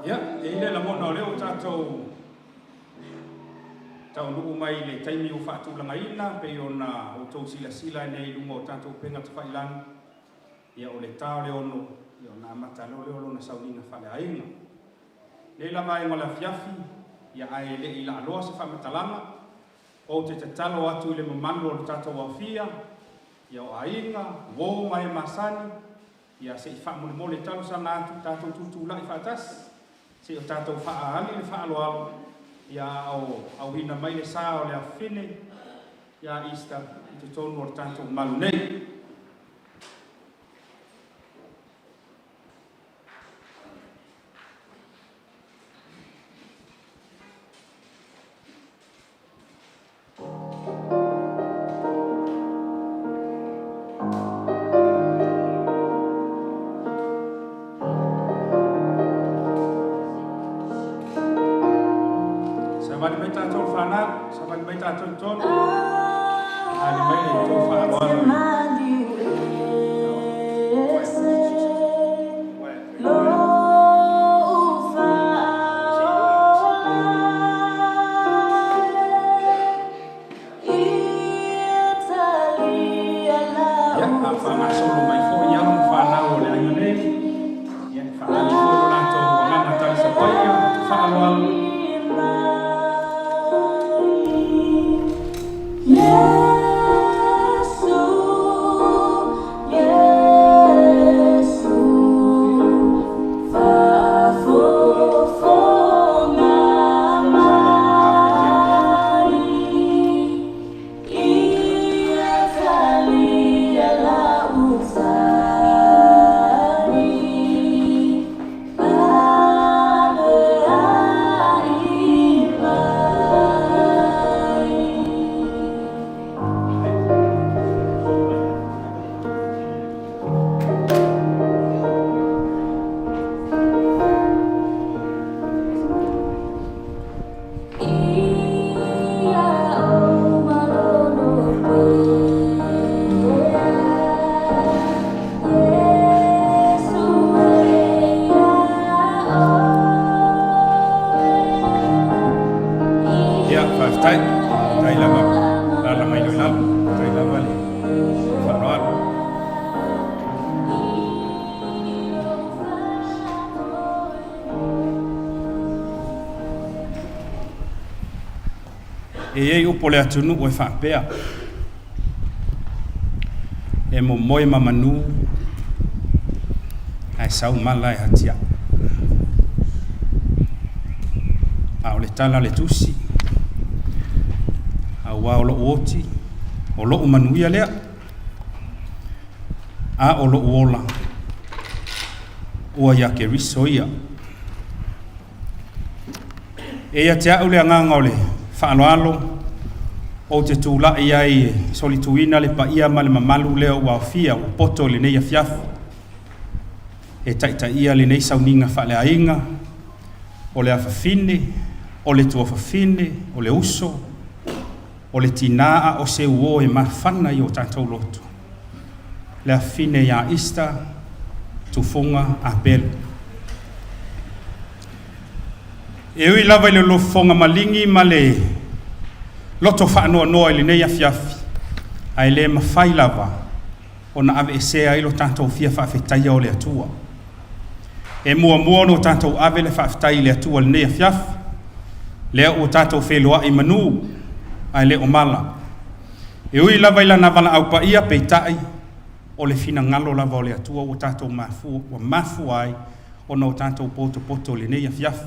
Ia, e i ai le lagona o lea ua tatou taunuu mai i le taimi ua faatulagaina pei ona outou silasila nei i luga o tatou upega tafailagi, ia o le ta o le 6, ia ona amata loa lea o lona sauniga faaleaiga. Nei la vaega o le afiafi, ia ae le i laaloa se faamatalaga, ou te tatalo atu i le mamalu o le tatou aofia, ia o aiga, uo ma e masani, Ia, se i faamolemole talosaga atu, tatou tutulai faatasi, se i o tatou faaali le faaaloalo, ia, a o auina mai le sa o le afafine ia Easter i totonu o le tatou malu nei. Savali mai tatou le fanau, savali mai tatou i totonu. Ali mai le tou faaaloalo. Ia, a o faagasolo mai foi alo ma fanau o le aiga nei, ia, e faaali foi lo latou agaga talisapaia, faaaloalo. Ia, faafetai. Faafetai lava. Alaala mai loa i lalo. Faafetai lava le faaaloalo. E i ai upu o le atunuu e faapea, E momoe ma manu ae sau mala e hatiaʻ. A o le tala a le tusi, auā o loʻu oti, o loʻu manuia lea, a o loʻu ola, ua iā Keriso ia. E ia te a'u le agaga o le faaaloalo, ou te tulai ai e solituina le paia ma le mamalu lea ua aofia ua poto i lenei afiafi e taitaia lenei sauniga faaleaiga o le afafine, o le tuafafine, o le uso, o le tinā a o se uo e mafana i o tatou loto, le afafine iā Easter Tufuga Apelu. E ui lava i le lofofoga maligi ma le loto faanoanoa i lenei afiafi, ae le mafai lava ona aveesea ai lo tatou fia faafetaia o le Atua. E muamua ona o tatou ave le faafetai i le Atua i lenei afiafi, lea ua tatou feiloai i manu, ae le o mala. E ui lava i lana valaau paia, peitai, o le finagalo lava o le Atua ua tatou mafua, ua mafua ai ona o tatou potopoto i lenei afiafi.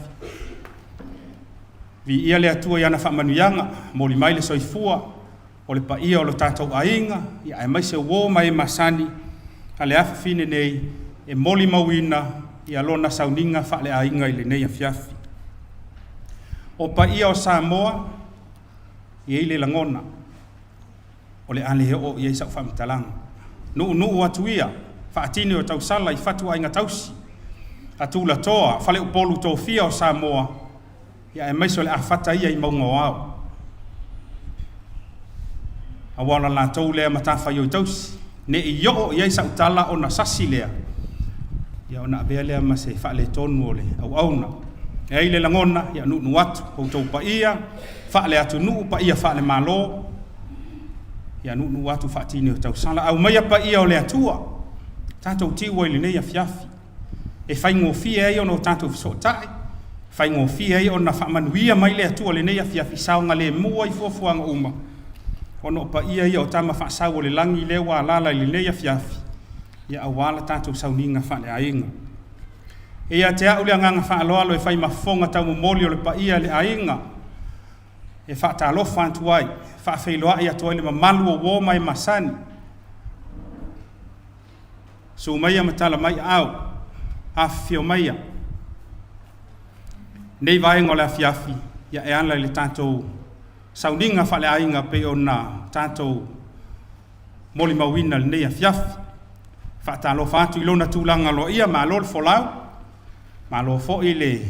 Viia le Atua i ana faamanuiaga, moli mai le soifua o le paia o lo tatou aiga, ia aemaise uo ma e masani a le afafine nei e molimauina ia lona sauniga faaleaiga i lenei afiafi. O paia o Samoa, e i ai le lagona, o le a le oo i ai sau faamatalaga. Nuunuu atu ia, faatini o tausala i fatuaiga tausi, a tulatoa, faleupolu tofia o Samoa, ia aemaise o le afata ia i mauga o ao. Aua o la latou lea matafaioi tausi, ne i oo i ai sau tala ona sasi lea. Ia ona avea lea ma se faaletonu o le auauna. E ai le lagona, ia nuunuu atu outou paia faale-atunuu, paia faale-Malo, ia nuunuu atu faatini o tausala. Aumaia paia o le Atua, tatou tiu ai i lenei afiafi, e faigofie ai ona o tatou fesootai, faigofie ai ona faamanuia mai le Atua i lenei afiafi, saogalemu ai fuafuaga uma, ona o paia ia o Tama faasau o le lagi lea ua alaala i lenei afiafi, ia aua le tatou sauniga faaleaiga. E ia te au le agaga faaaloalo e fai ma fofoga taumomoli o le paia i le aiga, e faatalofa atu ai, faafeiloai atu ai i le mamalu o uo ma e masani. Susu maia ma tala mai aao, afifio maia. Lenei vaega o le afiafi, ia e ala i le tatou sauniga faaleaiga pei ona tatou molimauina i lenei afiafi. Faatalofa atu i lona tulaga aloaia, malo le folau, malo foi le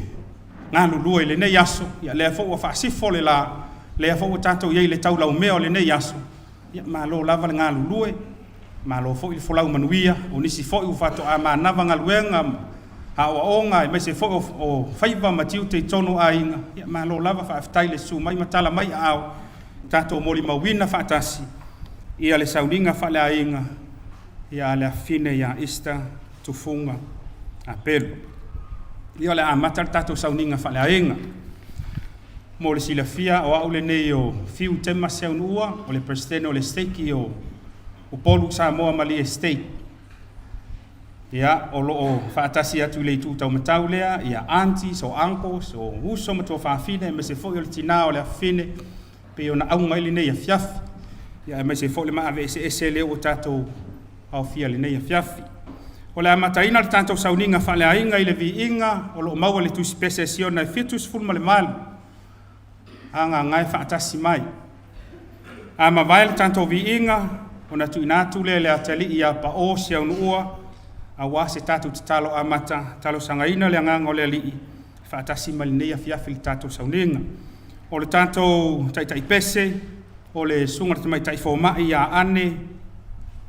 galulue i lenei aso, ia lea foi ua faasifo le la, lea foi ua tatou i ai i le taulaumea o lenei aso, ia malo lava le galulue, malo foi le folau manuia. O nisi foi ua faatoa manava galuega ma aoaoga aemaise foi o faiva ma tiute i totonu o aiga, ia malo lava faafetai le susu mai ma tala mai aao, tatou molimauina faatasi ia le sauniga faaleaiga a le afafine ia Esther Tufuga Apelu. Ia o le a amata le tatou sauniga faaleaiga. Mo le silafia o au lenei o Fiu Tema Seunuua, o le Peresetene o le Seketi o Upolu Samoa Malie State. Ia, o lo o faatasi atu i le itu taumatau lea, ia aunties o uncles, o uso ma tuafafine, aemaise foi o le tina o le afafine pei ona auga ai lenei afiafi, ia aemaise foi le maave eseese lea ua tatou aofia i lenei afiafi. O le a amataina le tatou sauniga faaleaiga i le viiga o lo o maua i le Tusipese a Siona e 78, Agagae Faatasi Mai. A mavae le tatou viiga, ona tuuina atu lea i le ata-alii ia Pao Seunuua aua se tatou tatalo amata, talosagaina le Agaga o le Alii e faatasi mai i lenei afiafi i le tatou sauniga. O le tatou taitai pese, o le Susuga i le Tamaitai Fomai ia Ane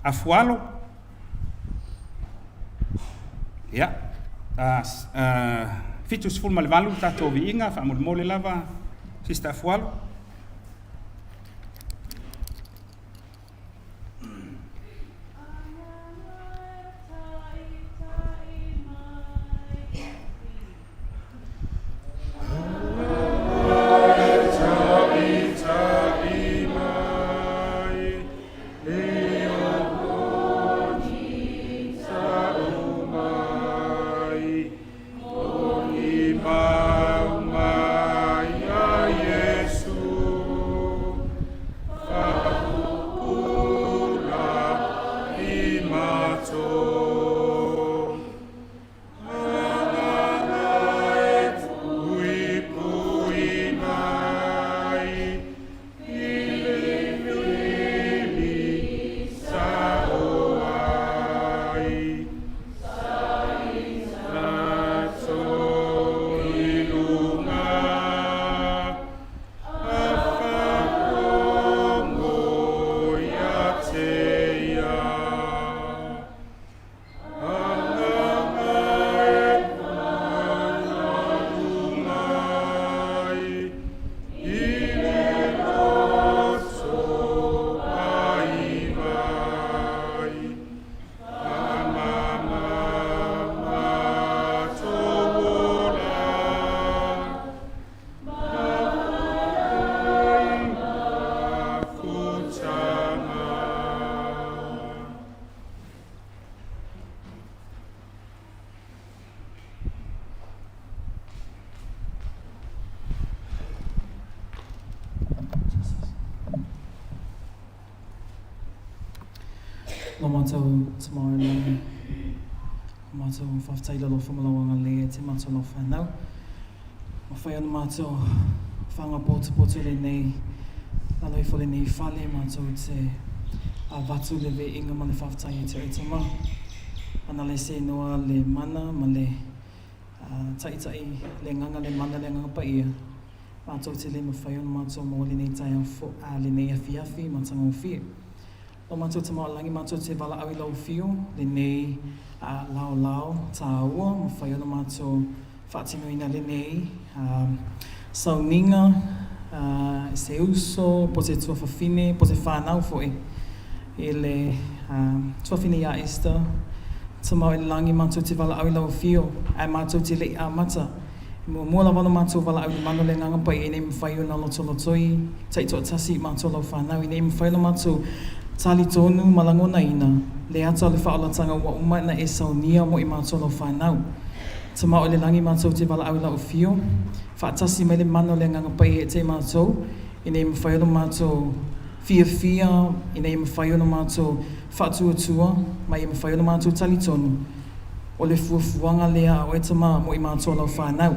Afualo. Ia, 78 le tatou viiga, faamolemole lava Sister Afualo. Lo matou Tama i le Lagi, o matou faafetai i le alofa ma lau agalelei ia te matou lau fanau. Ua fai ona matou whanga potopoto lenei, lalo ifo lenei fale, matou te avatu le viiga ma le faafetai ia te oe Tama. Ana le se inoa le mana ma le taitai le agaga le mana le agaga paia, matou te le mafai ona matou maua lenei taeao fo, lenei afiafi matagofie. Lo matou tamaoalagi matou te valaau i lau afio lenei laolao taua mafai ona matou faatinoina lenei sauniga i se uso po o se tuafafine po o se fanau foi i le tuafafine ia Esther. Tamao i le lagi matou te valaau i lau afio ae matou te le i amata. E muamua lava ona matou valaau i le mana o le Agaga Paia ina ia mafai ona lotolotoi taitoatasi i matou lau fanau ina ia mafai ona matou talitonu ma lagonaina le ata o le faaolataga ua uma ona e saunia mo i matou lau fanau. Tamao i le lagi matou te valaau i lau afio, faatasi mai le mana o le Agaga Paia ia te matou ina ia mafai ona matou fiafia, ina ia mafai ona matou faatuatua ma ia mafai ona matou talitonu o le fuafuaga lea a oe Tama mo i matou lau fanau,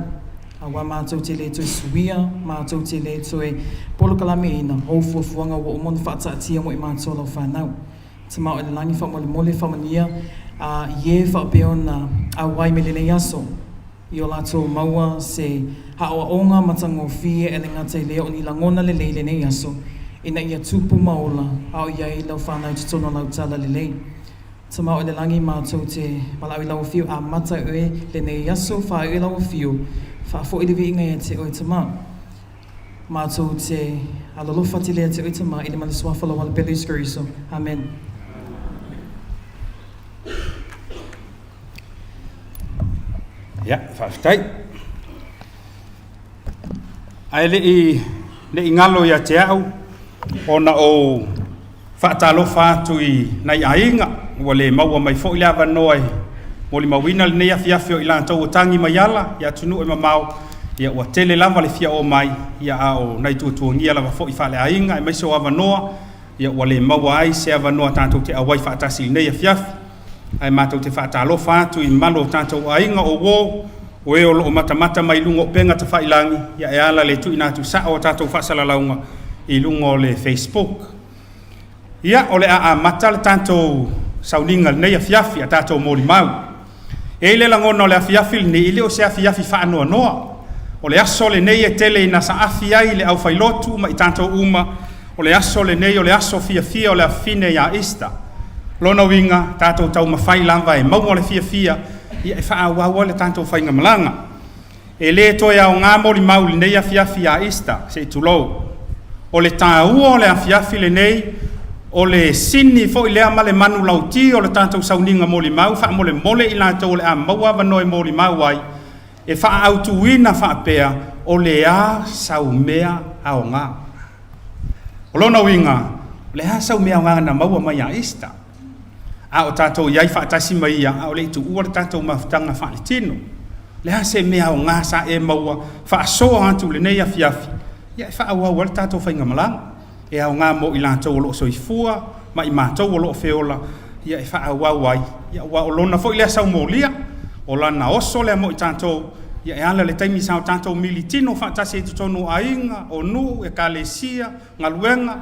aua matou te le toe suia, matou te le toe polokalameina ou fuafuaga ua uma ona faataatia mo i matou lau fanau. Tama o i le lagi faamolemole faamanuia a i e faapea ona auai mai lenei aso i o latou maua se aoaoga matagofie e le gata i lea o ni lagona lelei i lenei aso ina ia tupu ma ola a o i ai lau fanau i totonu o lau talalelei. Tama o le lagi matou te valaau i lau afio amata oe lenei aso faaiu i lau afio faafoi le viiga ia te oe Tama matou te alolofa tele ia te oe Tama i le ma le suafa o lau Ala Pele Iesu Keriso Amen. Ia, faafetai. Ae le i ne i galo ia te au ona ou faatalofa atu i nai aiga ua le maua mai foi le avanoa e molimauina lenei afiafi o i latou ua tagi mai ala i atunuu e mamao, ia ua tele lava le fia oo mai, ia a o nai tuatuagia lava foi faaleaiga aemaise o avanoa, ia ua le maua ai se avanoa tatou te auai faatasi i lenei afiafi. Ae matou te faatalofa atu i mamalu o tatou aiga o uo, o e o lo o matamata mai luga o upega tafailagi, ia e ala le tuuina atu sao o tatou faasalalauga i luga o le Facebook. Ia, o le a amata le tatou sauniga i lenei afiafi, a tatou molimau. E i ai le lagona o le afiafi lenei, e le o se afiafi faanoanoa. O le aso lenei e tele ina saafi ai le aufailotu ma i tatou uma, o le aso lenei o le aso fiafia o le afafine ia Easter. Lona uiga, tatou taumafai lava e maua le fiafia, ia e faaauau ai le tatou faigamalaga. E le toe aoga molimau i lenei afiafi ia Easter, se i tulou. O le taua o le afiafi lenei, o le sini foi lea ma le manulauti o le tatou sauniga molimau, faamolemole i latou o le a maua avanoa e molimau ai, e faaautuina faapea, o le a sau mea aoga. O lona uiga, o le a sau mea aoga na maua mai ia Easter? A o tatou i ai faatasi ma ia, a o le i tuua le tatou mafutaga faaletino. O le a se mea aoga sa e maua faasoa atu i lenei afiafi, ia e faaauau ai le tatou faigamalaga. E aoga mo i latou o lo o soifua ma i matou o lo o feola, ia e faaauau ai, ia aua o lona foi lea saumolia, o lana oso lea mo i tatou, ia e ala i le taimi sa o tatou militino faatasi ai i totonu o aiga, o nuu, ekalesia, galuega,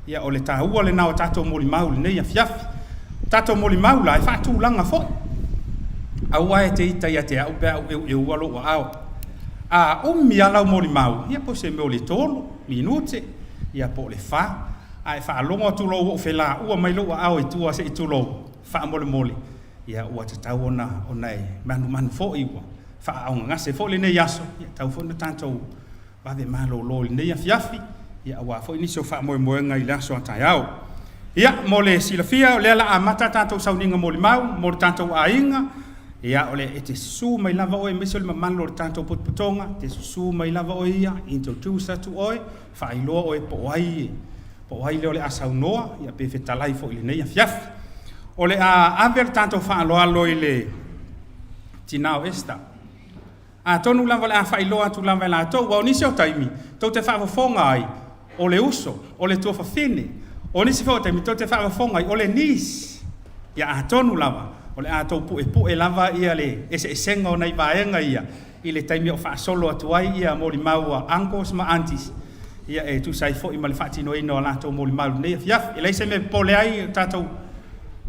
ia o le taua lena o tatou molimau i lenei afiafi. O tatou molimau la, e faatulaga foi. Aua e te ita ia te au pe a ou eueua lou aao. A umi lava lau molimau, ia po o se mea o le tolu minute, ia po o le fa, a e faalogo atu loa ua ou felaua mai lou aao i tua se i tulou, faamolemole, ia ua tatau ona ona e manumanu foi ua faaaaogagase foi lenei aso, ia e tatau foi ona tatou vave malolo i lenei afiafi, ia aua foi nisi o faamoemoega i le aso a taeao. Ia, mo le silafia, o lea o le a amata a tatou sauniga molimau mo le tatou aiga. Ia, o le, e te susu mai lava oe aemaise o le mamalu o le tatou potopotoga, e te susu mai lava oe ia, introduce atu oe, faailoa oe po o ai, po o ai lea o le a saunoa, ia pe fetalai foi i lenei afiafi. O le a ave le tatou faaaloalo i le tina o Esther. Atonu lava o le a faailoa atu lava e latou, aua o nisi o taimi, tou te faafofoga ai, o le uso, o le tuafafine. O nisi foi o taimi, tou te faafofoga ai, o le niece. Ia atonu lava, o le a tou puepue lava ia le eseesega o nai vaega ia i le taimi o faasolo atu ai ia molimau a uncles ma aunties, ia e tusa ai foi ma le faatinoina o a latou molimau i lenei afiafi. E leai se mea e popole ai o tatou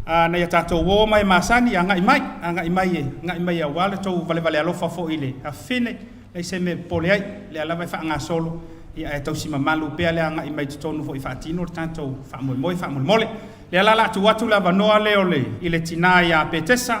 a nai a tatou uo ma e masani, agai mai, agai mai e agai mai aua le tou valevale alofa foi i le afafine, leai se mea e popole ai, o lea lava e faagasolo, ia ae tausi mamalu pea le agai mai i totonu foi e faatino le tatou faamoemoe faamolemole. Lea la o le a tuu atu le avanoa lea o le, i le tinā ia Petesa.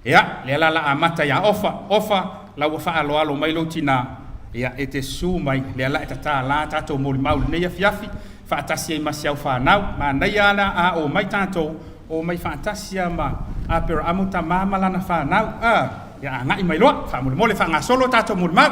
Ia, lea la o le a amata ia Ofa. Ofa, la ua faaaloalo mai lou tinā, ia, e te susu mai, lea la e tatala tatou molimau i lenei afiafi, faatasi ai ma si au fanau. Manaia lava le a omai tatou, omai faatasi lava ma Aperaamo tama ma lana fanau. A, ia agai mai loa, faamolemole faagasolo tatou molimau.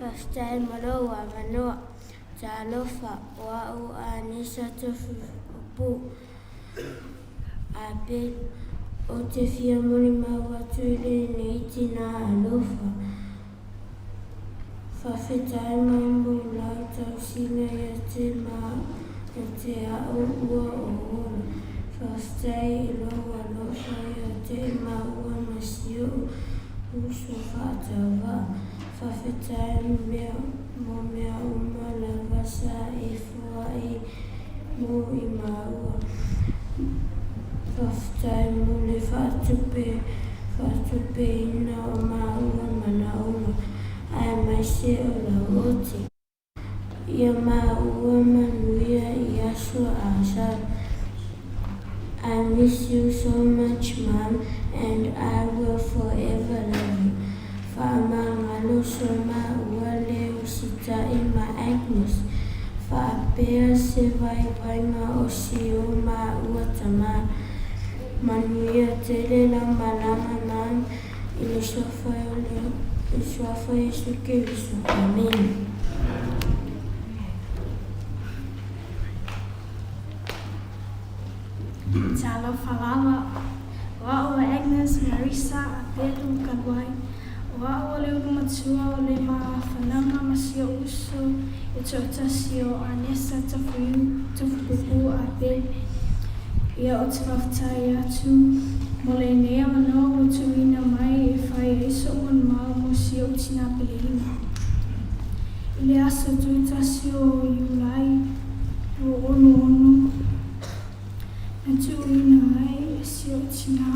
Faafetai mo lou avanoa. Talofa, o au o Anisa Tofupu Abel. Ou te fia molimau atu i lenei tinā alofa. Faafetai mai mo lau tausiga ia te ia te au ua ou ola. Faafetai i lou alofa ia te maua ma si ou uso faatauvaa. Faafetai mea mo mea uma lava sa e foai mo i maua. Faafetai mo le faatupe faatupeina o maua manaoga, aemaise o lau oti. Ia maua manuia i aso a sau. I miss you so much, Mom, and I will forever love you. Faamagalo so maua le usitai ma Agnes. Faapea se vaivaiga o si o maua tama. Manuia tele lau malaga, Mom, i le suafa o le suafa o Iesu Keriso. Amene. Talofa lava, o au o Agnes Marisa Apelu Kaluai. O au o le ulumatua o le mafanaga ma si ou uso e toatasi o Anesa Tofuiu Tofupupu Apelu. Ia ou te faafetai atu mo lenei avanoa ua tuuina mai e fai ai so'u molimau mo si ou tinā peleina. I le aso 31 o Iulai 2006, na tuuina ai e si ou tinā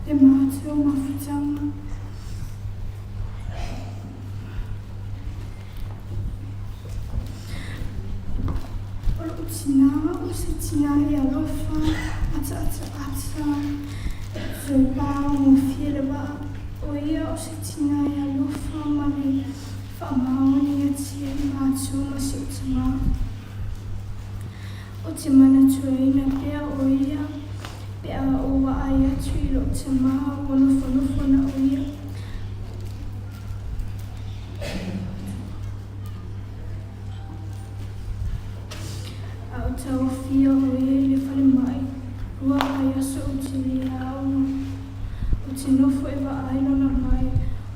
le matou mafutaga. O lou tinā o se tinā e alofa, ataataata, soipāgofie le vaa. O ia o se tinā e alofa ma le faamaoni ia te matou ma si ou tamā. Ou te manatuaina pea o ia pe a ou vaai atu i lou tamā ua nofonofo na o ia. A o tauofia o ia i le falemai, ua vaiaso ou te le aoga. Ou te nofo e vaai lona mai,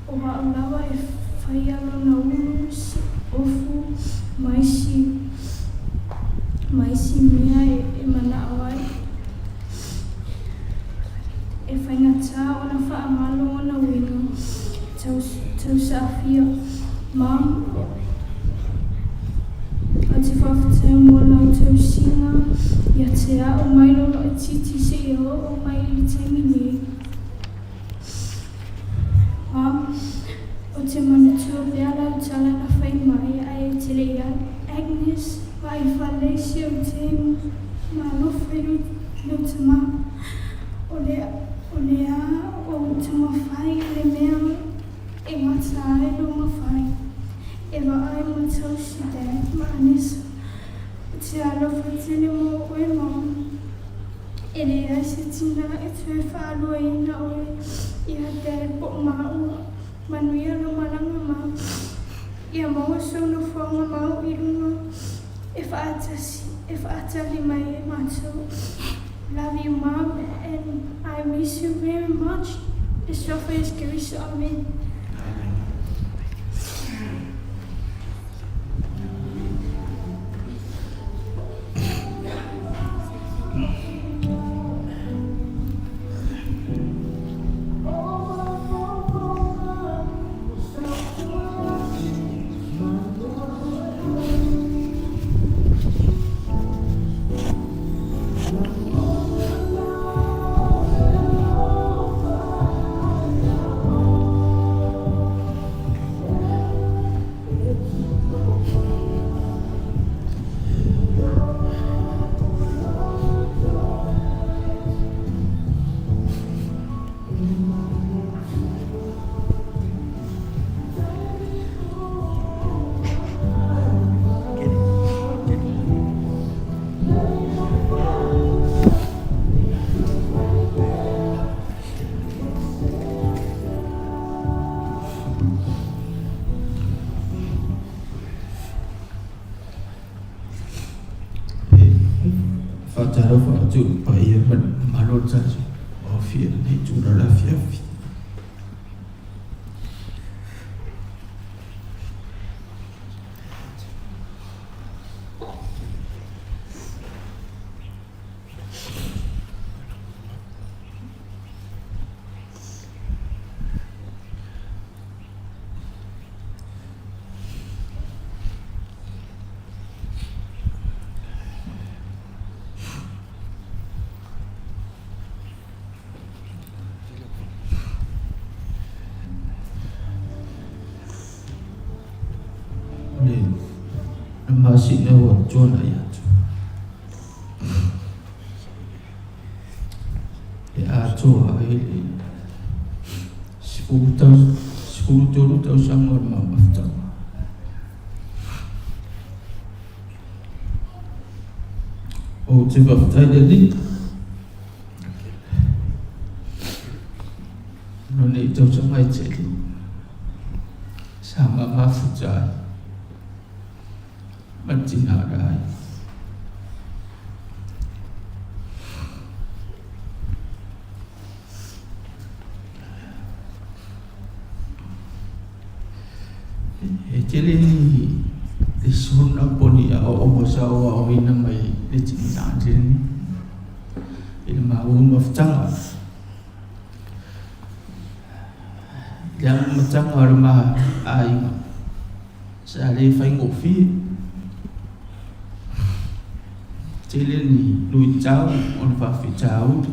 o au lava e faia lona ulu, ofu, ma isi, ma isi mea e manao ai. E faigata ona faagalo ona uiga tausaafia. Mom, ou te faafetai mo lau tausiga ia te au mai lou laitiiti seia oo mai i le taimi nei. Mom, ou te manatua pea lau tala na fai mai ae e te le i alu. Agnes, vaai fale si ou te ma alofa i lou tama. O le, o le a ou taumafai i le mea e gata ai lou mafai. E vaai ma tausi Dad ma Anisa. Ou te alofa tele mo oe Mom. E leai se tina e toe faaluaina oe ia Dad po o maua. Manuia lau malaga ma ia maua sou nofoaga mau i luga e faatasi e faatali mai ai matou. Love you mom and I miss you very much. I le Suafa Iesu Keriso. Amene. E faatalofa atu i le paia ma le mamalu o le tatou aofia i lenei itula o le afiafi. Le masina ua tuanai atu. E atoa ai le 13 tausaga o le mafutaga. Ou te faafetai i le Alii ona o nei tausaga e tele sa mamafuta ai ma le tina ai. E tele le sona poni a o mo sa o aoina mai le tina tele i le maua mafutaga. Le amataga o le ma aiga sa le faigofie. Tele ni luitau o le faafitauli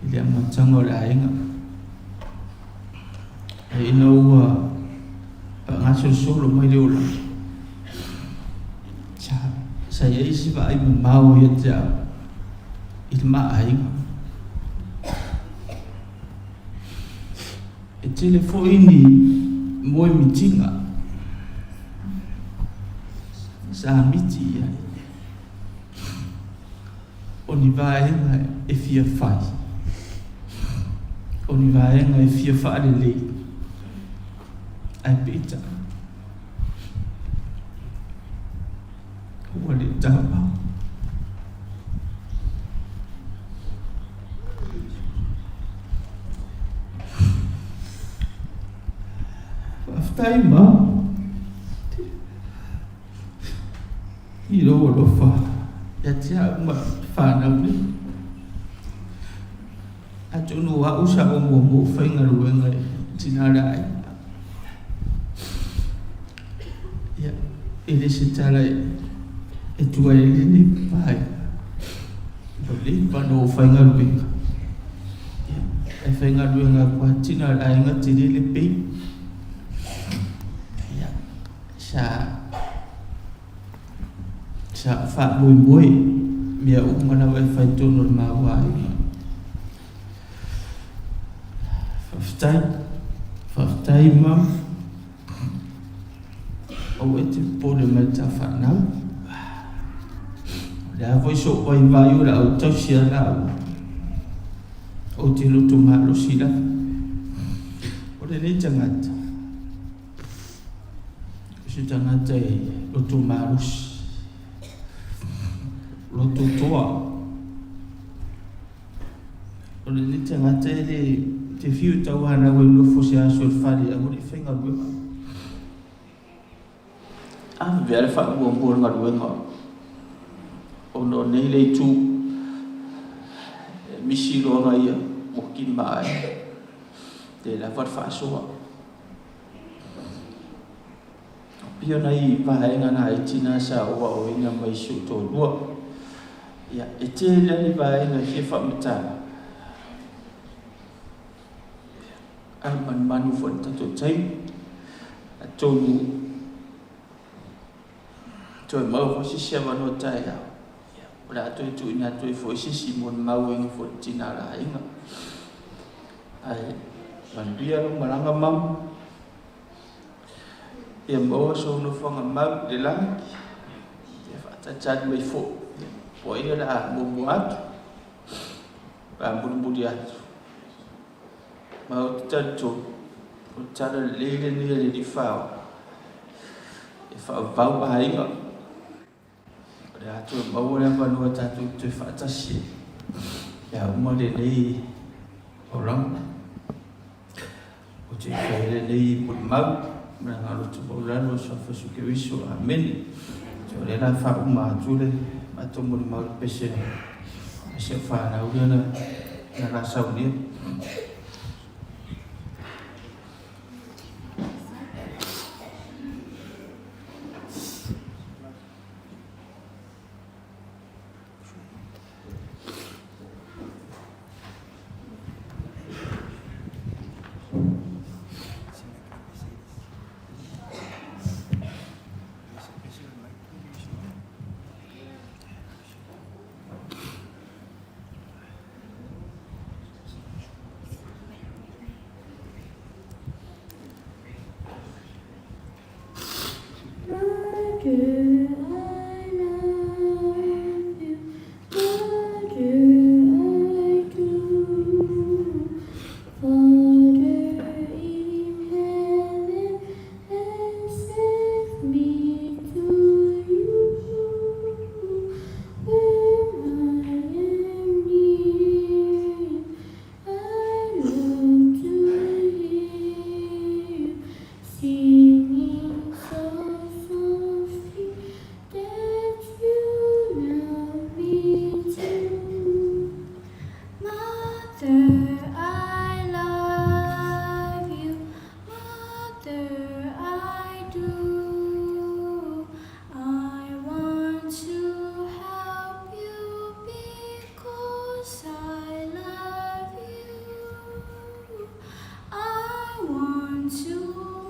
i le amataga o le aiga. Ae ina ua faagasolosolo mai le olaga, sa, sa i ai se vaai mamao ia te au i le ma aiga. E tele foi ni moemitiga sa miti i ai. O ni vaega e fia fai, o ni vaega e fia faalelei, ae peitai, ua le tapa. Faafetai ma i lou alofa ia te au ma fanau nei. Atonu o au sa ou muamua ou faigaluega i tina le aiga. Ia, e le se tala e tuai ai lenei vaega. Ua leva ona ou faigaluega. Ia, e faigaluega atu lava tina le aiga tele le pay. Ia, sa sa faamoemoe mea uma lava e fai tonu o le maua aiga. Faafetai, faafetai ma aua e te popole mai ta fanau. O le a foi so'u vaivai o le a ou tausi a laua. Ou te loto malosi lava. O lenei tagata, o se tagata e loto malosi. loto toa. O lenei tagata e le te fiu tauanau e nofo se aso i le fale aua ne i faigaluega. Ave le faamuamua o le galuega ona o nei le itu e misi loa ia ua kima ai le lava le faasoa. Pei o nai vaega laiti na sa ou aoina mai si ou toalua. Ia, e tele lava ni vaega e fia faamatala, ae manumanu foi i le tatou taimi. Atonu toe maua foi se isi avanoa taeao, ia, o le a toe tuuina atu ai foi se isi molimau foi i le tina laina. Ae manuia lou malaga mama. Ia maua sou nofoaga mau i le lagi, ia faatalitali mai foi, po o ai o le a muamua atu, pe a mulimuli atu. Ma ou te talitonu, o le tala lelei lenei a le Alii Faaola, e faavavau aiga. O le a toe maua le avanoa tatou te toe faatasi ai pe a uma lenei olaga. Ou te fai lenei molimau ma le agaga loto maualalo o Suafa Iesu Keriso. Amene. So, o lea la faauma atu le matou molimau i le pese pese o fanau lea na na la saunia. Mother, I love you. Mother, I do. Father in heaven has sent me to you. When I am near you, I love to hear you singing so softly that you love me too. Mother, I love you. Mother, I do. I want to help you because I love you. I want to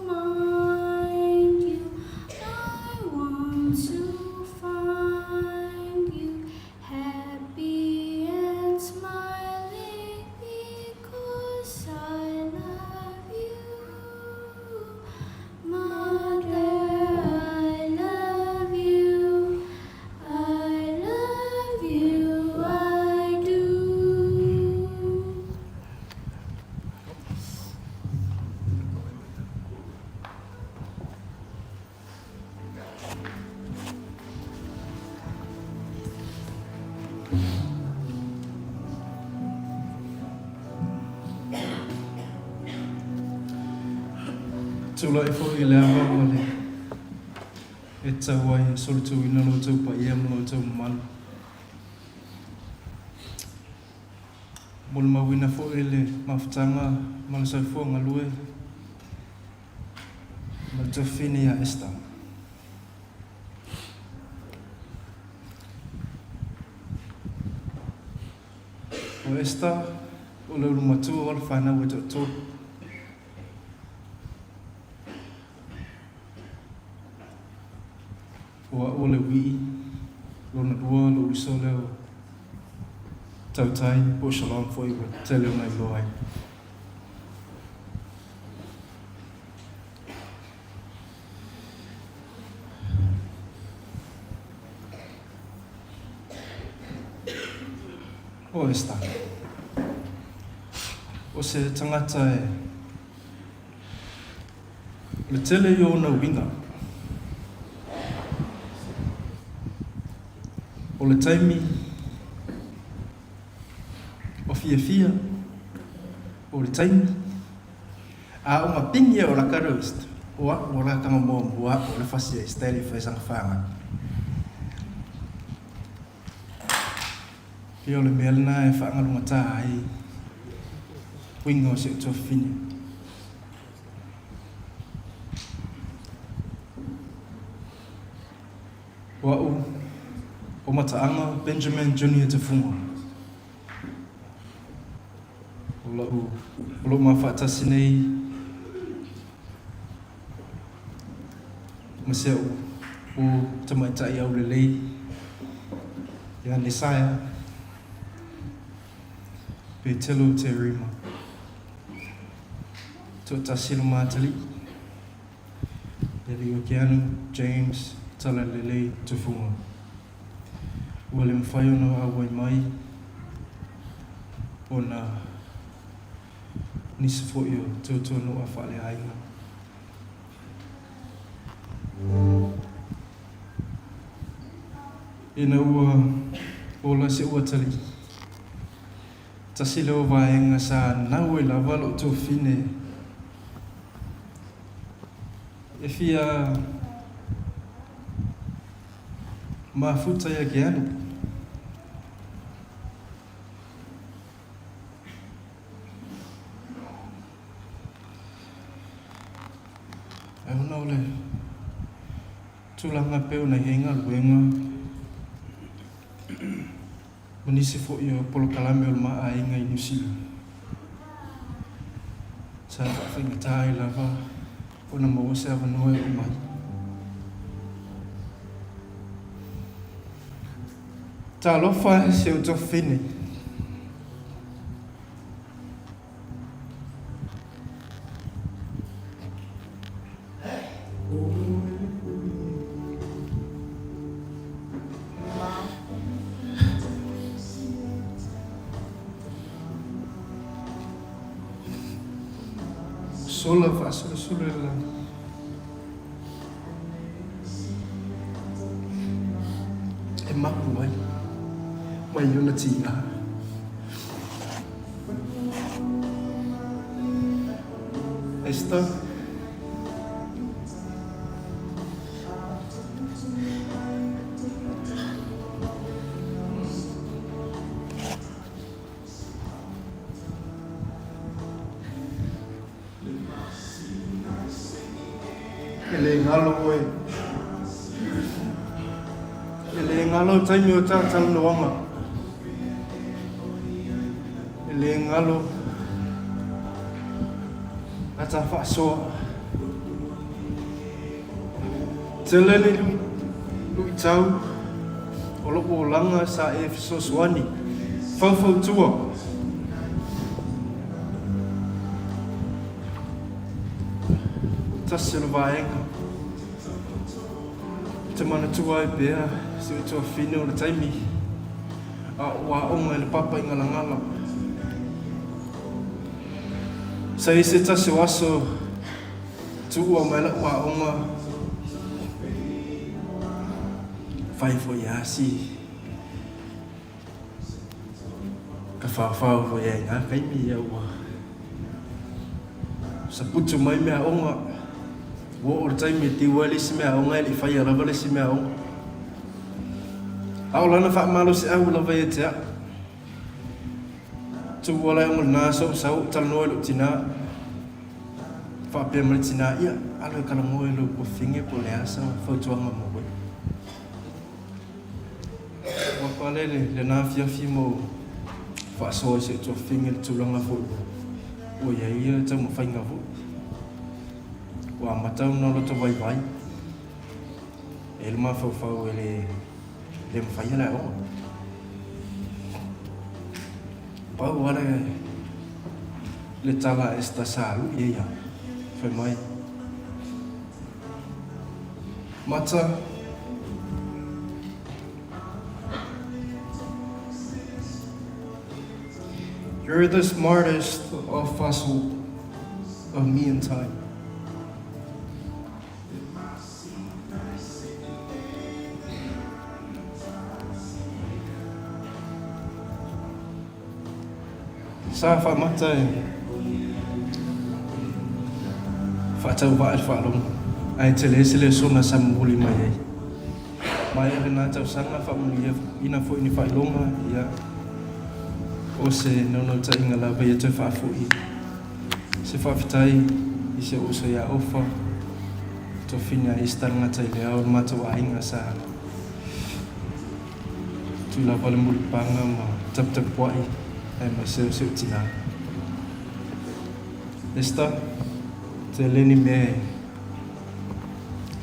mind you. I want to find you happy and smiling because I love you. Mother, I love you. I love you, I do. Tulai foi i le ava ma le e tau ai e solituina lo outou paia ma lo outou mamalu. Molimauina foi le mafutaga ma le soifua galue ma le tuafafine ia Esther. O Esther, o le ulumatua o le fanau e toatolu. O au o le ui'i, lona lua lou uso lea o Tautai po o Shalom foi ua tele ona iloa ai. O Esther, o se tagata e O le tele ia o ona uiga. O le taimi o fiafia, o le taimi a o ngapini e o la karoist, o a'u o la tanga muamua a'u o le fasi e style e fai sanga whanga. Pei o le mea lena e whaangalunga tā ai winga o se o tuafafine. O a'u, o Mataaga Benjamin Junior Tufunga. O la'u, o lo'u mafaatasi nei ma si a'u o tamaitai aulelei ia Nesaia Petelo Te Rima. Toatasi lo matalii. E Leo Keanu James Talalelei Tufunga. Ua le mafai ona auai mai ona nisi foi o tuatuanoa faaleaiga. Ina ua ola si ou atalii, tasi lea o vaega sa nau ai lava lou tuafafine e fia mafuta ia Keanu. Ae ona o le tulaga pei ona i ai galuega ma nisi foi o polokalame o le ma aiga i Niu Sila, sa faafaigata ai lava ona maua se avanoa e oo mai. Talofa e si ou tuafafine. Sola faasolosolo i le lagi. E mapu ai mai ona tiga. Esther. E le galo oe. E le galo taimi o tā talanoaga. E le galo a tā faasoa. Tele le luitau o lou olaga sa e fesoasoani faufautua. Tasi o le vaega ou te manatua ai pea si ou tuafafine o le taimi a o aoga i le papa i Ngalangala. Sa i ai se tasi o aso tuua mai la'u aoga fai foi asi ka whawhau foi ai ngā kaimi ia ua saputu mai mea aoga ua oo le taimi e tiu ai le isi mea aoga e le i whaia lava le isi mea aoga. A o lana whaamalosi'au lava ia te a'u. Tuua le aoga lena sa ou sau ou talanoa i lou tinā. Faapea mai le tinā, Ia, alo e talanoa i lou tuafafine po o le a sa fautuaga mo oe. Ua pale lena afiafi ma ou faasoa i si ou tuafafine i le tulaga foi ua i ai ia taumafaiga foi. Ua amata ona loto vaivai. E i ai le mafaufau e le mafaia le aoga. Pau lava le, le tala a Esther sa lu'i ai ia, fai mai, Mata, you're the smartest of us all, of me and time. Sa faamata e faatauvaa i le faalogo, ae tele se lesona sa momoli mai ai. Maea lena tausaga faamanuiaina foi ni faailoga, ia, o se naunautaiga lava ia toe faafoi se faafetai i si ou uso ia Ofa, Tofina Easter Gatailea o le matou aiga sa Tui lava le mulipaga ma taputapuai aemaise o si ou tina. Esther, tele ni mea e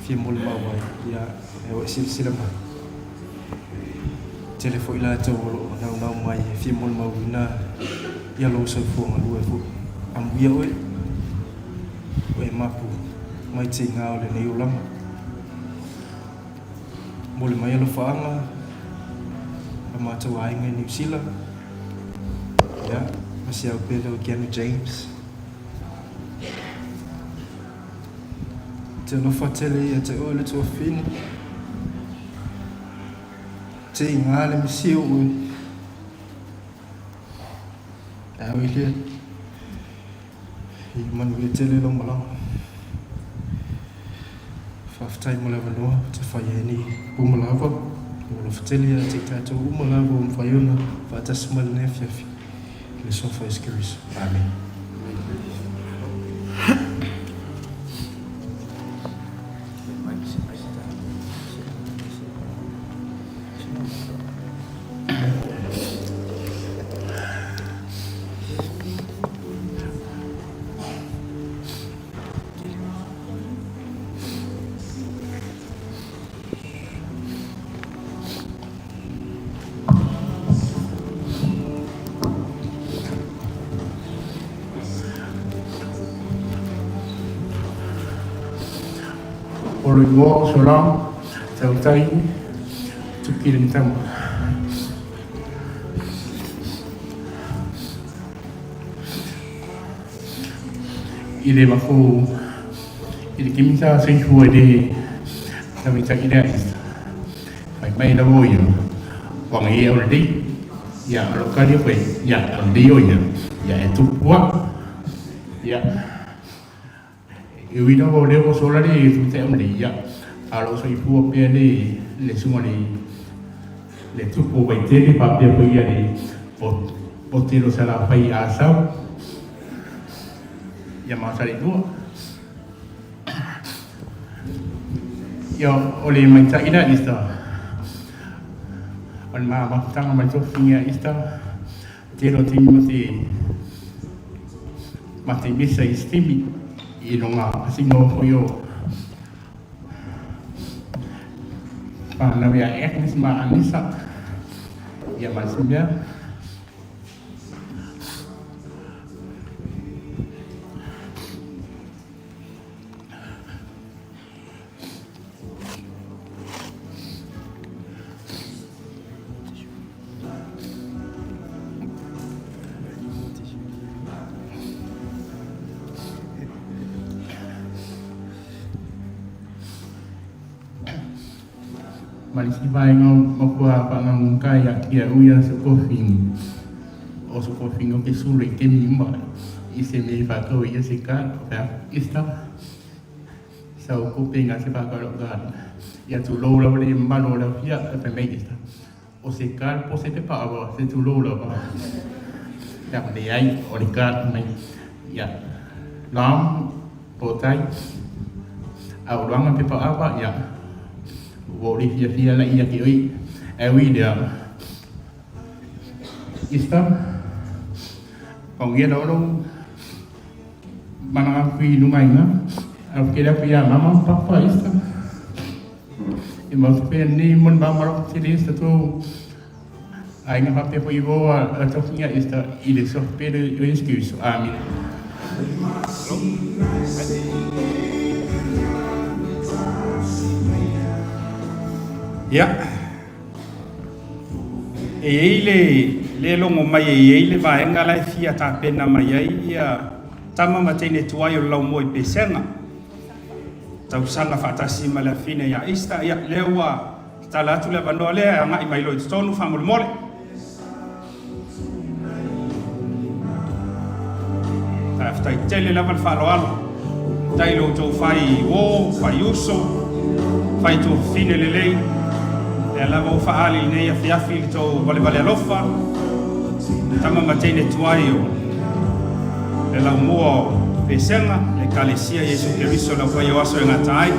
fia molimau ai, ia, e o e silasila mai. Tele foi latou o lo o naunau mai e fia molimauina ia lou soifua galue foi. Amuia oe, o e mapu mai tiga o lenei olaga. Momoli mai alofaaga lo matou aiga i Niu Sila, ia, ma si au pele o Keanu James. Te alofa tele ia te oe le tuafafine, te iga le misi o oe. Ao i lea. Ia manuia tele lau malaga. Faafetai mo le avanoa ou te fai ai nei uma lava. Ua alofa tele ia te i tatou uma lava ua mafai ona faatasi mai lenei afiafi i le Suafa Iesu Keriso. Amene. O le igoa o Solang Tautai Tukilimtama. I le makou i le taimi sa soifua i le tamaitai lea fai mai lava o ia ua agai au lelei ia o lou kali koe ia o lelei o ia ia e tupu au ia e ui lava o lea ua sola le tamaitai au lelei ia a o lou soifua pea le le susuga le le tupu o Vaitele faapea foi ia le Otelo Salafai Asau ia ma Saleilua. Ia o le maita'i lea Easter o le mafutaga mai tofiga Easter tele o taimi ma te ma te misa i se taimi i luga asino foi o whanau ia Agnes ma Anisa ia ma se mea. Ma le isi vaega o matua faagaguka ia ki au ia sokofini o sokofini o ke sulu i kemi uma i se mea i whakau ia se ka ista sa o kope nga se whakau lau ka ia tulou lava le malo lau fia e mai ista O se kar po se pepa awa se tulou lava. Ia leai o le kar mai ia lam po tai a o luanga pepa awa ia ua o le fiafia la ia ke oi e ui lea ista pau ia la o lou mana aku i lunga inga au ke lea ia mama papa ista E mau pea nei mo le mamalo tele sa tou aiga faapea foi vo a tofiga i le soft pea o Iesu Keriso. Amene. Ia. E i ai le le logo mai e i ai le vaega la e fia tapena mai ai ia tama ma teine tuai o le laumua i Pesega. Tausaga faatasi ma le afine ia Easter. Ia, lea ua tatala atu le avanoa lea e agai mai loa i totonu faamolemole. Faafetai tele lava le faaaloalo. Faafetai i lo outou fai uo, fai uso, fai tuafafine lelei. Lea lava ua faaali i lenei afiafi i le tou valevale alofa, tama ma teine tuai o le laumua o Pesega, le Ekalesia Iesu Keriso le Aufai o Aso e gata ai.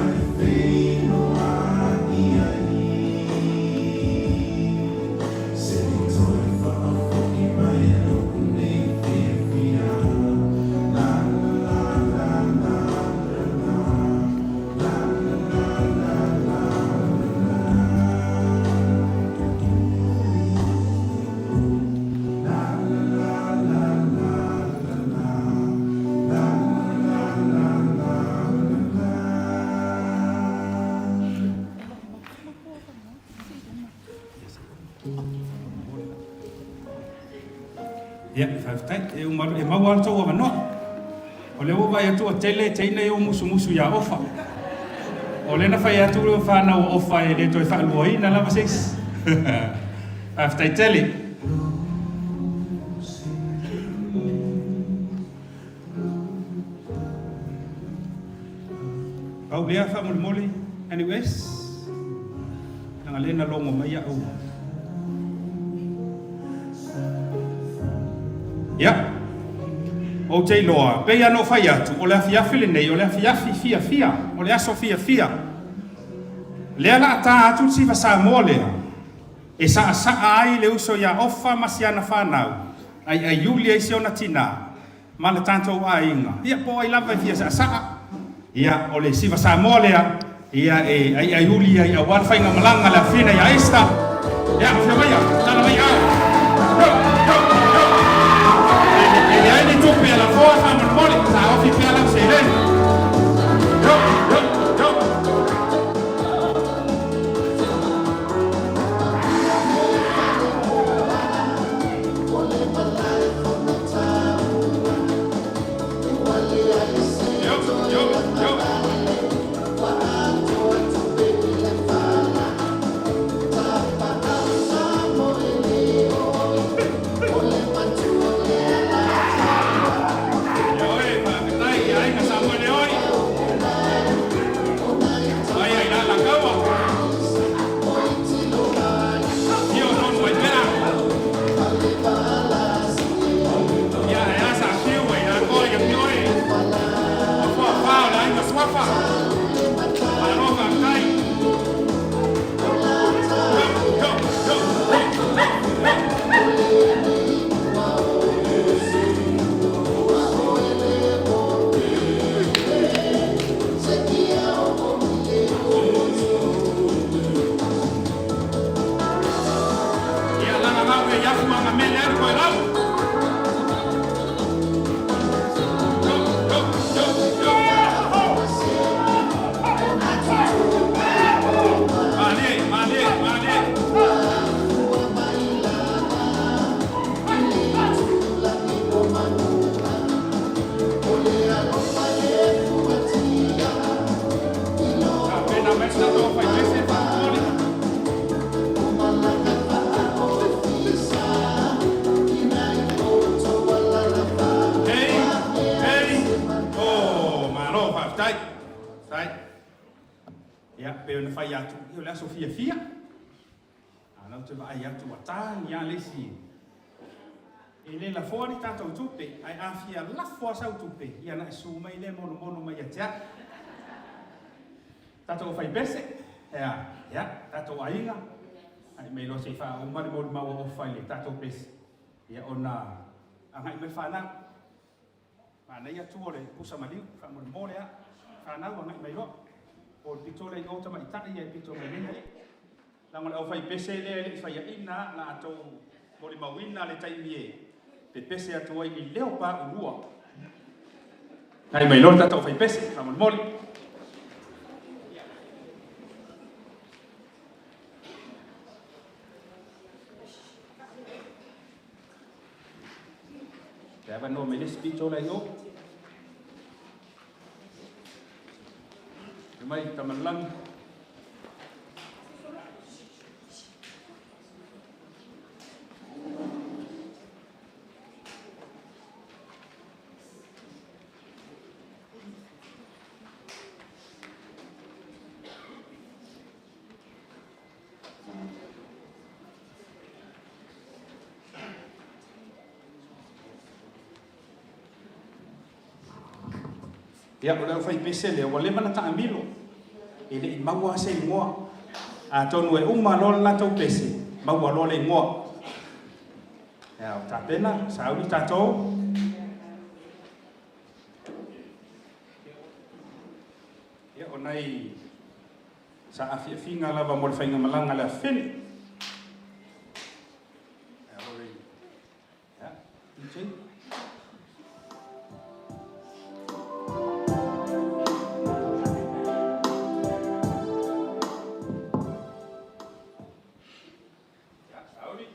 Ia, faafetai. E uma, e maua lava le tou avanoa. O lea ua vaai atu ua tele teine ia ua musumusu ia Ofa. O lea na fai atu le fanau a Ofa e le toe faaluaina lava se isi. Faafetai tele. Pau lea faamolemole NUS leaga lea na logo mai au. Ia, ou te iloa, pei lava ona ou fai atu, o le afiafi lenei, o le afiafi fiafia, o le aso fiafia. Lea la a ta atu le siva Samoa lea, e saasaa ai le uso ia Ofa ma si ana fanau, aiaiuli ai si ona tinā, ma le tatou aiga, ia po o ai lava e fia saasaa, ia o le siva Samoa lea, ia e aiaiuli ai aua le faigamalaga a le afafine ia Esther. Ia, afio maia, tala mai ao. Yo, yo, yo. E leai ni tupe a lafoa faamolemole, taofi pea lau seleni. Yo, yo, yo. Ia lagalau e iafu agamele alu koe lau. Yo, yo, yo, yo. Malie, malie, malie. Tapena mai se tatou faipese faapoli. Hei, hei, oh, malo, faafetai, faafetai. Ia, pei ona fai atu, ia o le aso fiafia. A o lea ou te vaai atu ua tagi lava le isi. E le lafoa ni tatou tupe, ae a fia lafo lava sau tupe, ia ona e su mai lea e monomono mai ia te au. Tatou faipese, ea, ia, tatou aiga, ae mai loa se i faauma le molimau a Ofa i le tatou pese, ia ona agai mai fanau. Manaia tua o le pusa maliu, faamolemole a, fanau agai mai loa. O le pito lea i o tamaitai ae pito mai nei alii. Leaga o le aufaipese lea e le i faiaina a latou molimauina le taimi e pepese atu ai i leo paulua. Agai mai loa le tatou aufaipese, faamolemole. Te avanoa mai le isi pito la i o. Mai Tamalelagi. Ia, o le aufaipese lea ua leva ona taamilo, e le i maua lava se igoa. Atonu e uma loa le latou pese, maua loa le igoa. Ia, ua tapena, sauni tatou. Ia, o nai saafiafiga lava mo le faigamalaga a le afafine. Ia, DJ. Ia, sauni.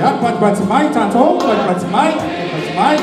Ia, patipati mai tatou, patipati mai, patipati mai.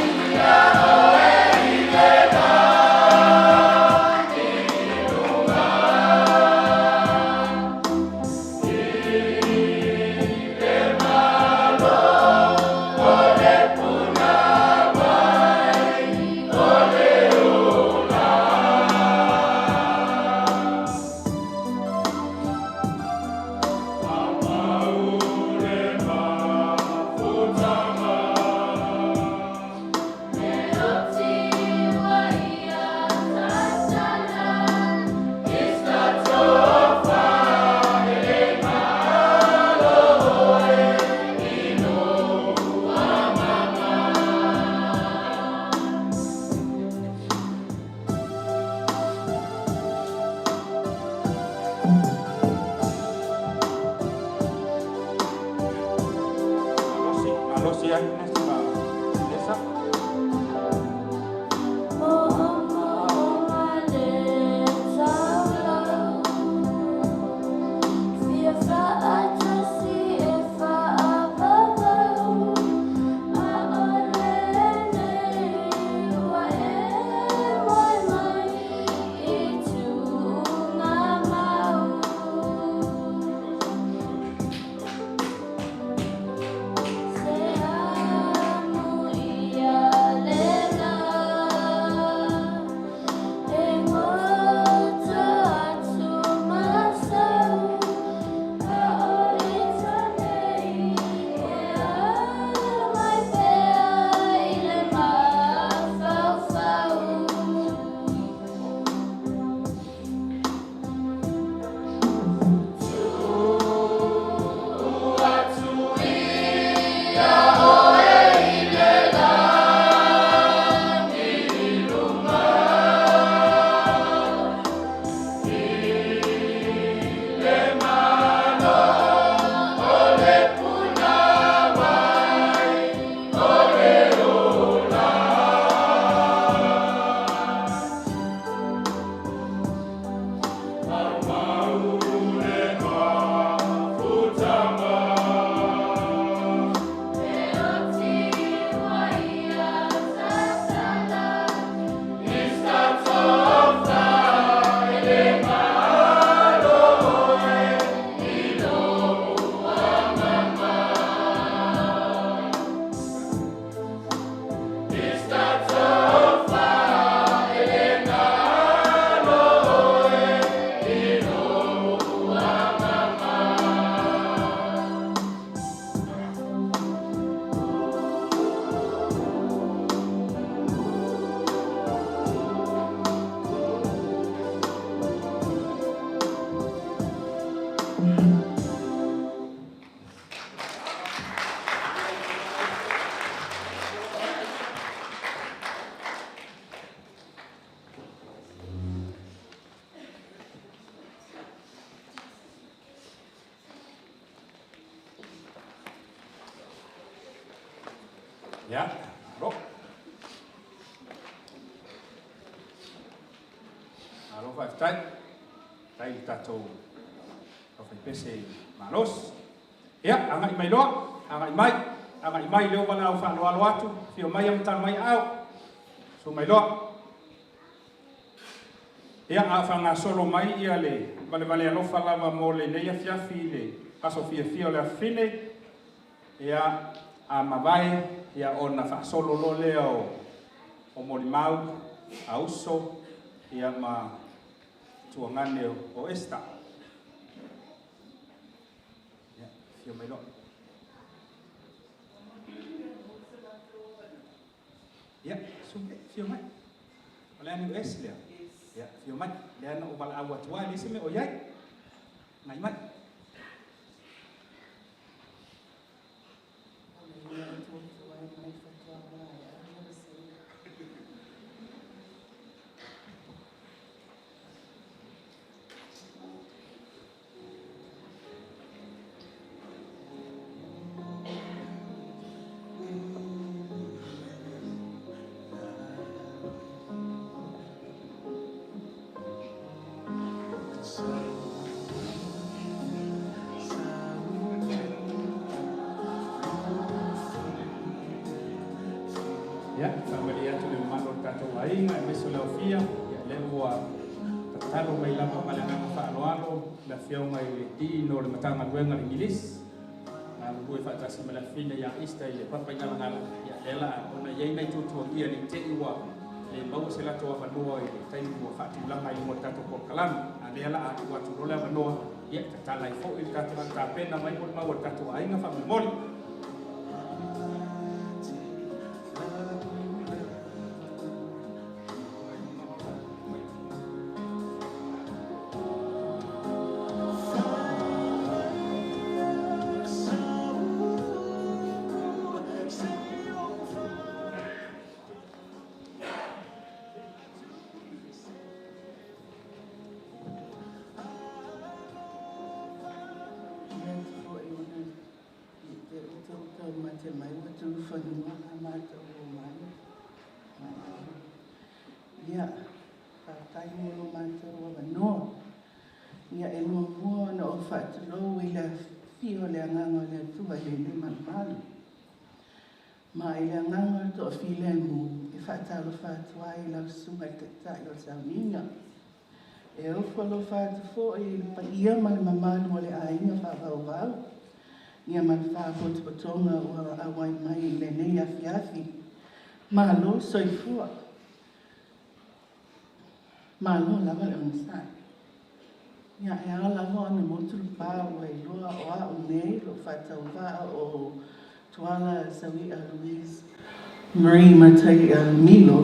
Malosi, malosi Agnes ma Lesa. Ia, malo. Malo faafetai. Faafetai i le tatou aufaipese malosi. Ia, agai mai loa, agai mai, agai mai lea ua valaau faaaloalo atu, afio mai amatala mai aao. Susu mai loa. Ia, a o faagasolo mai ia le valevale alofa lava mo lenei afiafi i le aso fiafia o le afafine, ia, a mavae, ia ona faasolo loa lea o o molimau a uso, ia ma tuagane o Esther. Ia, afio mai loa. Ia, susu, afio mai. O le a ni o esi lea? Ia, afio mai. Lea na ou valaau atu ai, leai se mea o i ai. Agai mai. Ia, faamalie atu i le mamalu o le tatou aiga aemaise o le aofia, ia lea ua tatalo mai lava ma le agaga faaaloalo le Afioga i le Dean o le Matagaluega o le Igilisi, galulue faatasi ma le afafine ia Easter i le papa i Galagala, ia lea la ona e i ai nai tuatuagia ne i te i ua le maua se latou avanoa i le taimi ua faatulaga ai luga o le tatou polokalame. A lea la a tuu atu loa le avanoa, ia tatala ai foi le tatou tapena mai mo le mau a le tatou aiga faamolemole. I te utautau mate mai ua tufanua la matou omai. Ia, faafetai mo lo matou avanoa. Ia, e muamua ona ou faatulou i le afifio o le Agaga o le Atua i lenei malumalu. Ma i le agaga o le toafilemu e faatalofa atu ai i lau Susuga i le Taitai o le Sauniga. E ofo alofa atu foi i le paia ma le mamalu o le aiga faavauvau, ia ma le faapotopotoga ua auai mai i lenei afiafi. Malo soifua! Malo lava le onosai. Ia, e ao lava ona motu le pa ua iloa o a'u nei lo'u faatauvaa o Tuala Saui'a Louise Marie Matai'a Milo,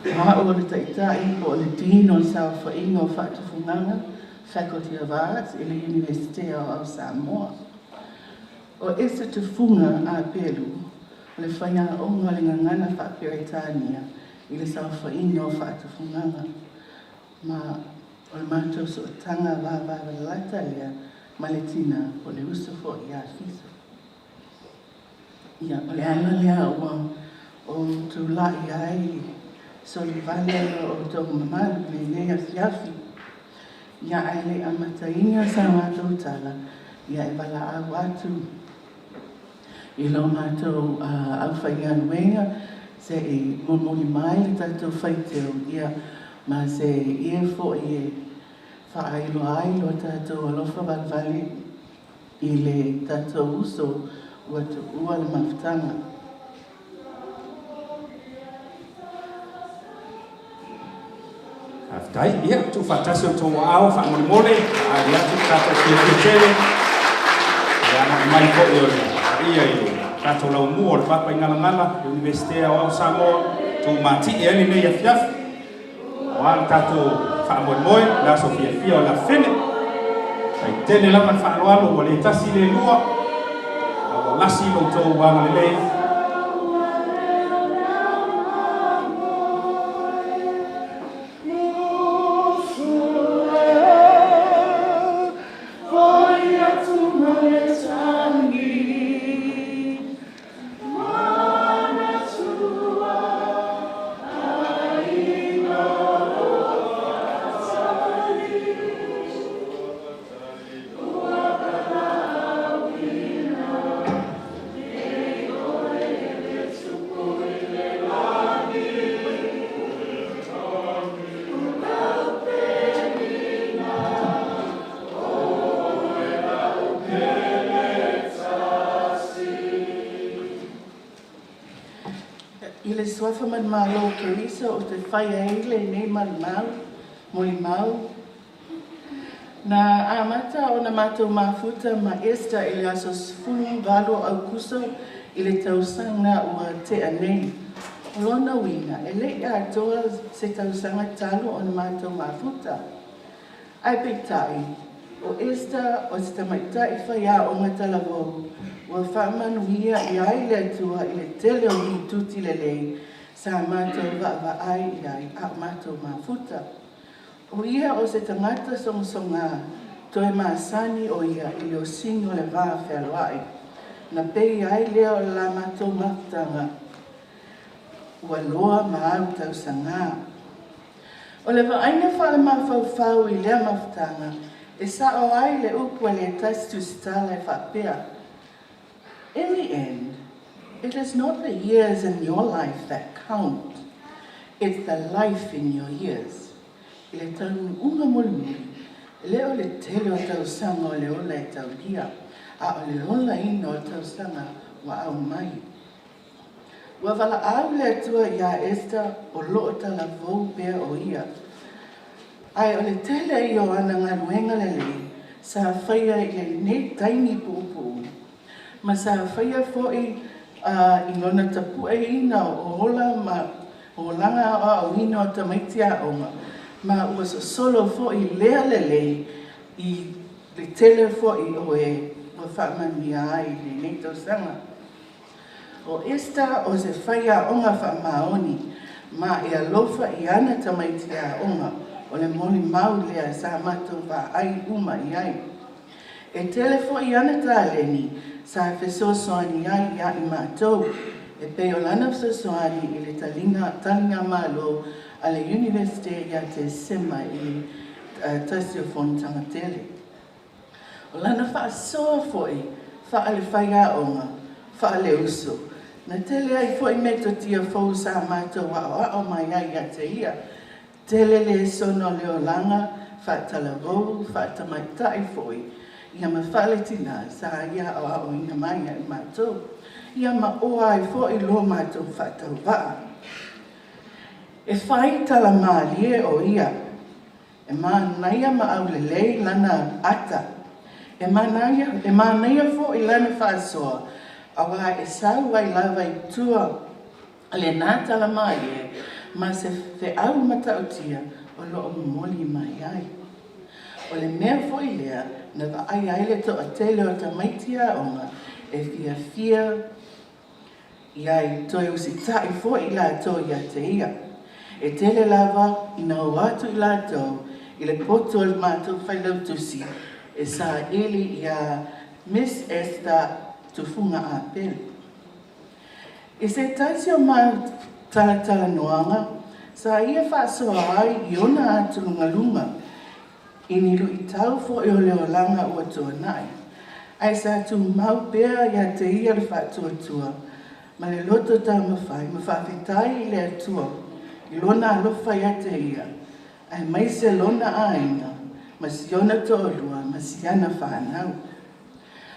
o a'u o le Taitai po o le Dean o le Saofaiga o Faatufugaga, Faculty of Arts, i le Iunivesite Aoao Samoa. O Esa Tufuga Apelu, o le faiaoga o le gagana faa-Peretania i le Saofaiga o Faatufugaga. Ma o le matou sootaga vavalalata lea ma le tina po o le uso foi ia Fiso. Ia, o le ala lea ua ou tulai ai e solivale lo outou mamalu i lenei afiafi. Ia, ae le i amataina sa matou tala, ia e valaau atu i lo matou aufaigaluega se i molimoli mai le tatou faitio, ia, ma se ie foi e faailoa ai lo tatou alofa valevale i le tatou uso ua tuua le mafutaga. Faafetai. Ia, tuufaatasi outou aao faamolemole, aali atu le tatou fiafia tele. Le agai mai foi o le paia i le tatou laumua o le Papaigalagala, le Iunivesite Aoao Samoa, tuumati'e ai lenei afiafi. Aua le tatou faamoemoe, le aso fiafia o le afene. Tai tele lava le faaaloalo, ua le tasi le lua, a ua lasi lo outou agalelei. I le Suafa Manumalo o Keriso ou te fai ai lenei malimau, molimau. Na amata ona matou mafuta ma Esther i le aso 18 o Aukuso i le tausaga ua tea nei. O lona uiga, e le i atoa se tausaga talu ona matou mafuta. Ae peitai, o Esther o se tamaitai faiaoga talavou ua faamanuia i ai le Atua i le tele o mituti lelei sa matou vaavaai i ai a o matou mafuta. O ia o se tagata sogasoga, toe masani o ia i le osini o le va fealoai. Na pei ai lea o la matou mafutaga ua loa ma au tausaga. O le vaaiga faalemafaufau i lea mafutaga, e sao ai le upu a le tasi tusitala e faapea, In the end, It is not the years in your life that count, it's the life in your years. I le taunuuga mulimuli, e le o le tele o tausaga o le ola e taulia, a o le olaina o tausaga ua aumai. Ua valaau le Atua iā Esta o lo o talavou pea o ia. Ae o le tele ia o ana galuega lelei sa faia i lenei taimi puupuu, ma sa faia foi i lona tapueina o ola ma olaga aoaoina o tamaiti aoga, ma ua sosolo foi lea lelei i le tele foi o e ua faamanuia ai i lenei tausaga. O Esther o se faiaoga faamaoni ma e alofa i ana tamaiti aoga, o le molimau lea sa matou vaai uma i ai. E tele foi ana taleni sa fesoasoani ai ia i matou, e pei o lana fesoasoani i le taliga taligamalo a le Iunivesite ia Tesema i le tasi o fonotaga tele. O lana faasoa foi faale-faiaoga, faale-uso, na tele ai foi metotia fou sa matou aoao mai ai ia te ia. Tele lesona o le olaga faatalavou, faatamaitai foi, ia ma faale-tina sa ia aoaoina mai ia i matou, ia ma oa ai foi lo matou faatauvaa. E fai tala malie o ia. E manaia ma aulelei lana ata. E manaia, e manaia foi lana faasoa, auā e sau ai lava i tua lenā tala mālie ma se feau matautia o lo o momoli mai ai. O le mea foi lea na vaaia ai le toatele o tamaiti aoga e fiafia i ai, toe usitai foi i latou ia te ia. E tele lava ina o atu i latou i le poto o le matou failautusi e saili iā Miss Esther Tufuga Apelu. I se tasi o mau talatalanoaga, sa ia faasoa ai i ona atugaluga i ni luitau foi o le olaga ua tuanai, ae sa tumau pea ia te ia le faatuatua ma le loto taumafai ma faafetai i le Atua i Lona alofa ia te ia, aemaise lona aiga ma si ona toalua ma si ana fanau.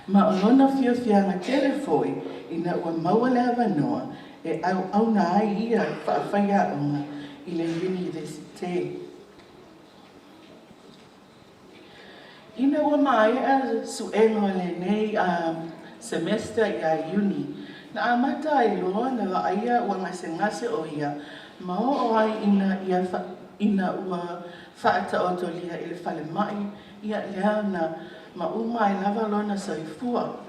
Ma o lona fiafiaga tele foi ina ua maua le avanoa e auauna ai ia faafaiaoga i le Iunivesite. Ina ua maea suega o lenei semester ia Iuni, na amata ai loa ona vaaia ua gasegase o ia ma oo ai ina ia ina ua faataotolia i le falemai ia lea na mauma ai lava lona soifua.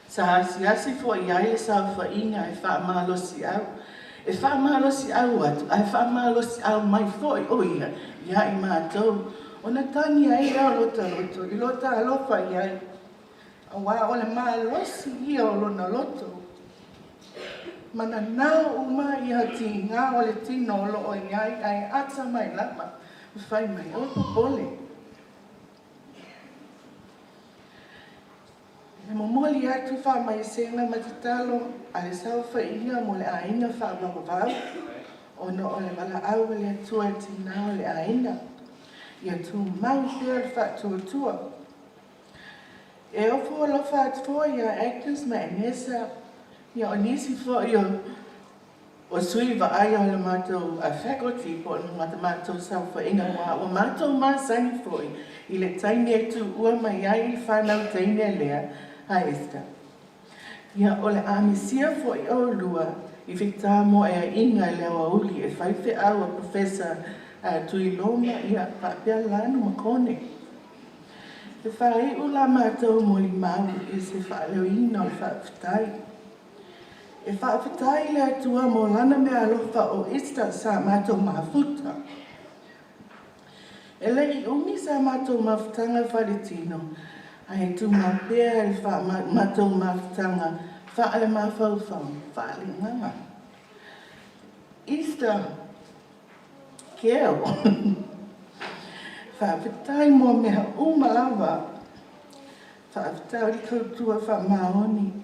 Sa asiasi foi i ai le saofaiga e faamalosiau, e faamalosiau atu ae faamalosiau mai foi o ia ia i matou, ona tagi ai lea o lota loto i lota alofa i ai, auā o le malosi ia o lona loto. Mananao uma ia tiga o le tino o lo o i ai ae ata mai lava ma fai mai, Aua e popole. E momoli atu faamaisega ma tatalo a le saofaiga mo le aiga faavavau ona o le valaau a le Atua i tina o le aiga. Ia tumau pea le faatuatua. E ofo alofa atu foi ia Agnes ma Enesa, ia o nisi foi o O sui vaaia o le matou faculty po o le matou saofaiga aua ua matou masani foi i le taimi e tuua mai ai le fanau teine lea a Esther. Ia, o le a misia foi oulua i fitamoeaiga i le aoauli e fai feau a Professor Tuiloma ia faapea Lanu ma Kone. E faaiu la matou molimau i se faaleoina o le faafetai. E faafetai i le Atua mo Lana meaalofa o Easter sa matou mafuta. E le i umi sa matou mafutaga faale-tino, ae tumau pea le matou mafutaga faale-mafaufau, faale-agaga. Easter Keo. Faafetai mo mea uma lava. Faafetai le tautua faamaoni.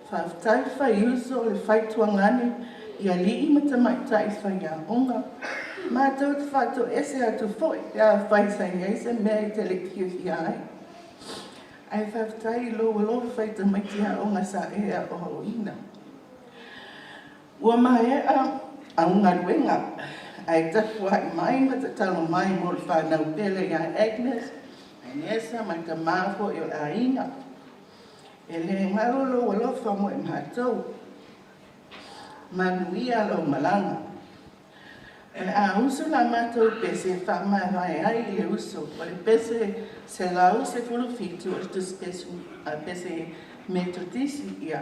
Faafetai Faiuso le faituagane i alii ma tamaitai faiaoga. Matou te faatoese atu foi pe afai sa i ai se mea e te le i fiafia ai. Ae faafetai i lou alofa i tamaiti aoga sa e aoaoina. Ua maea au galuega, ae tapuai mai ma tatalo mai mo le fanau pele ia Agnes, Agnesa ma le tama foi o le aiga. E le galo lou alofa mo i matou. Manuia lau malaga. O le a usu la matou pese e faamavae ai i le uso, o le pese 117 o le tusi pese Metotisi, ia,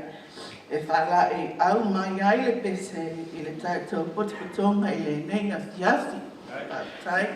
e faalaeiau mai ai le pese i le tatou potopotoga i lenei afiafi. Faafetai.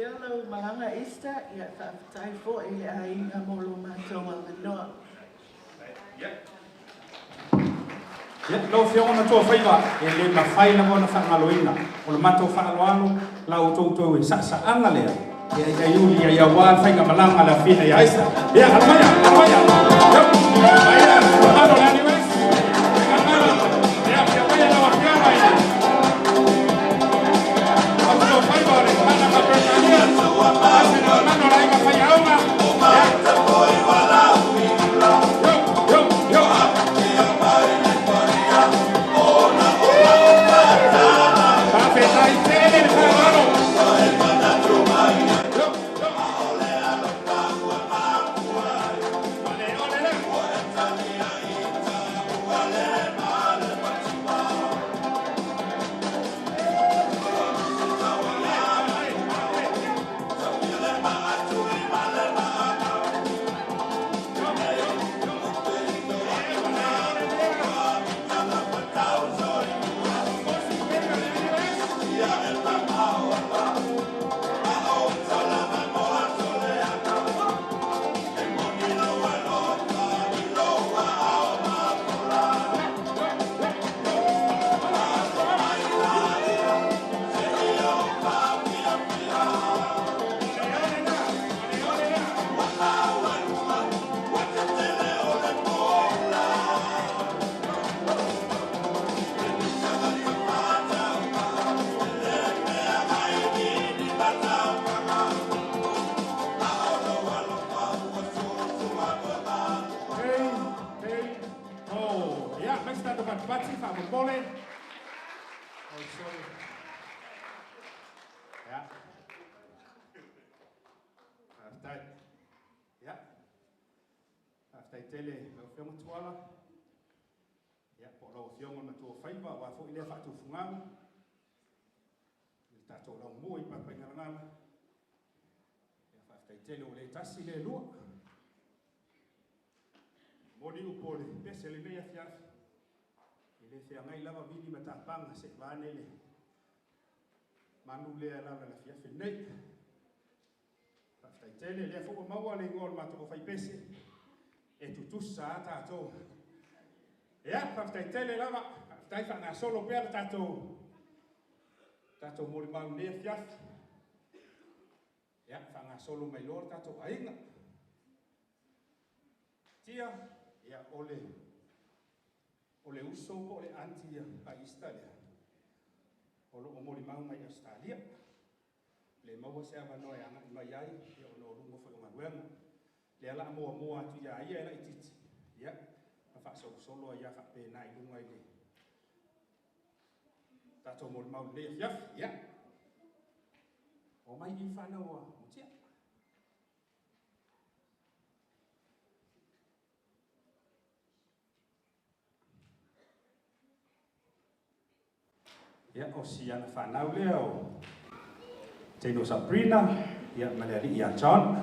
pea lau malaga Esther, ia faafetai foi i le aiga mo lo matou avanoa. Ia, lau Afioga Matuafaiva, e le mafai lava ona faagaloina o le matou faaaloalo la outou toe saasaaga lea, ia ia iuli ia ia aua le faigamalaga a le afioga ia Esther. Ia, alo maia, alo maia. Yo, maia, mamalu o le NUS. Gagala, ia, afio maia lau Afioga i le Matuafaiva o le Manaka Peretania. Asi le mamalu o le aiga faiaoga. Ia. Yo, yo, yo. Faafetai tele le faaaloalo. Yo, yo. Ole, ole le. Hey, hey, ho. Ia, mai se tatou patipati faamolemole. Oh, sorry. Ia. Faafetai. Ia. Faafetai tele lau Afioga Tuala. Ia, po o lau Afioga le matua faiva, aua foi lea faatufugaga. I le tatou laumua i Papaigalagala. Ia, faafetai tele ua le tasi le lua. Moni upu o le pese lenei afiafi. E le feagai lava vili ma tapaga se'i vaeane le manu lea e alaala i le afiafi lenei. Faafetai tele, lea foi ua maua le igoa o le matou aufaipese, e tutusa a tatou. Ia, faafetai tele lava, faafetai faagasolo pea le tatou tatou molimau i lenei afiafi. Ia, faagasolo mai loa le tatou aiga. Tia, ia, o le o le uso po o le aunty a Easter lea, o lo o molimau mai Ausetalia. Le maua se avanoa e agai mai ai, ia ona o luga foi o galuega. Lea la a muamua atu ia ia e laitiiti, ia, ma faasolosolo ai lava faapena i luga i le tatou molimau i lenei afiafi. Ia, omai i fanau a Mutia. Ia, o si ana fanau lea o Teino Sabrina, ia, ma le alii ia John.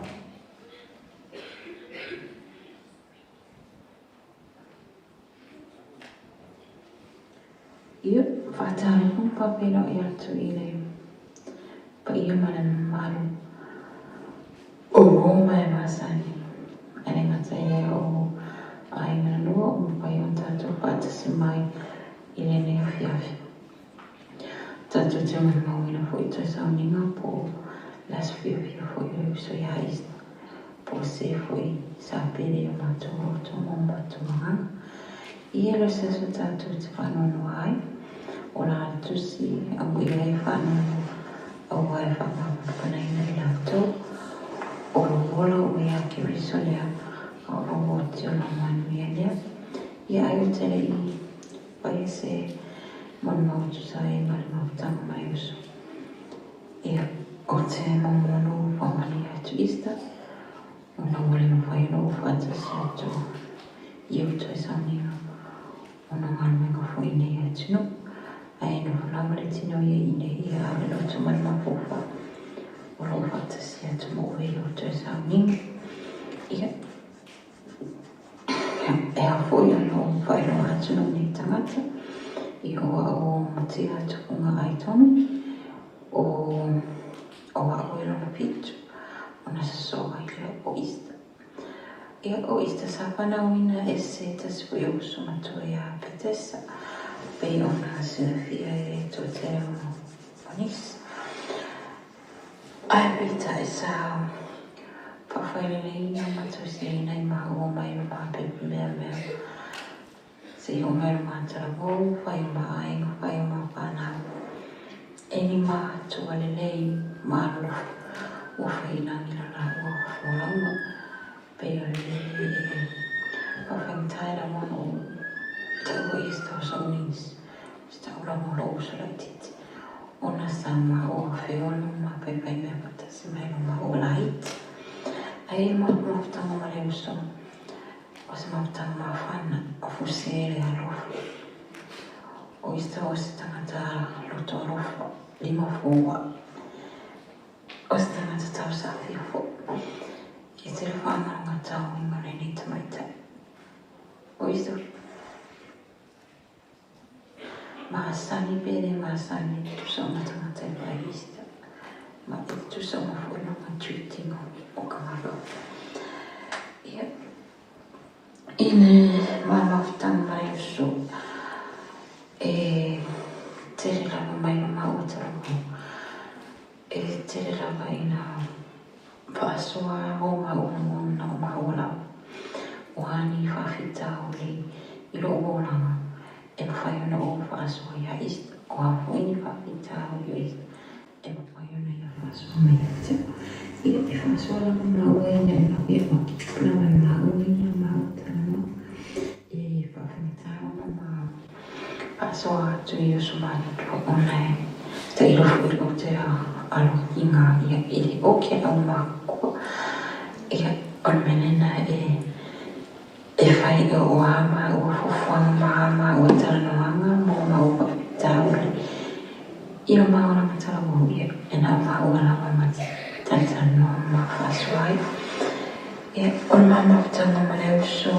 Ia, faatalofa ma faafeiloai atu i le paia ma le mamalu o Roma e masani. E le gata i lea o aiga na lua ua mafai ona tatou faatasi mai i lenei afiafi. Tatou te molimauina foi toe sauniga po o le aso fiafia foi o le uso ia Easter, po o se foi sa pele i o matou loto ma o matou agaga. I e le o se aso tatou te faanoanoa ai, o la le tusi amuia ai faanoanoa aua e faamafanafanaina i latou o lo ola ua ia Keriso lea a o lo oti o la manuia lea. Ia ai o te le i Faia se molimau tusa ai ma le mafutaga mai uso. Ia, o te muamua no faamanuia atu Easter, ona ua le mafai ona ou faatasi atu i ou toe sauniga ona o galuega foi i nei atunuu. Ae nofo lava le tino ia i nei ia a o le loto ma le mafaufau o lo o faatasi atu ma oe i ou toe sauniga. Ia. E ao foi ona ou faailoa atu lou nei tagata i o au matia tupunga ai tonu o o a'u e lona fitu ona sosoo ai lea o Easter. Ia, o Easter sa fanauina e se tasi foi o uso matua ia Petesa, pei ona silafia e le toatele o nisi. Ae peitai sa faafaileleina ma tausiaina i maua mai o mapepemeamea seia oo mai i lo matalavou, fai o ma aiga, fai o ma fanau, e ni matua lelei ma alolofa ua fai i lagi lo laua folauga. Pei o le mea e faafaigata ai lava ona ou taua i se tausaga se taulaga o lou uso laitiiti ona sa maua feola ma faifaimea faatasi mai ma maua laiti. Ae i le mafutaga ma le uso, o se mafutaga mafana, o fuse le alofa. O Isa o se tagata loto alofa, lima fua'i. O se tagata tausafia foi. E tele faagalogata uiga o lenei tamaitai. O Isa Masani pe le masani e tutusa uma tagata e vaai Easter ma e tutusa uma foi lona treating o Kangalo. Ia, i le mafutaga ma le uso e tele lava mai lo maua talavou, e tele lava ina faasoa o maua lagona o maua lava. O a ni faafitauli i lou olaga e mafai ona ou faasoa iā Easter, o a foi ni faafitauli o Easter e mafai ona ia faasoa mai ia te au. Ia, e faasoa lava maua ina ia lava e maua ia maua talanoa e faafaigata ona ma faasoa atu i uso malitua ona e tailo foi lou te aloagiga ia i le o ke aumakua. Ia, o le mea lena e e fai o a maua fuafuaga ma a maua talanoaga mo maua faafitauli i lo maua lava talavou, ia, e na o maua lava ma te talatalanoa ma faasoa ai. Ia, o le ma mafutaga ma le uso,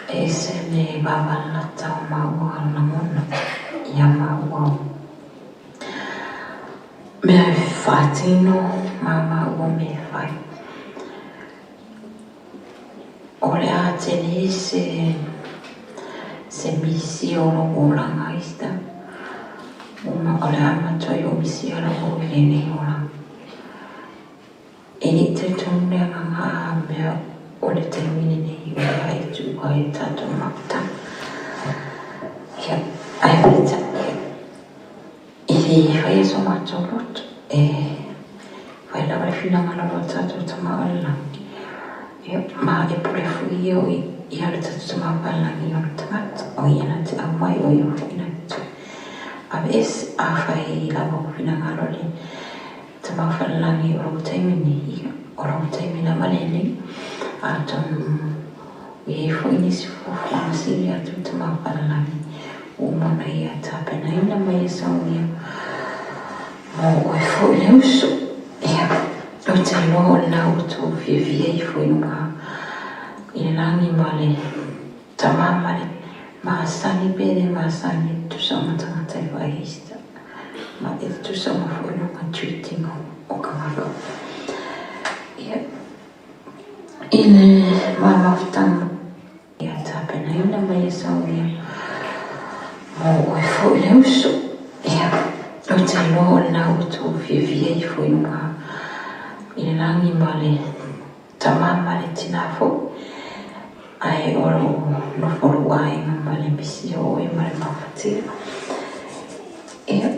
e ese le vavalata o maua lagona ia maua mea e faatino ma maua mea e fai. O le a tele se se misi o lou olaga Easter, uma o le a matuai ou misia lava oe i lenei olaga. E le i talitonu le agaga a mea o le taimi lenei o le a e tuua ai le tatou mafutaga. Ia, ae peitai, ia, e le faia so matou loto, e fai lava le finagalo o lo tatou Tama o le Lagi. Ia, ma e pule foi ia o ia le tatou Tama o le Lagi i ona tagata, o ia na te aumai, o ia foi na te toe aveese. Afai lava ua finagalo le Tama Falelagi o lou taimi nei, ia, o lou taimi lava lenei. Atonu ua i ai foi nisi fuafuaga sili atu i Tama Falelagi ua uma ona ia tapenaina ma ia saunia mo oe foi le uso. Ia, ou te iloa o lena ua outou fiafia ifo i luga i le lagi ma le tama ma le masani pe le masani e tutusa uma tagata e vaai Easter. Ma e tutusa uma foi lona treating o Kangalo. Ia, i le ma mafutaga ia tapenaina ma ia saunia mo oe foi le uso. Ia, ou te iloa o lena ua outou fiafia ifo i luga i le lagi ma le tama ma le tina foi, ae o lo o nofo lou aiga ma le misi o oe ma le mafatia. Ia,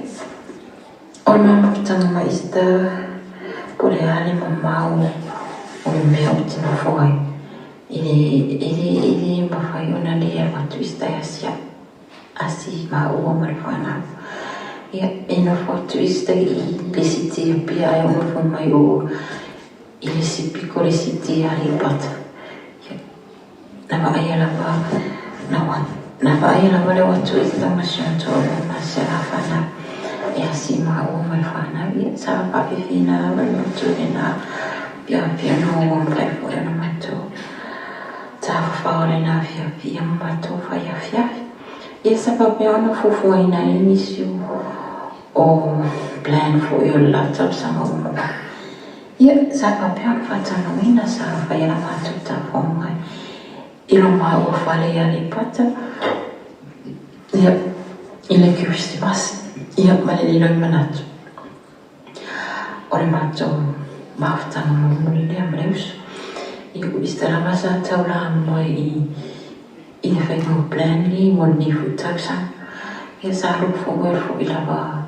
o le mafutaga ma Easter, po o le a le mamao o le mea ou te nofo ai, e le, e le, e le mafai ona le alu atu Easter e asi au, asi maua ma le fanau. Ia, e nofo atu Easter i le siti Apia ae ou nofo mai o i le isi piko le siti i Aleipata. Ia, na vaaia lava, na, na vaaia lava le o atu i tama si ona toalua ma si ala fanau. E asi maua ma le fanau, ia, sa faafiafiaina lava le loto i lena fiafia na ua mafai foi ona matou tafafao lena afiafi ia ma matou fai afiafi. Ia sa faapea ona fuafuaina ai nisi o plan foi o le la tausaga ua mavae. Ia, sa faapea ona faatalanoaina, sa fai a la matou tafoaga i lo maua fale i Aleipata, ia, i le Kerisimasi, ia, ma le lilo i manatu. O le matou mafutaga mulimuli lea ma le uso. Ia, o Easter lava sa taulamua i i le faiga o plan nei mo lenei foi tausaga. Ia sa look forward foi lava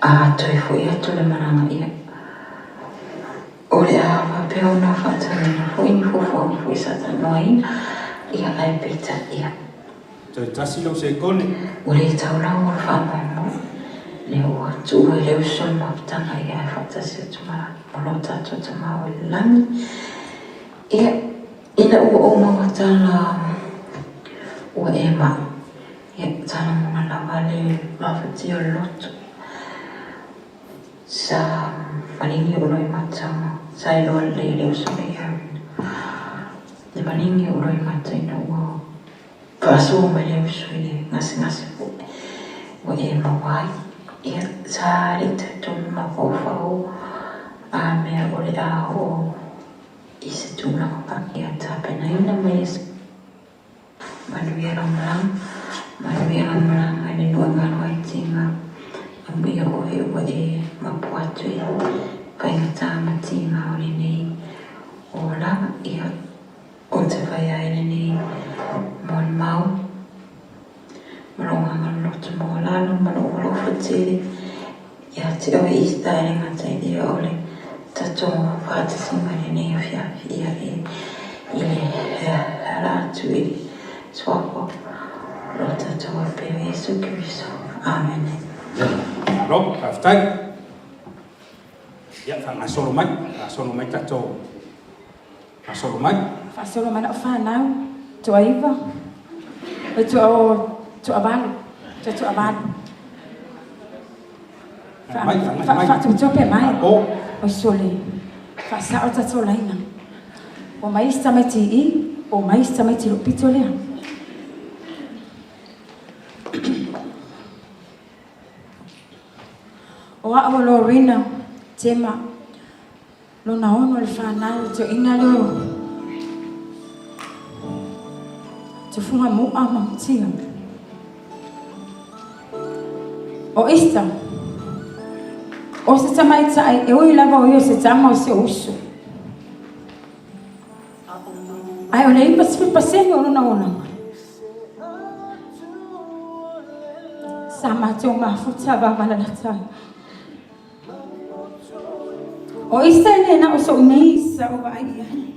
a toe foi atu le malaga ia o le a faapea ona faatauina foi ni fuafuaga foi sa talanoaina ia ae peitai ia. Toe tasi lou sekone. Ua le tau lau o le faamoemoe lea ua tuua i le uso le mafutaga ia ae faatasi atu ma lo tatou Tama o i le lagi. Ia Ina ua ou maua tala ua e mau, ia sa lagona lava le mafatia o le loto. Sa maligi ou loimata, sa iloa lelei e le uso nei au le maligi o ou loimata ina ua faasoa mai le uso i le gasegase foi ua e maua ai. Ia, sa le i talitonu mafaufau a mea o le a oo i se tulaga faapea tapenaina mai e Manuia lau malaga, manuia lau malaga i le nuu e galo ai tiga, amuia oe ua e mapu atu i faigata ma tiga o lenei olaga, ia ou te fai ai lenei molimau ma lou agaga loloto maualalo ma lou alofa tele Ia te oe Easter e le gata i lea o le tatou faatasiga i lenei afiafi ia e i le ala atu i le suafa o lo tatou Ape o Iesu Keriso. Amene. Malo, faafetai. Ia, faagasolo mai, faagasolo mai tatou, faasolo mai. Faasolo mai lau fanau, toaiva, oi toa, toavalu, toa toavalu. Faatopetope mai, oi sole, faasao tatou laina. Ua mai isi tamaiti i i, ua mai isi tamaiti i lou pito lea. O au o Lorena Tema, lona ono o le fanau, toeaina lea o Tufuga Mu'a ma Mutia. O Easter, o se tamaitai e ui lava o ia o se tama o si ou uso. Ae o le 90% o lona olaga, sa matou mafuta vavalalata ai. O Easter e le na o so'u nei sa ou vaai i ai.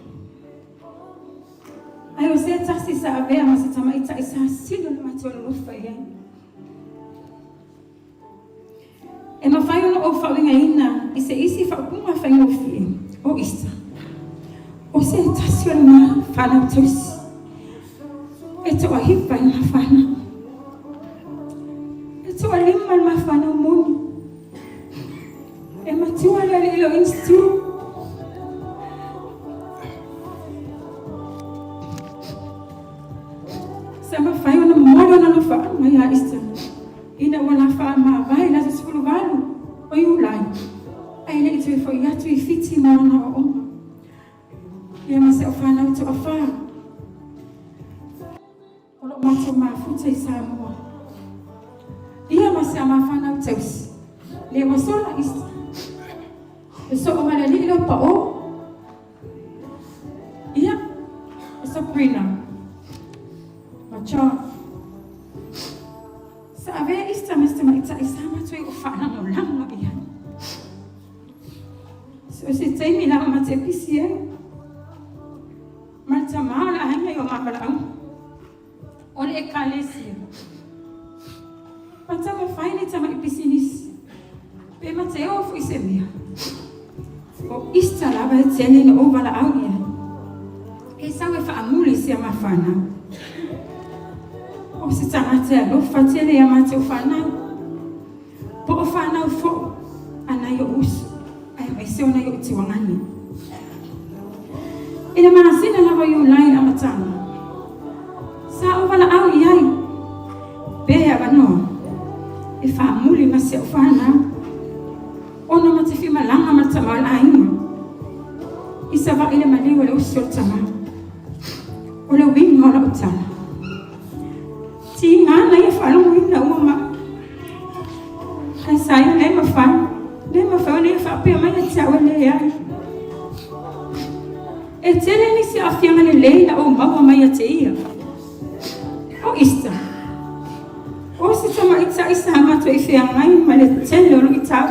Ae o se tasi sa avea ma se tamaitai sa sili ona matou alolofa i ai. E mafai ona ou faauigaina i se isi faaupuga faigofie, o Easter, o se tasi o le ma fanau tausi e toahipa i le ma fanau, e toalima le ma fanau moni, e matua le alii lau institute. Sa mafai ona momoli ona alofaaga ia Easter ina ua lafaamavae i le aso 18 o Iulai, ae le i toe foi atu i Fiti mo lana aoaoga. Ia ma si au fanau toafa o lo o matou mafuta i Samoa. Ia ma si a ma fanau tausi, le ua sola Easter. E soo ma le alii leo pa'o. Ia, o Sabrina ma John. Sa avea Easter ma si tamaitai sa matou i o faalagolago i ai. So se taimi lava ma te pisi ai. Ma le tamā o le aiga i o mavalaauga. O le ekalesia. Ma taumafai le tamai pisinisi. Pe ma te oo foi se mea. O Easter lava e tele ina ou valaau i ai. E sau e faamuli i si a ma fanau. O se tagata e alofa tele ia matou fanau. Po o fanau foʻu a nai oʻu uso, aemaise o nai oʻu tiuagane. I le masina lava o Iulai i le amataga, sa ou valaau i ai pe e avanoa e faamuli ma si au fanau ona ma te fia malaga ma le. ma le tama o le aiga. I Savaii le maliu a le uso o le tama. O le uiga o lau tala. Tiga na ia faalogoina uma ma ae sa ia le mafai, le mafai ona ia faapea mai ia te au e leai. E tele nisi aafiaga lelei na ou maua mai ia te ia. O Easter, o se tamaitai sa matou i feagai ma le tele o luitau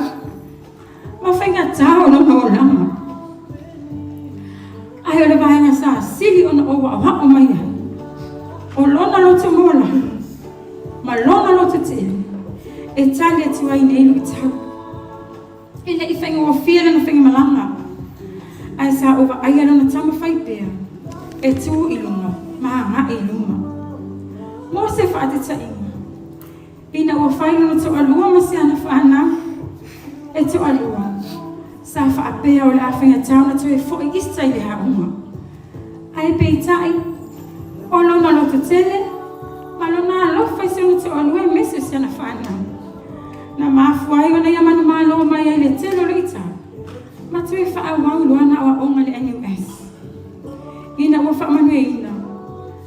ma faigata o lona olaga. Ae o le vaega sa sili ona ou aoao mai ai, o lona loto maualalo ma lona loto tele e tali atu ai nei luitau. E le i faigofie lana faigamalaga, ae sa ou vaaia lona taumafai pea e tu i luga ma agai i luma. Mo se faataitaiga, ina ua fai lona toalua ma si ana fanau e toalua, sa faapea o le a faigata ona toe foi Easter i le aoga. Ae peitai, o lona lototele ma lona alofa i si ona toalua aemaise o si ana fanau, Na mafua ai ona ia manumalo mai ai le tele o luitau ma toe faaauau loa ana aoaoga i le NUS. Ina ua faamanuiaina,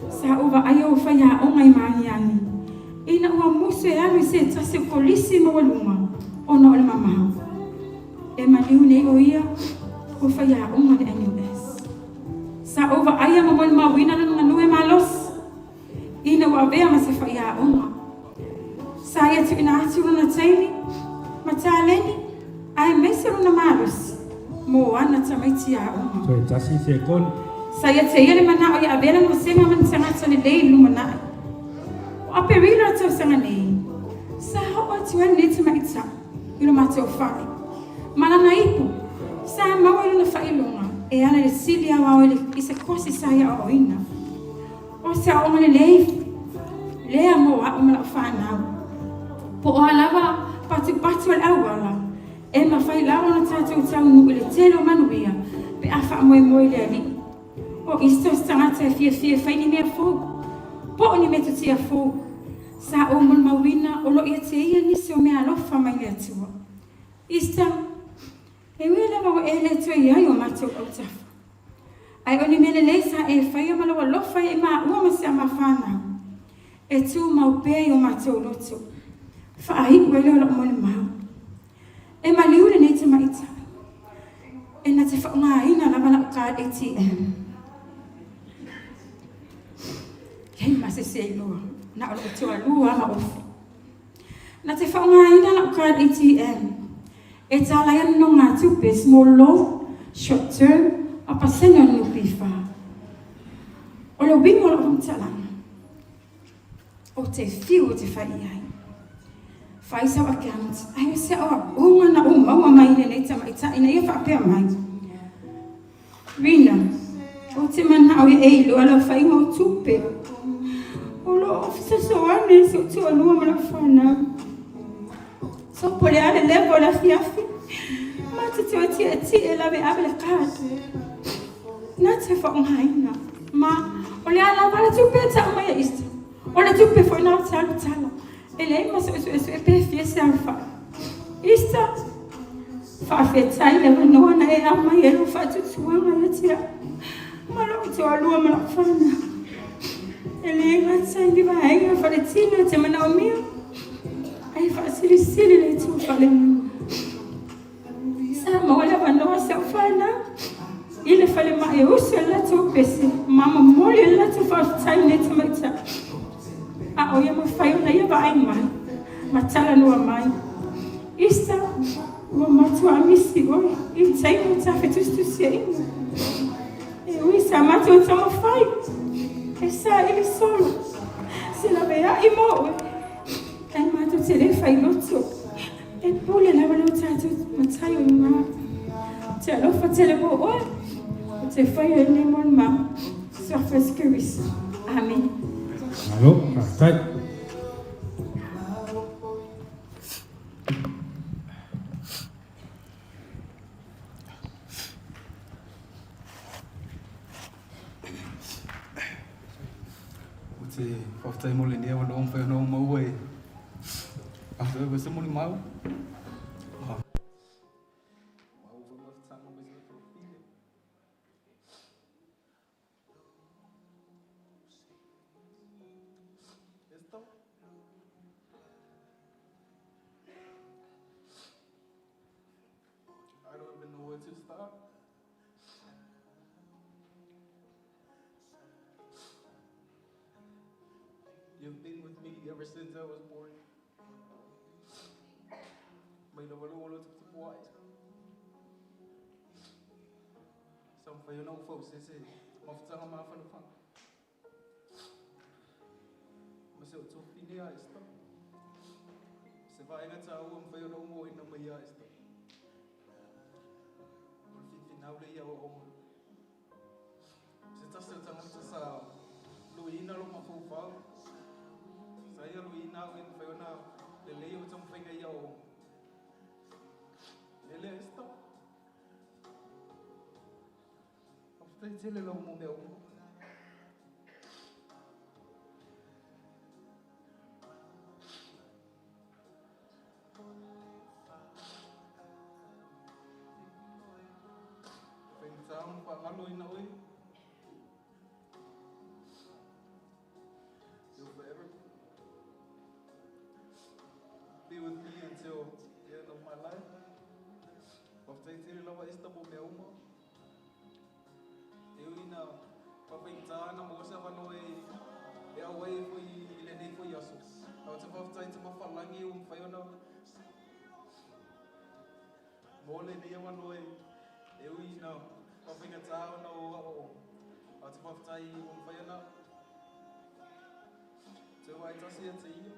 sa ou vaaia ua faiaoga i Magiagi ina ua musu e alu i se tasi o kolisi maualuga ona o le mamao. E maliu nei o ia ua faiaoga i le NUS. Sa ou vaaia ma molimauina lona galue malosi Ina ua avea ma se faiaoga. Sa ia tuuina atu lona taimi ma taleni aemaise lona malosi mo ana tamaiti aoga. Toe tasi sekoni. Sa ia teia le manao ia avea lana vasega ma ni tagata lelei i le lumanai. O Aperila o le tausaga nei, sa oo atu ai lenei tamaitai i lo matou fale ma lana ipu sa maua i lona faailoga e ala i le sili aoao i se kosi sa ia aoaoina. O se aoga lelei lea mo a'u ma la'u fanau. Po o a lava patupatu o le auala, e mafai lava ona tatou taunuu i le tele o manuia pe a faamoemoe i le Alii. O isi o se tagata e fiafia e fai ni mea fou, po o ni metotia fou. Sa ou molimauina o lo o ia te ia nisi o mea alofa mai le Atua. Easter, E ui lava ua e le toe i ai o matou autafa, ae o ni mea lelei sa e faia ma lou alofa ia i maua ma si a ma fanau, e tumau pea i o matou loto, faaiu ai lea o la'u molimau. E maliu lenei tamaitai, e na te faaaogaina lava la'u card ATM. Leai ma se isi e iloa, na o la'u toalua lava ma ofu. Na te faaaogaina la'u card ATM e tala ai ana nogatupe small loan, short term ma pasene o le NPF. O le uiga o la'u faamatalaga, ou te fiu ou te fai i ai. Fai sau account, ae o se aoaoga na ou maua mai i lenei tamaitai ina ia faapea mai, Rina, ou te manao ia e iloa lau faiga o tupe. O lo o fesoasoani si ou toalua ma lau fanau. So po o le a le level o le afiafi, ma te toe tietie laveave le card. Na te faaaogaina. Ma o le a lava le tupe e tau mai e Easter. O le tupe foi na ou te alu tala. E leai ma se suesue pe fia se aofai. Easter, faafetai le avanoa na e aumai ai lou faatuatuaga ia te au ma lou toalua ma lau fanau. E le gata i ni vaega faletino e te manaomia, ae faasilisili le itu faaleagaga. Sa maua le avanoa si au fanau i le falemai e usu ai le latou pese ma momoli ai le latou faafetai i lenei tamaitai. A o ia mafai ona ia vaai mai ma talanoa mai. Isa, ua matua misi oe i le taimi o ta fetusitusiaiga. E ui sa matou taumafai e saili solo se laveai mo oe, ae matou te le fai loto. E pule lava lo tatou Matai o luga. Ou te alofa tele mo oe, ou te faia ai lenei molimau. Suafa Keriso. Amene. Malo, faafetai. Ou te faafetai mo lenei avanoa ua mafai ona ou maua e Afai foi se molimau. where to start. You've been with me ever since I was born. Mai lava lou ola tuputupua'i. Sa mafai ona ou fausese mafutaga mafanafana. Ma si ou tuafafine ia Esther. Se vaega taua e mafai ona ou moaina mai ia Esther. O le fifinau lea i aoaoga. Se tasi o tagata sa luiina lou mafaufau, sa ia luiina au e mafai ona lelei ou taumafaiga i aoaoga. Lele Esther. Faafetai tele lava mo mea uma. Faigata ona faagaloina oe. You'll forever be with me until the end of my life. Faafetai tele lava Esther mo mea uma. E ui ina faafaigata ana maua se avanoa e auai ai foi i lenei foi aso. Ae ou te faafetai i Tamafalagi ua mafai ona maua lenei avanoa e ui ina faafaigata ona o aoaoga. Ae ou te faafetai ua mafai ona toe vaai tasi ia te ia.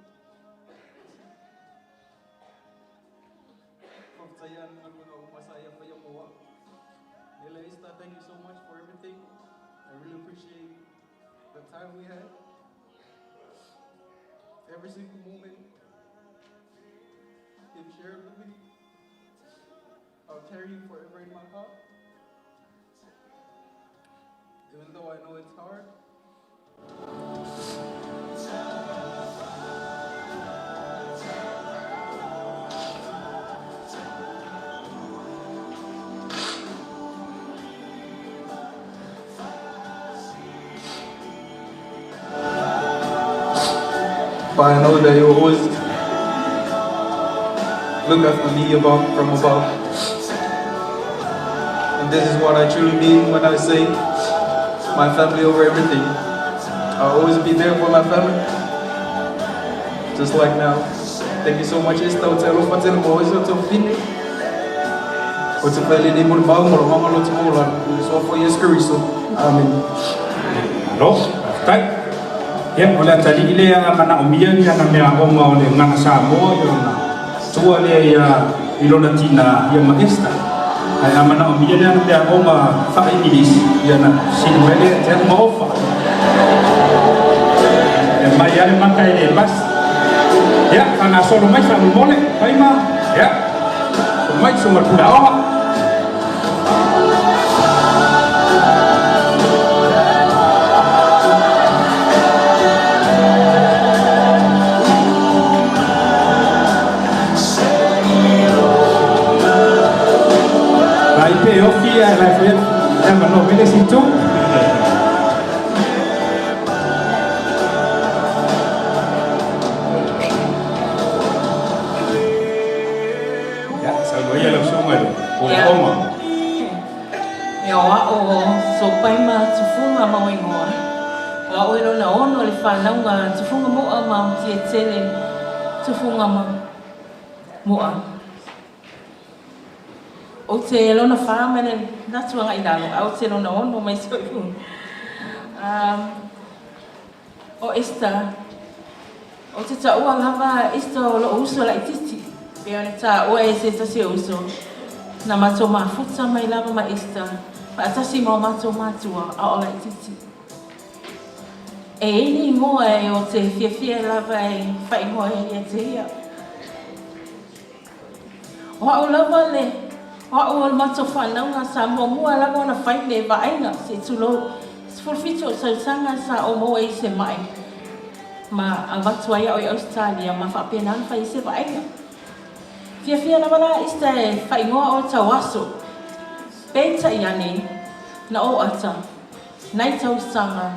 Faafetai ana galuega uma sa ia faia mo au. Nele Ista, thank you so much for everything. I really appreciate the time we had. Every single moment you've shared with me. I'll carry you forever in my heart. Even though I know it's hard. But I know that you always look after me above, from above. And this is what I truly mean when I say my family over everything. I'll always be there for my family, just like now. Thank you so much, Esther. O te alofa tele mo oe o te ofine. O te whaele nei mo le mau, mo le mama lo te maulana. I le soa fo Iesu Keriso. Amen. Malo, faafetai. Ia, o le atalii lea a manaomia ni ana meaaoga o le Gagana Samoa i ona tua lea ia i lona tinā ia ma Esther. Ae a manaomia le ana meaaoga faa-Igilisi, ia ona sili mai lea ia te au ma Ofa. E aumai lava le maka e le pasi. Ia, faagasolo mai faamolemole, Faima, ia, sosolo mai, susuga i le Pule Aoga. Vai pe ofi ae lai foi e avanoa mai le isi itu. Ia, saunoa ia lau susuga i le Pule Aoga. Ia, o a'o o Sopaima Tufuga mau igoa. O a'o e lona ono le fanauga Tufuga Mo'a ma Mutiatele Tufuga Mo'a. Ou te lona wha mai le natu anga i lalo, a ou te lona ono mai soifua. O Esther, ou te taua lava Esther o lo'u uso laitiiti, pei ona taua e se tasi o uso, na matou mafuta mai lava ma Esther, faatasi ma o matou matua a o laitiiti. E i ai le igoa e o te fiafia lava e faaigoa ai ia te ia. O a'u lava le, o a'u o le matou whanauga sa muamua lava ona whai le vaaiga, se i tulou, 17 o tausaga sa ou maua i se ma'i ma avatu ai a'u i Ausetalia ma faapena ona fai ai se vaaiga. Fiafia lava la Easter e faaigoa oe tauaso. Peitai ane, na ou ata, nai tausaga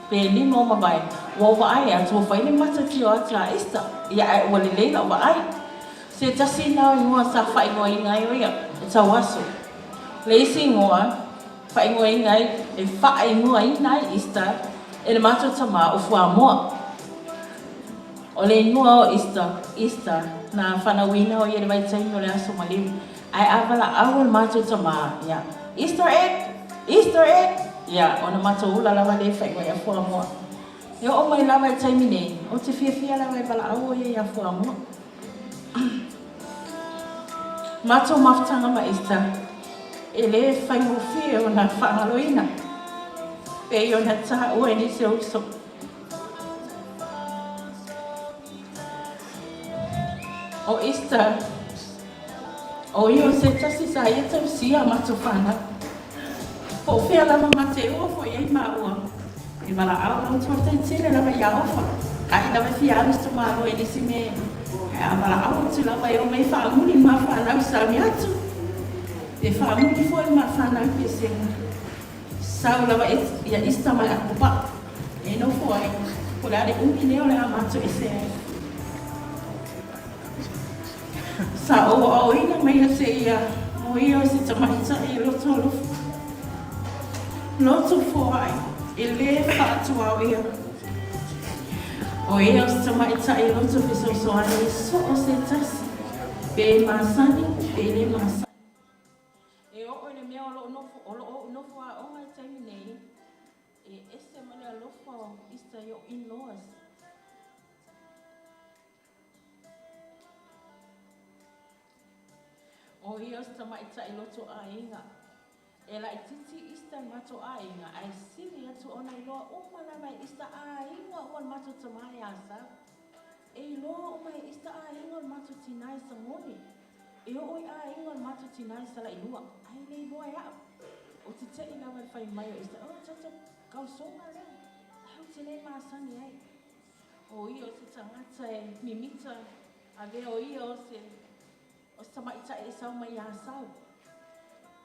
pe lima o mavae, ua ou vaai atu ua fai le mata tio ata a Easter, ia ae ua lelei la'u vaai. Se tasi na o igoa sa faaigoaina ai o ia, e Tauaso. Le isi igoa, faaigoaina ai, e faaigoaina ai Easter e le matou tamā o Fuamoa. O le igoa o Easter, Easter, na fanauina o ia i le vaitaimi o le aso maliu. Ae a valaau e le matou tamā, ia, Easter egg! Easter egg! Ia, ona matou ula lava lea e faaigoa ia Fuamoa. E oo mai lava i le taimi nei, ou te fiafia lava e valaau o ia iā Fuamoa. Matou mafutaga ma Easter, e le faigofie ona faagaloina, pei ona taua e nisi o uso. O Easter, o ia o se tasi sa ia tausia a matou fanau. Po o fea lava ma te oo foi ai maua, e valaau lau tuatai tele lava ia Ofa. Ai lava e fia alu se tamaloa i nisi mea, ae a valaau atu lava e omai faamuli ma fanau sauni atu, e faamuli foi ma fanau i Pesega. Sau lava ia Easter mai Akopa e nofo ai, po o le a le umi lea o le a matou ese ai. Sa ou aoaoina mai ia seia o ia o se tamaitai e loto alofa, loto foai, e lē faatuaoia. O ia o se tamaitai e loto fesoasoani i so o se tasi, pe masani pe le masani. E oo i le mea o lo o ou nofo aoga i le taimi nei, e ese ma le alofa o Easter i ou in-laws. O ia o se tamaitai loto aiga. E laitiiti Easter i le matou aiga, ae sili atu ona iloa uma lava e Easter aiga uma le matou tama ia Asau. E iloa uma e Easter aiga o le matou tinā i Sagone. E oo i aiga o le matou tinā i Salailua, ae le iloa e au. Ou te te'i lava i le fai mai o Easter, Oh, tatou kausoga lea, ae ou te le masani ai. O ia o se tagata e mimita avea o ia o se o se tamaitai e sau mai iā Asau.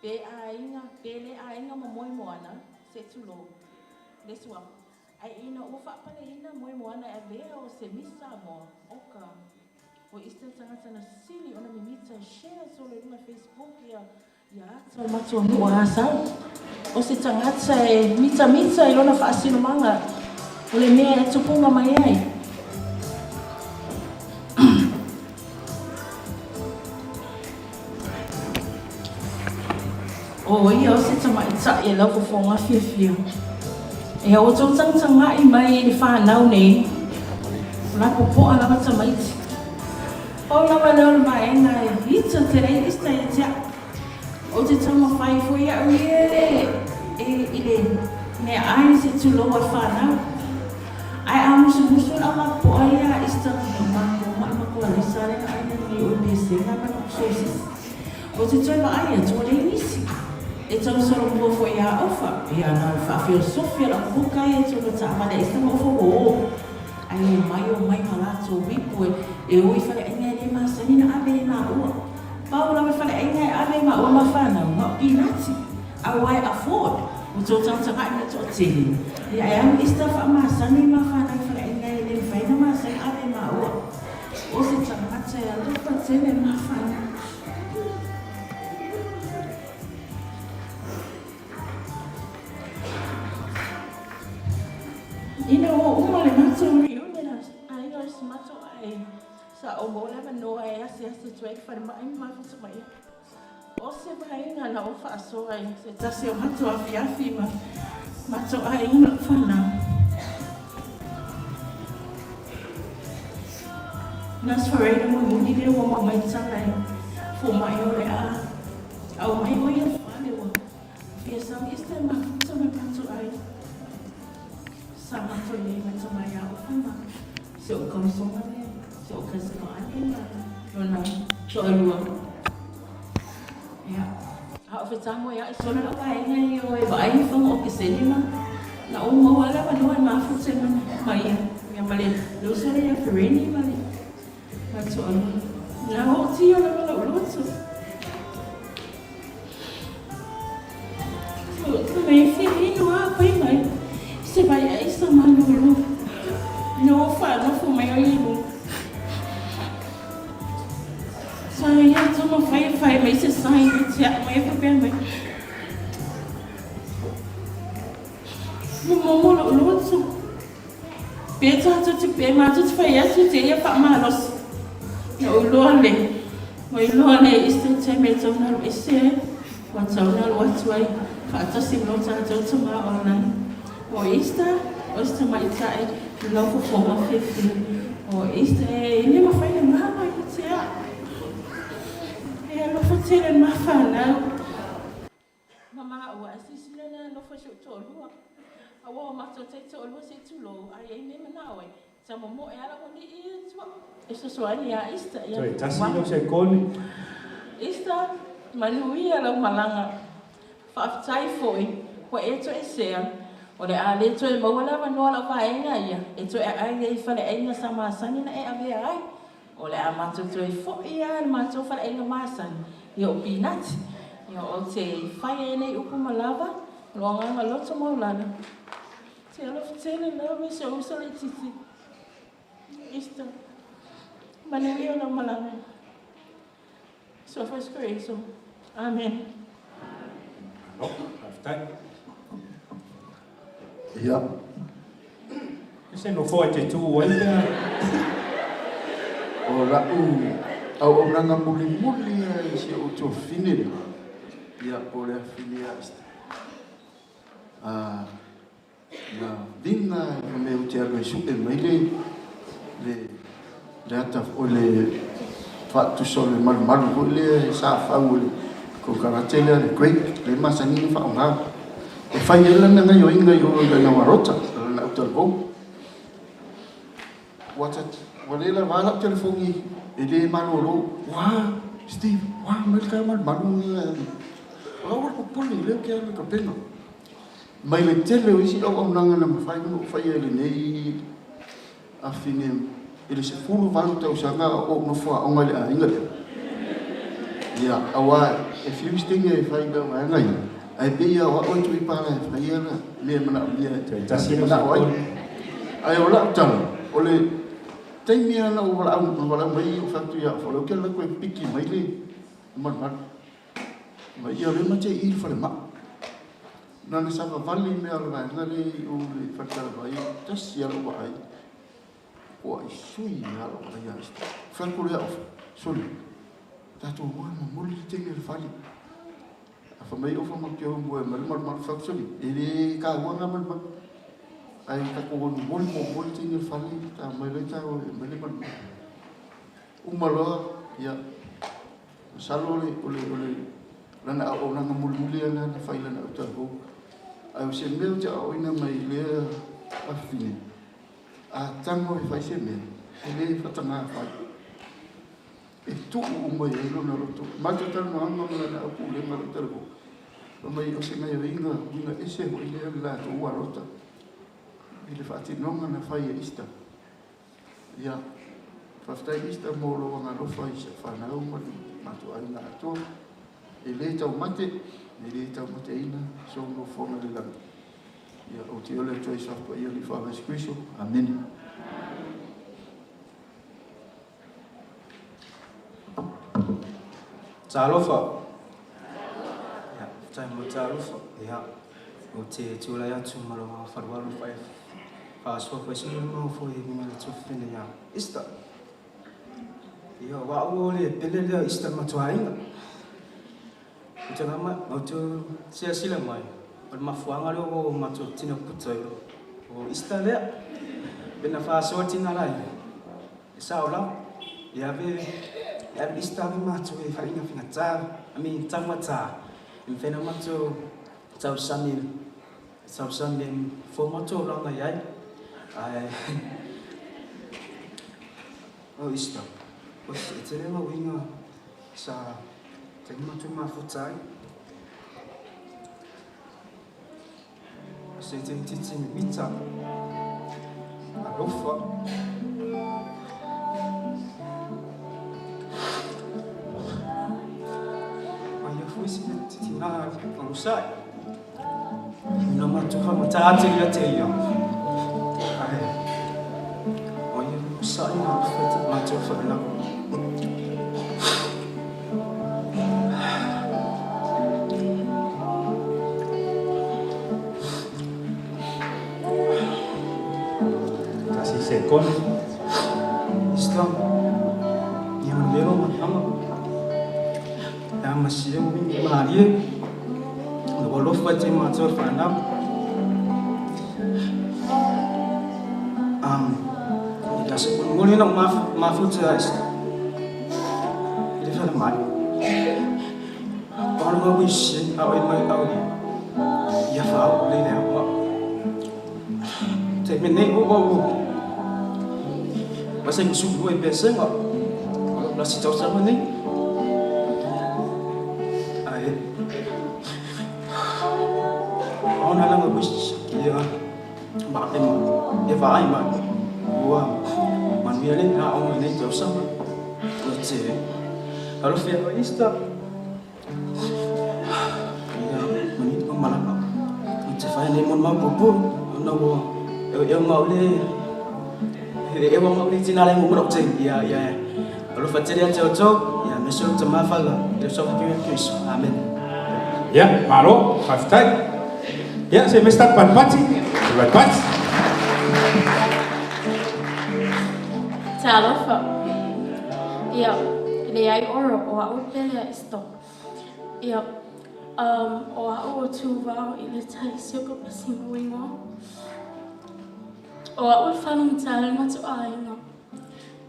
Pe aiga, pe le aiga ma Moemoana, se tulou, le suafa. Ae ina ua faapaleina Moemoana e avea o se Miss Samoa, oka, o Easter tagata na sili ona mimita e share solo i luga Facebook ia Ia ata o matua nuu a Asau, o se tagata e mitamita i lona faasinomaga o le mea e tupuga mai ai. O ia o se tamaitai e laufofoga fiafia. E outou tagatagai mai i le fanau nei, o la popoa lava tamaiti. Pau lava lea o le vaega e ita te lei ista ia te au. Ou te taumafai foi au ia e i le meaai se tulou a le fanau. Ae a musumusu le aulapoa ia a Easter, ma matou mai matou alisa lea na aina nei o i Pesega ma matou sosisi. Ou te toe vaai atu ua leai nisi. E tau solomua foi ia Ofa, ia na o le faafeosofi o lau kuka ia i tonu taavale a Easter ma Ofa ua o. Ae omai, omai ma latou ipu e, e o i faleaiga e le masani na ave e maua. Pau lava faleaiga e ave e maua ma fanau, na o pinati. Aua e afford, ua tou tagatagai ma le toatele, ia e alu Easter faamasani ma fanau i faleaiga e le mafai na masani ave e maua. O se tagata e alofa tele ma fanau. Ina ua uma le matou reunion a aiga o si matou aiga, sa ou maua le avanoa e asiasi atu ai i le falemai ma mafuta mai ai. O se vaega na ou faasoa i se tasi o matou afiafi ma matou aiga ma fanau. Nurse Farina mulimuli lea ua maua mai tala e fomai o le a aumai o ia fale ua fia sau Easter mafuta ma matou aiga. Sa matou i ai ma tama ia Ofa ma si ou kausoga lea, si ou cousin o Ale ma lona toalua. Ia, a o fetago ia i solo lau vaega ia o e vaai i faga o Keseni ma na ou maua le avanoa e mafuta ma, ma ia, ia ma le, le uso lea ia Fereni ma le ma le toalua. Na ootia lava lou loto. Mai fia inu a pai mai se vai aisa malolo. Ina ua faanofo mai o ia i luga. Sa ia taumafai e fai mai se sign ia te au mai e faapea mai. Momomo lou loto. Pe tatou te pe matou te fai atu te ia faamalosi. Na ou iloa le ua iloa le Easter i taimi e tatau ona alu ese ai. Ua tatau ona alu atu ai faatasi ma lo tatou Tama o le Lagi. O Easter, o se tamaitai i lau fofoga fiafia. O Easter, e le mafai ona galo ia te au. E alofa tele ma fanau. Ma maua, ae silasila la nofo i si ou toalua. Aua o matou taitoalua se i tulou, a i ai mea e manao ai, tau momoe lava lau alii ia i tua. E fesoasoani ia Easter, ia Toe tasi lau sekone. Easter, manuia lau malaga. Faafetai foi, ua e toesea. O le a le toe maua le avanoa o lau vaega ia e toe aai ai i faleaiga sa masani na e avea ai. O le a matou toe foi lava i le matou faleaiga masani, ia o Pinati. Ia ou te fai ai nei upu ma lava, o lou agaga loto maulana. Te alofa tele lava i si ou uso laitiiti. Easter. Manuia lau malaga. Suafa Iesu Keriso. Amen. Malo, faafetai. Ia. E se nofoa e te tū ai pea. O la'u auaunaga mulimuli ia i si ou tuafafine lea, ia po o le afafine ia Esther. Na viga e mea ou te alu e sue mai le le le ata o le faatusa o le malumalu foi lea sa fau e le konekarate lea le Great lea e masani ona faaaoga e fai ai lana gaioiga i o i lana uarota lana autalavou. Ua ta ua le lava lau telefoni e le malolo ua Steve ua mai le taeao malumalu o lau o le popole lea ou te alu i tapena. Mai le tele o isi auaunaga na mafai ona ou faia i lenei afine i le 18 tausaga a o ou nofo aoga i le aiga lea, ia, aua e fiu isi teine e fai i lau vaega ia, ae pei lava o au e tuipala e fai ana mea e manaomia e te manao ai. Ae o lau tala, o le taimi lava na ou valaau mai ai ou fai atu ia Ofa, o lea ou te alu atu e piki mai le malumalu. Ma ia lea ma te i le falemai. Na ona savavali mea o le vaega lea i o le faletalavai, tasi lava lou vaai, ua i sui lava lou vaai ia Esther. Fai atu lea Ofa, sole, tatou o e momoli le teine i le fale. A fai mai Ofa matou te o e moe mai le malumalu, fai atu sole, e le taua lena malumalu. Ae tatou o e momoli muamua le teine i le fale, ta omai loa ta o e aumai le malumalu. Uma loa, ia, Masalo o le, o le, o le, lana auaunaga mulimuli ia lena na fai i lana autalavou. Ae o se mea ou te aoaoina mai i lea afafine, a tago e fai se mea, e le faataga fai. E tuu uma i ai lona loto. Matou talanoaga ma lana aupulega o le autalavou, fai mai o se gaioiga uiga ese foi lea le latou alota i le faatinoga na fai e Easter. Ia, faafetai Easter mo lou agalofa i si au fanau ma le matou aiga atoa. E le taumate, e le taumateina sou nofoaga i le lagi. Ia, ou te ole atu ai i Suafa Paia o le Faavae Iesu Keriso. Amene. Talofa. Ia, faafetai mo le talofa. Ia, ou te tulai atu ma lou faalualu faasoa foi se molimau foi e uiga i le tuafafine ia Easter. Ia, o au o le pele lea o Easter matuaiga. Ou te lama, ou te silasila mai, o le mafuaaga lea ua matou tino puta i o Easter lea. Pena faasoa tina la ia, e sao lava. E ave, e ave Easter ave matou e faiga faigata, I mean taugata, e mafai ona matou tausami Tausami e fua matou olaga i ai. Ae o Easter, e tele ngā uiga sa taimi matou mafuta ai. Se te titi mimita, alofa. Mai ia foi se titi nā onosai. Ina matou whamata atu ia te ia. Ae, o ia sa'i ngā whata matou whanau. ma si ou malie lou alofa ia te matou le fanau. Um, i le aso mulimuli na ou mafuta ia Esther i le falemai. Pau le mau isi a o e mai au ia whaau le le au Te me nei o o ma se su lu e pese nga la si tau sa nei. Ai. Ona langa wish ia ma e ma e vaai mai ua manuia le aoga i lenei tausaga. Ou te alofa ia oe Easter. Ia manuia ma malama. Ou te whai nei mo mapopo ona ua e mau le e ua mau le tina le mo te ia ia alofa tele ate o tau ia me so te mafala le so ki Kristo. Amen. Ia, malo, faafetai. Ia, se me start patipati. Patipati. Talofa. Ia, leai oro o a'u pele a Easter. Ia, um, o a'u o Tuvao i le tai si o ka pasi moenga. O a'u e whalungata le mato aiga.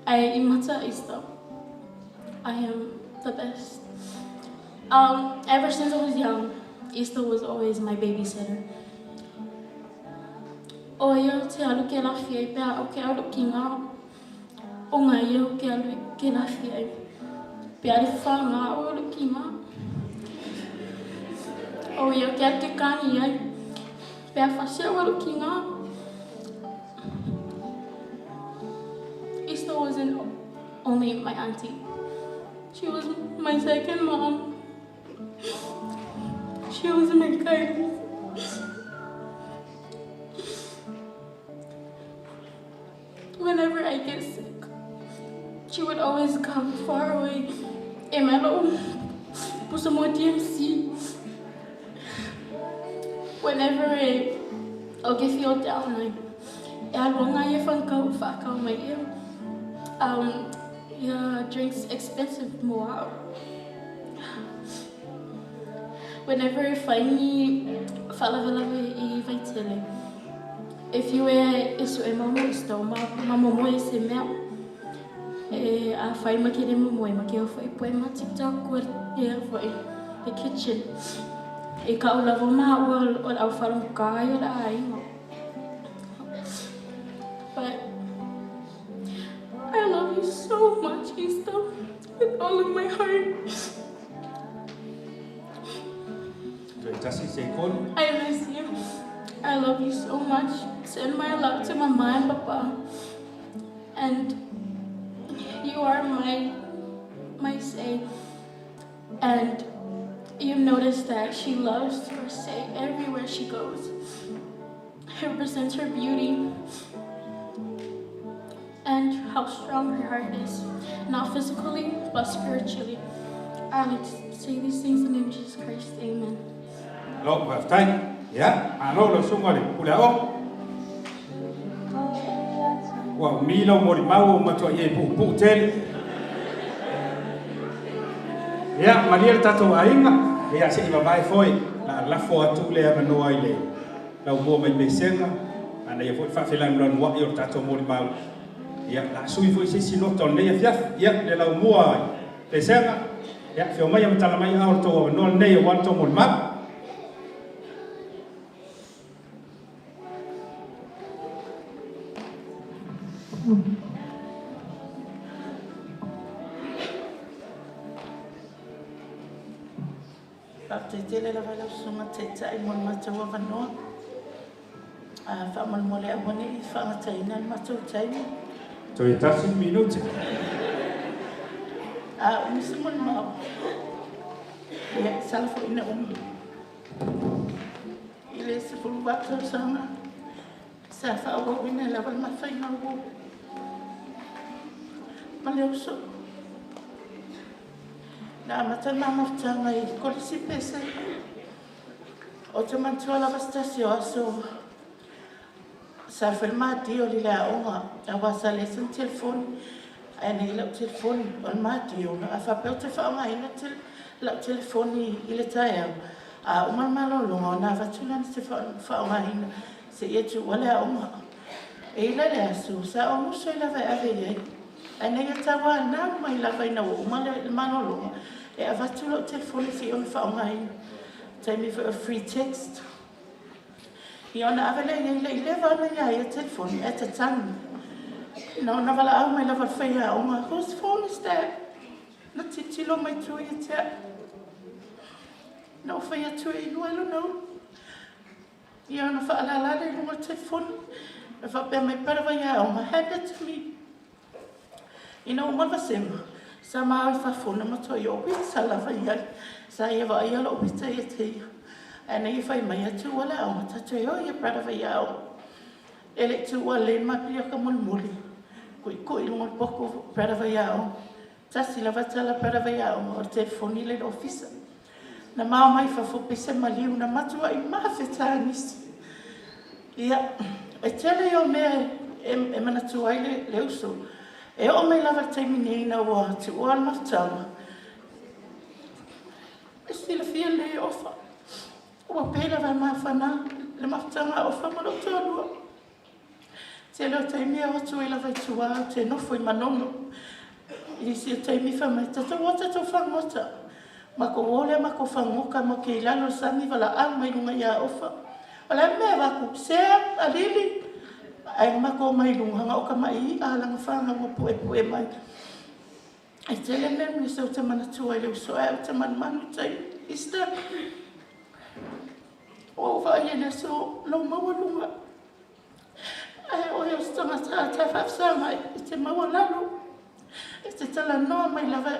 Ai i mata Easter. I am the best. Ever since I was young, Easter was always my babysitter. O ia te alu ke lafi ai pea o ke alu ki ngā. O ngā ia o ke alu ke lafi ai. Pea le wha ngā o alu ki ngā. O ia ke alu ke kāngi ai. Pea whasia o alu ki ngā. Easter wasn't only my auntie. She was my second mom. She was my guidance. Whenever I get sick, she would always come far away. E malo puso mo DMC. Whenever I I'll get feel down, I e alonga ia whankau whakau mai ia. Yeah, drinks expensive mo au. Whenever I find me whalavelave i Vaitele, if you e e su e mamo i sto ma ma mo e se mea e a whai ma ke mo mo e ma ke o whai poe ma TikTok ko e whai the kitchen e ka o lavo ma o o au whalong kai o la ainga. But I love you so much, Easter, with all of my heart. Toe tasi se kolu. I miss you. I love you so much. Send my love to Mama and Papa. And you are my say. And you notice that she loves her say everywhere she goes. It represents her beauty and how strong her heart is, not physically, but spiritually. I like to say these things in the name of Jesus Christ. Amen. Lo, faafetai. Ia, malo lau susuga le pule aoga. Ua umi lau molimau o matua i e puupuu tele. Ia, malie le tatou aiga, ia se i vavae foi, la lafo atu le avanoa i le laumua mai Pesega, ana ia foi faafelanulanuai o le tatou molimau. Ia, la sui foi se isi nota o lenei afiafi. Ia, le laumua i Pesega, ia, afio mai ma tala mai aao le tou avanoa lenei aua le tou molimau. Faafetai tele lava lau Susuga Taitai mo le matou avanoa. Faamolemole aua ne i faagataina le matou taimi. Toe tasi minute. A umi se molimau. Ia, sala foi ina umi. I le 18 tausaga, sa faaauauina lava le mafaiga o ma le uso. Na amata le mamafutaga i Kolisi Pesega. O te manatua lava se tasi o aso sa fai le madio i le aoga, aua sa leai sana telefoni. Ae nei lau telefoni, o le mationa, a faapea ou te faaaogaina lau telefoni i le taeao, a uma le malologa ona avatu lea na te faaaogaina seia tuua le aoga. E i la le aso, sa ou musu ai lava e ave i ai. Ae na ia tauanau mai lava ina ua uma le malologa e avatu lau telefoni seia ona faaaogaina. Taimi foi o free text. Ia ona ave lea i ai le i leva ona ia ia telefoni ae tatagi. Na ona valaau mai lava le faiaoga, whose phone is that? Na tilotilo mai tua ia te au. Na ou fai atu e ilua e lona ulu. Ia ona faalala lea i luga o le telefoni. Na faapea mai, Brother Vaiaoga, hand it to me. Ina ua uma le vasega, sa ma ao i fafo na matuai ou ita lava i ai. Sa ia vaaia lou ita ia te ia. Ae na ia fai mai, Tuua le aoga, tatou e o ia Brother Vaiaoga. E le i tuua lelei le ma piliaka mulimuli, kuikui i luga o le poku Brother Vaiaoga. Tasi lava tala Brother Vaiaoga, o le telefoni lea i le ofisa. Na mao mai fafo pese maliu, na matuai mafeta nisi. Ia, e tele ia o mea e manatua ai le uso. E oo mai lava i le taimi nei ina ua tuua le mafutaga, e silafia lelei e Ofa, ua pe lava e mafana le mafutaga a Ofa ma lou toalua. Tele o taimi e o atu ai lava i tua ou te nofo i Manono. I nisi o taimi fai mai, tatou o tatou fagota. Makou o lea makou fagoka ma ke i lalo le sami valaau mai luga ia Ofa. O le a le mea e avatu? Sea, alili? Ae makou omai i luga na o ka maʻi iʻa lana fanau ua puepue mai. E tele memories ou te manatua i le uso ae ou te manumanu i tai Easter. Ua ou vaai i le aso lou maualuga. Ae oe o se tagata ta faafesagai e te maualalo, e te talanoa mai lava,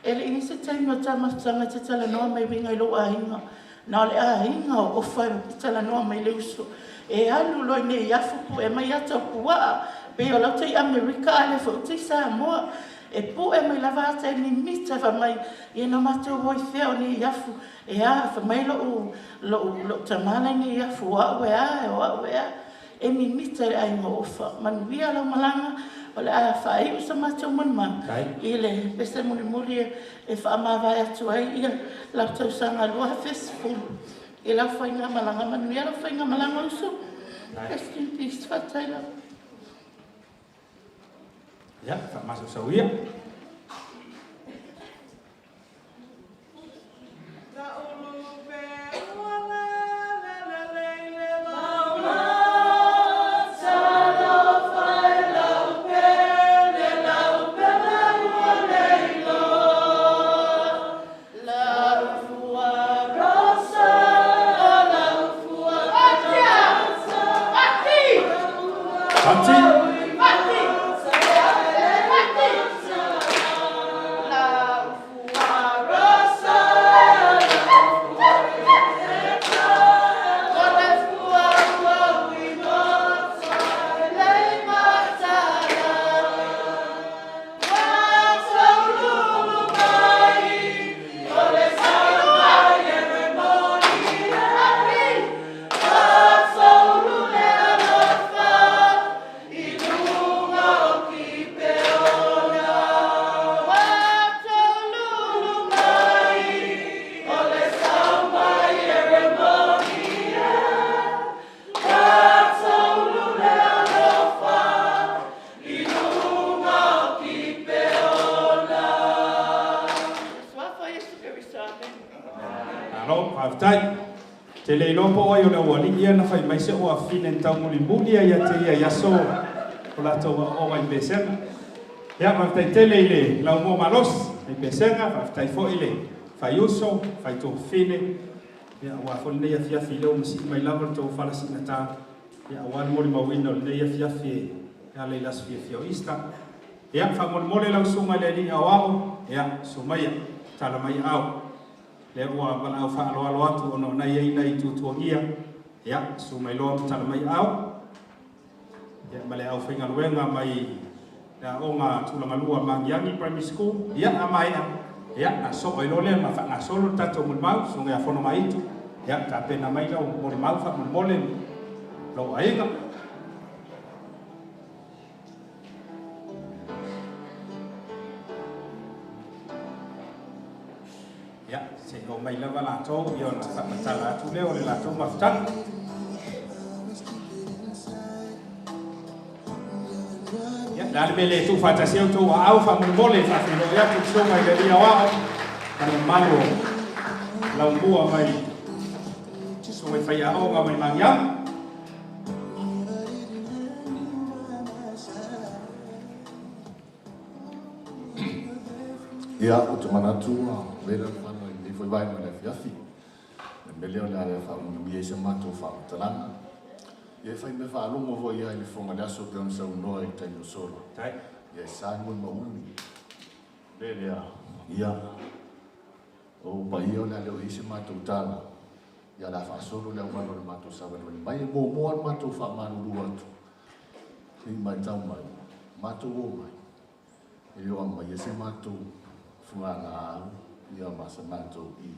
e le i i ai se taimi o ta mafutaga e te talanoa mai uiga i lou aiga, na o le aiga o Ofa e talanoa mai le uso, e alu loa i Neiafu pue mai ata o puaa, pei o la ou te i Amerika a lea foi ou te i Samoa, e pue mai lava ata e mimita fai mai, ia na matou o i fea o Neiafu, E a, fai mai lou, lou, lou tama la i Neiafu, o au e a, o au e a. E mimita i le aiga o Ofa. Manuia lau malaga, o le a faaiu sa matou manumaga i le pese mulimuli e faamavae atu ai ia lau tausaga 2010 i lau faigamalaga. Manuia lau faigamalaga uso. Rest in peace. Faafetai lava. Ia, faamasausau ia. Malo, faafetai. Te le iloa po o ai o le aualii ia na fai mai se ua afine na taumulimuli ai ia te ia i aso o latou aoaoga i Pesega. Ia, faafetai tele i le laumua malosi i Pesega, faafetai foi i le faiuso, faitofine, ia, aua foi lenei afiafi lea ua masii mai lava le tou fala siigatā, ia, aua le molimauina o lenei afiafi e ala i le aso fiafia o Easter. Ia, faamolemole lau susuga i le Alii Aoao, ia, susu maia, tala mai aao. Lea ua valaau faaaloalo atu ona o na i ai nai tuatuagia, ia, susu mai loa ma tala mai aao, ia, ma le aufaigaluega mai le aoga tulagalua Magiagi Primary School, ia, a maea, ia, na soo ai loa lea ma faagasolo le tatou molimau, susuga ia Fonomaitu, ia, tapena mai lau molimau faamolemole lou aiga. Ia, se i omai lava latou, ia ona faamatala atu lea o le latou mafutaga. Ia, le a le mea le tuufaatasi ai outou aao faamolemole e faafeiloai atu i le Susuga i le Alii Aoao ma le mamalu o Laumua mai Susuga i Faiaoga mai Magiagi. Ia, ou te manatu ua vela le fana i lenei foi vaega o le afiafi. O le mea lea o le a le faaumiumia ai se matou faamatalaga. Ia e fai mea faalogo foi lava i le fofoga o le aso pei ona saunoa i le taimi ua sola. Ia e sa le moe maumi. O le mea lea, ia, o ou paia o le a le oo i ai se matou tala, ia o le a faasolo le auala o le matou savalivali mai. E muamua lava le matou faamalulu atu, se i matau mai, matou o mai, e le o aumaia se matou fugalaau ia ma se matou i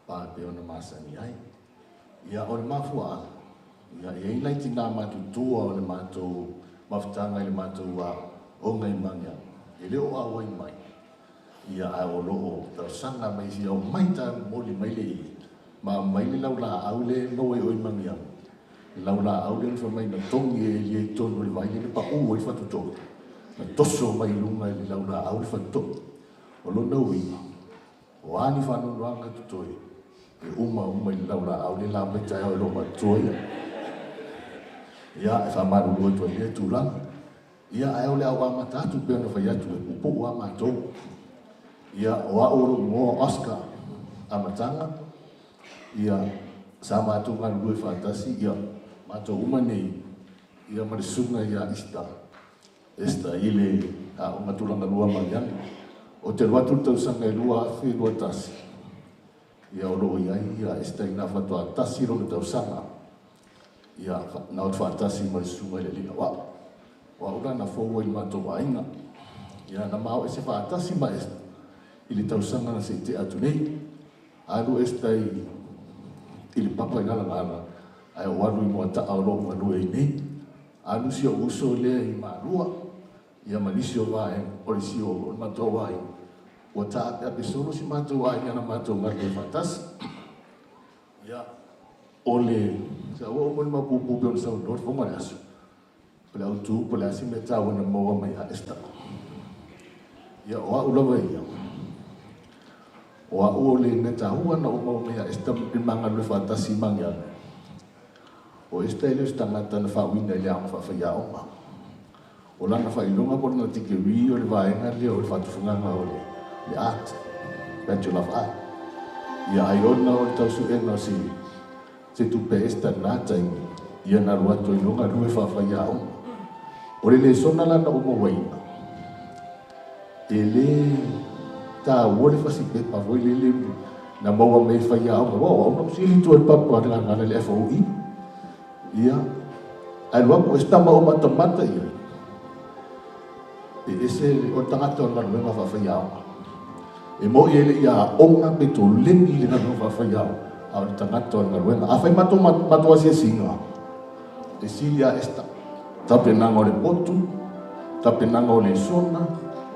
pa e pei ona masani ai. Ia, o le mafuaaga, ia, e i ai nai tinā matutua o le matou mafutaga i le matou aoga i Magiagi, e le o auai mai, ia, ae o lo o talosaga mai fia omai ta momoli mai le ie, ma aumai le laulaau lea e maua i o i Magiagi, le laulaau lea na fai mai na togi e Elia i totonu o le vai lea na pau ai le fatutolo, na toso mai i luga i le laulaau le fatutolo. O lona uiga, O a ni faanoanoaga totoe, e uma uma i le laulaau le la mai taeao i lou matutua ia. Ia, e faamalulu atu ai i lea tulaga. Ia, ae o le a ou amata atu pei ona fai atu, e puupuu lava matou. Ia, o au o lou igoa o Oscar Amataga. Ia, sa matou galulue faatasi, ia, matou uma nei, ia ma le susuga ia Easter. Esther i le Aoga Tulaga Lua Magiagi. Ou te alu atu i le tausaga e 2021, ia o lo o i ai ia Esther ina faatoa tasi lona tausaga, ia na o faatasi ma le susuga i le alii aoao. O au la na fou ai i le matou aiga. Ia na mao ese faatasi ma Esther i le tausaga na se i tea atu nei. Alu Esther i le papa i Galagala, ae ou alu i Moataa o lo o galue ai nei. Alu si ou uso lea i Malua, ia ma nisi o vaega o le isi o le matou aiga, ua taapeape solo si matou aiga na matou galue faatasi. Ia, o le sa ua uma le mau puupuu pei ona saunoa le fofoga o le aso, o le autu po o le a se mea taua na maua mai ia Esther. Ia, o au lava ia, o au o le mea taua na ou maua mai ia Esther i le ma galue faatasi i Magiagi, O Esther e le o se tagata na faauiina i le aoga faafaiaoga. O lana faailoga po o lana degree o le vaega lea o le faatufugaga o le Art, Bachelor of Art. Ia ai ona o le tau suega o se se tupe a Esther i lena taimi, ia na alu atu ai loa galue faafaiaoga. O le lesona la na ou mauaina, E le taua le fasi pepa foi lele na maua mai e faiaoga. Aua o au na ou sili atu ai le papa le gagana i le FOE. Ia, ae alu atu e tama o matamata i ai. E ese o le tagata o le galuega faafaiaoga. E moni e le i aoga pe toleni i le galuega faafaiaoga, a o le tagata o le galuega. Afai matou matou asiasiga, E sili a Esta tapenaga o le potu, tapenaga o lesona,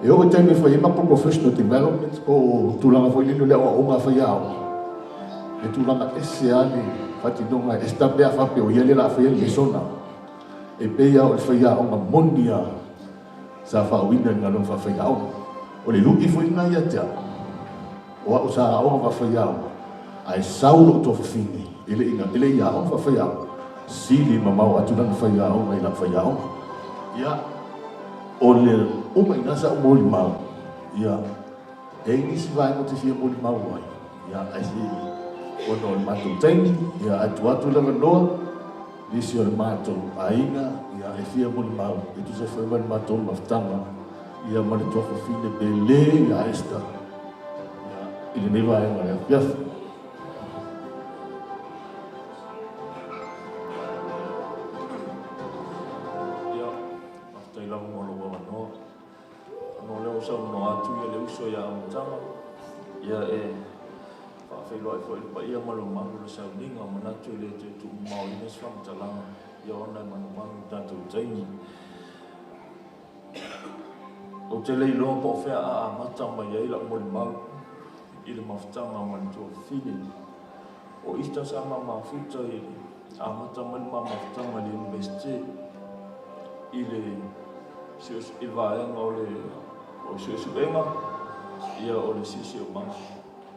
e oo i taimi e fai ai matou professional development po o tulaga foi lele o le aoaoga a faiaoga, e tulaga ese lava le faatinoga e Esta pe a faapea o ia lea o le a faia le lesona. E pei lava o le faiaoga moni lava sa faauiina i le galuega faafaiaoga. O le lu'i foi lena ia te au. O au sa aoga faafaiaoga, ae sau lou tuafafine e le i e le i aoga faafaiaoga, sili mamao atu lana faiaoga i lau faiaoga. Ia, o le uma i ina sa ou molimau, ia, e i ai nisi vaega ou te fia molimau ai, ia, ae se i ona o le matou taimi, ia, ae tuu atu le avanoa, nisi o le matou aiga, ia, e fia molimau, e tusa foi ma le matou mafutaga, ia, ma le tuafafine pele ia Esther, ia, i lenei vaega o le afiafi. Ia, faafetai lava mo lou avanoa. Ona o lea ua saunoa atu ia le uso ia Amataga, ia e faafeiloai foi i le paia ma le mamalu o le sauniga, manatu e le toe tuumamaoina se faamatalaga, ia ona e manumanu i le tatou taimi. Ou te le iloa po o fea a amata mai ai lau molimau. i le mafutaga ma le tuafafine. O Easter sa ma mafuta i le amata mai le ma mafutaga i le Universite i le i le vaega o le o suesuega ia o le siosiomaga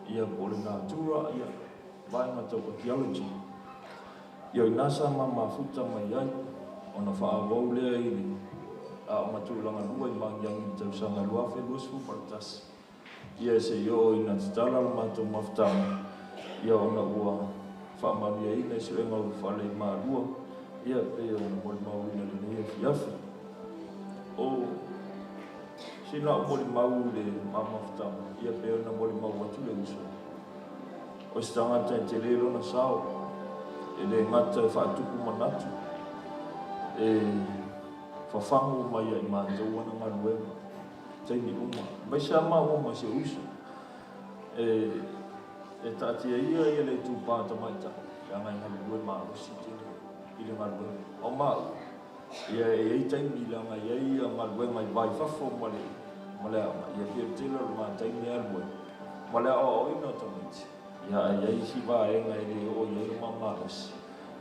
ia po o le natura ia vaega tau archaeology. Ia o ina sa ma mafuta mai ai ona faaauau lea i le aoga tulaga lua i Magiagi i le tausaga 2021. Ia se i oo ina tatala le matou mafutaga, ia ona ua faamanuiaina i suega ulufale i Malua, ia pei ona molimauina i lenei afiafi. O sina au molimau i le ma mafutaga, ia pei ona molimau atu le uso, o se tagata e tele lona sao, e le gata e faatupu manatu, e fafagu mai ia i matou ana galuega. taimi uma, aemaise lava maua ma si ou uso. E, e taatia ia ia le itupa tamaitai, leaga e galulue malosi tele i le galuega. O maua, ia e i ai taimi leaga e i ai ia galuega i va i fafo ma le, ma le aoga, ia pei o le tele o le ma taimi e alu ai, ma le aoaoina o tamaiti. Ia ae i ai isi vaega e le oo i ai lo ma malosi.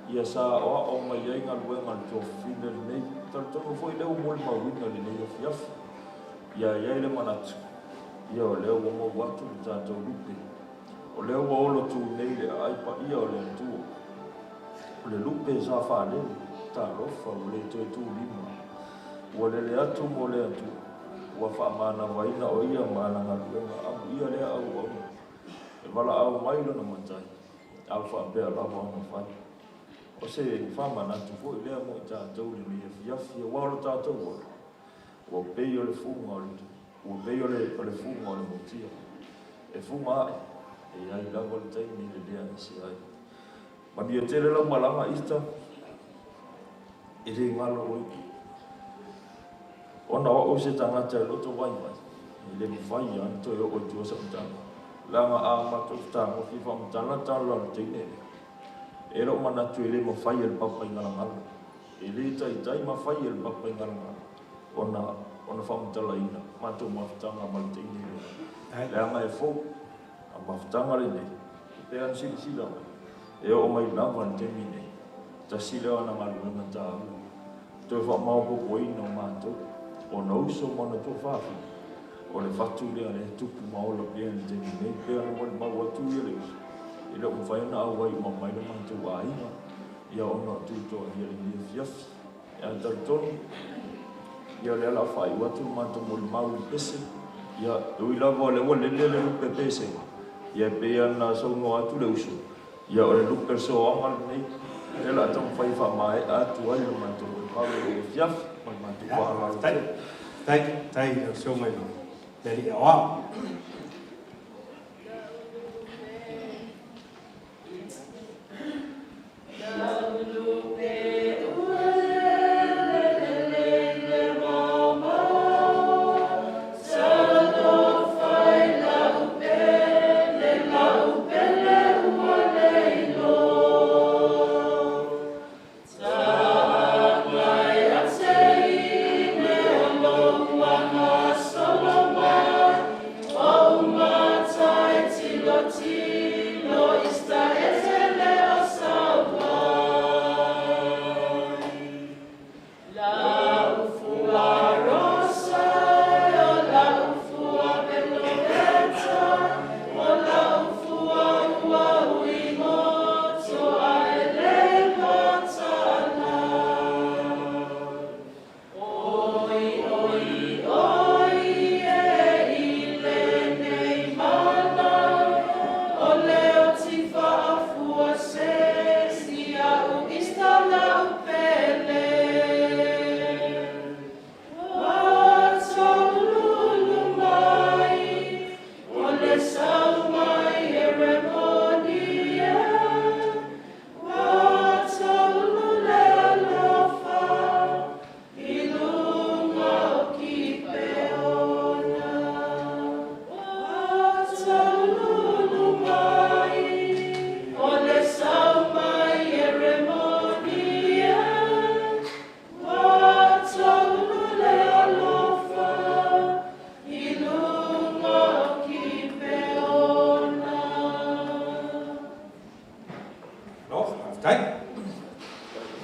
Ia sa aoao mai ai galuega a le tuafafine lenei. Talitonu foi lea ua molimauina i lenei afiafi. Ia i ai le manatu, ia o lea ua maua atu le tatou lupe. O lea ua olo tu nei le aai paia o le Atua. O le lupe sa faalele, talofa ua le toe tulima. Ua lele atu mo le Atua, ua faamanavaina o ia ma ana galuega. Amuia lea auauna, e valaau mai lona Matai. A ua faapea lava ona fai. O se faamanatu foi lea mo i tatou i lenei afiafi, aua o lo tatou ola, ua pei o le fuga o le, ua pei o le, o le fuga o le mutia. E fuga ae, e i ai lava le taimi e lelea ese ai. Manuia tele lau malaga Easter, e le galo oe. Ona o au se tagata e loto vaivai, e le mafai lava ona toe oo i tua sau tala. Leaga a matou fetagofi e faamatala tala o le teine lea, e lou manatu e le mafai e le Papaigalagala, e le taitai mafai e le Papaigalagala ona ona faamatalaina matou mafutaga ma le teine lea. Leaga e fou a mafutaga lenei, e pei ona silasila mai, e oo mai lava i le taimi nei, tasi lea o ana galuega taua. Toe faamaopoopoina o matou, ona uso ma ona tuafafine, o le fatu lea lea e tupu ma ola pea i le taimi nei, pei ona molimau atu ia le uso, e le o mafai ona auai uma mai lo matou aiga, ia ona o tutoagia i lenei afiafi. Ae talitonu, ia o lea o le a faaiu atu le matou molimau i le pese, ia e ui lava o lea ua lele le lupe pesega, ia e pei ona saunoa atu le uso, Ia o le lupe soaga lenei, lea o le a taumafai e faamaea atu ai le matou molimau i lenei afiafi ma le matou faaaloalo tele. Faafetai, faafetai i lau Afioga i le Alii Aoao.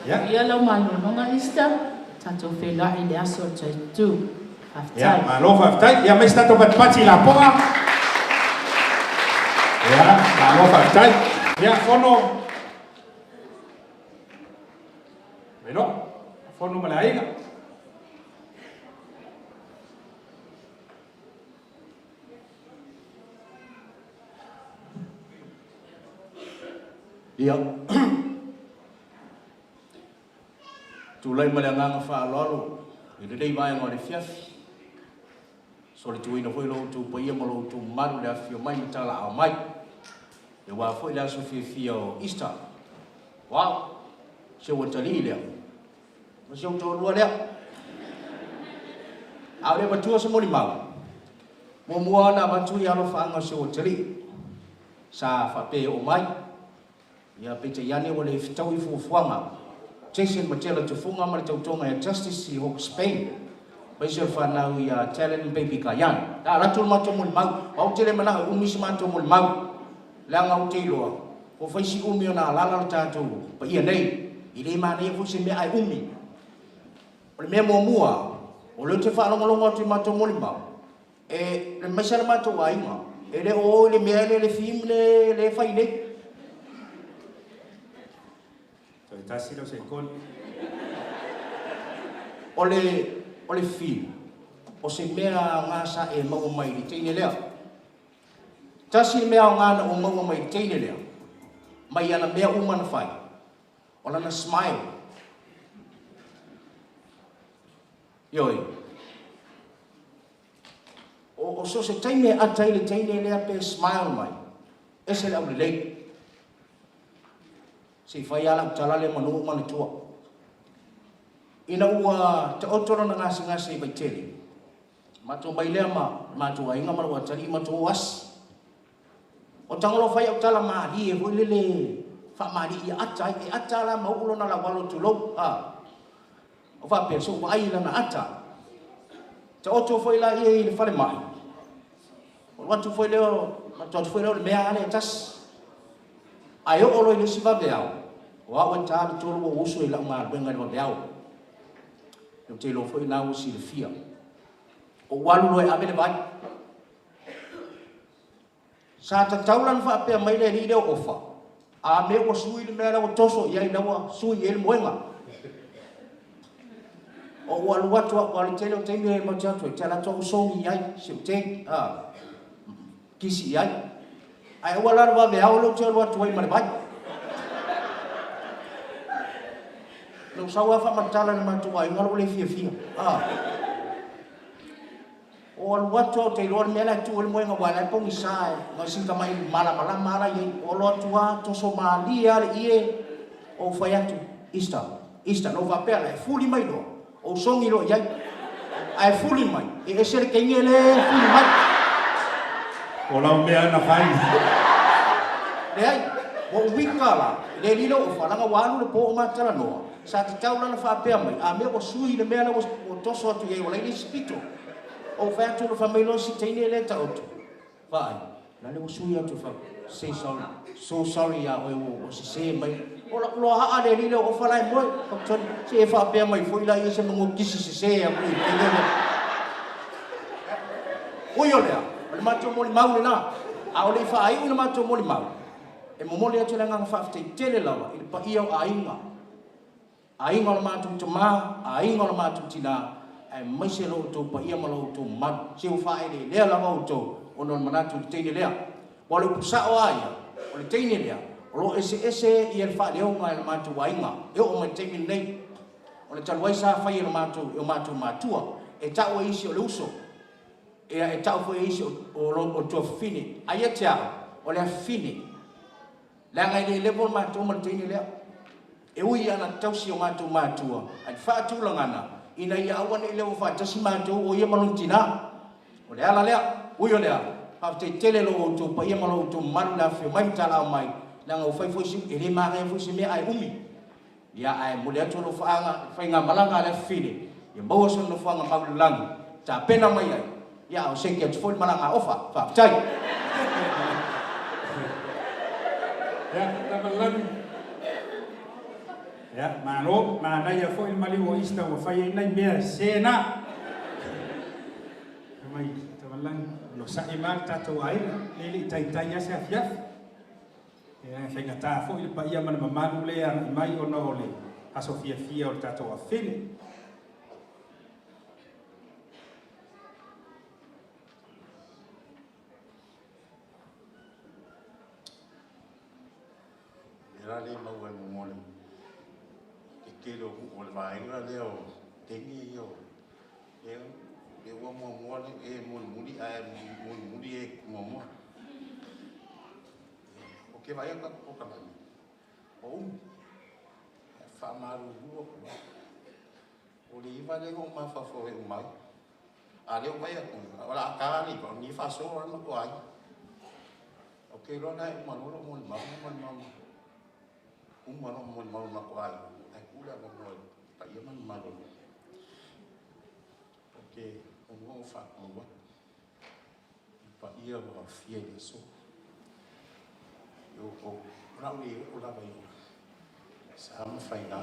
Ia. Ia lau malologa Easter, tatou feiloai i le aso o le 22. Faafetai. Ia, malo faafetai. Ia, mai se tatou patipati i lapoa. Ia, malo faafetai. Ia, fono. Mai loa. Fono ma le aiga. Ia. Tulai ma le agaga faaaloalo i lenei vaega o le afiafi. Solituina foi lo outou paia ma lo outou mamalu i le afifio mai ma talaaao mai. Aua foi le aso fiafia o Easter. Wow! Si ou atalii lea. Ma si ou toalua lea. A o le avatua se molimau, muamua ona avatu i alofaaga o si ou atalii. Sa faapea e oo mai. Ia, peitai ane ua le fetaui fuafuaga. Jason Matela Tufuga ma le tautoga ia Justice i Hawke's Bay, aemaise o le fanau ia Talon ma Baby Kayan. A alu atu le matou molimau, aua ou te le manao e umi se matou molimau, leaga ou te iloa, ua fai si umi ona alala le tatou paia nei. E le manaia foi se mea ae umi. O le mea muamua, o lea ou te faalogologo atu i matou molimau, E aemaise lava le matou aiga, e le o o i le mea lea le film le le fai nei. Toe tasi lau sekoni. O le o le film, o se mea aoga sa e maua mai i le teine lea. Tasi le mea aoga na ou maua mai i le teine lea, mai ana mea uma na fai, o lana smile. Ioe. O, o so o se taimi e ata ai le teine lea pe smile mai, ese le aulelei. Se i fai lava lau tala lea manu ou manatua. Ina ua taoto lona gasegase i Vaitele, matou mai lea ma le matou aiga ma lou atalii matou o asi. O Tagaloa fai au tala malie foi lele faamalii ia ata ai. E ata la ma oo lona laualo tulou, a. O faapea, se ou vaai i lana ata. Taoto foi laia i le falemai, o alu atu foi lea, matou atu foi lea o le mea lava lea e tasi. Ae oo loa i le isi vaveao, o au e ta le tolu ou uso i lau galuega i le vaveao. Ou te iloa foi o lena ua silafia. Ou alu loa e ave le vai. Sa tatau la ona faapea mai le alii lea o Ofa, A mea ua sui le mea la ua toso i ai, la ua sui i ai le moega. Ou alu atu au, aua o le tele o taimi e matou te atu ai, ou te alu atu au sogi i ai, si ou teine, a, kisi i ai. Ae aua la le vaveao lea ou te alu atu ai ma le vai. Na ou sau lava faamatala i le matou aiga lou le fiafia, a. O alu atu a ou te iloa le mea la e tu ai le moega aua la e pogisa e na o sina tamai malamalama a la i ai. O alu atu a toso malie a le ie ou fai atu, Easter, Easter. Na ou faapea la e fuli mai loa, ou sogi loa i ai. Ae fuli mai, e ese le teine le fuli mai. O lau mea na fai. Leai, ua ou wika la, i le lilo o ofa, leaga ua alu le po o ma talanoa, sa tatau la ona faapea mai, a mea ua sui le mea la ua toso atu i ai, ua leai le isi pito. Ou fai atu loa, fai mai loa si teine lea e taoto, vaai, la le ua sui atu, fai, say sorry, so sorry ia oe ua sese mai. O lou loa haa le alii lea o Ofa la e moe, fai, se e faapea mai foi la ia se manu kisi sese aku i le teine lea. Ui o lea, o le matou molimau lena, a o le i faaiu i le matou molimau, e momoli atu le agaga faafetai tele lava i le paia o aiga, Aiga o le matou tama, aiga o le matou tina, aemaise lo outou paia ma lo outou mamalu. Se ua faaeleelea lava outou ona o le manatu i le teine lea. Aua o le upu sao lava ia, o le teine lea, o lo o eseese ia le faaleoga e le matou aiga e oo mai i le taimi lenei. O le talu ai sa fai e lo matou, e o matou matua, e tau e isi o le uso, ea e tau foi e isi o, o, o le tuafafine. Ae ia te au, o le afafine. Leaga e le level matou ma le teine lea. E ui lava na tausi o matou matua a i faatulagana ina ia aua ne i level faatasi matou o ia ma lona tina. O le ala lea. Ui o lea, faafetai tele lo outou paia ma lo outou mamalu le afifio mai ma talao mai, leaga ua fai foi si, e le manaia foi se mea ae umi. Ia ae momoli atu alofaaga i le faigamalaga a le afafine, ia maua sona nofoaga mau i le lagi, tapena mai ai, ia a o seki atu foi le malaga a Ofa. Faafetai. Ia, tama le lagi. Ia, malo, manaia foi le maliu o Easter ua fai ai nai mea sese na. Fai mai, Tamalagi, onosai mai le tatou aiga, lea e le i taitai lava se afiafi. Ia, e faigata foi le paia ma le mamalu lea e agai mai ona o le aso fiafia o le tatou afafine. Lea la le maua e mo le te tele o o le vaega lea o teine ia o lea lea ua muamua le e mulimuli ae mulimuli e muamua. O ke vaai atu polokalame ua umi ae faamalulu atu lava. O le iva lea na ou mafaufau ai e uma ai. A lea ua vaai atu, o le a ta le iva, o lenei e faasolo lava le matou aiga. Ou te iloa la e uma loa lou molimau, molimau, uma lou molimau i le matou aiga, ae tuu le avanoa i le paia ma le mamalu o le. Ou te muamua ona faatulou atu i le paia ua aofia i le aso. O, o, o le a ou le oo lava i sa ma faiga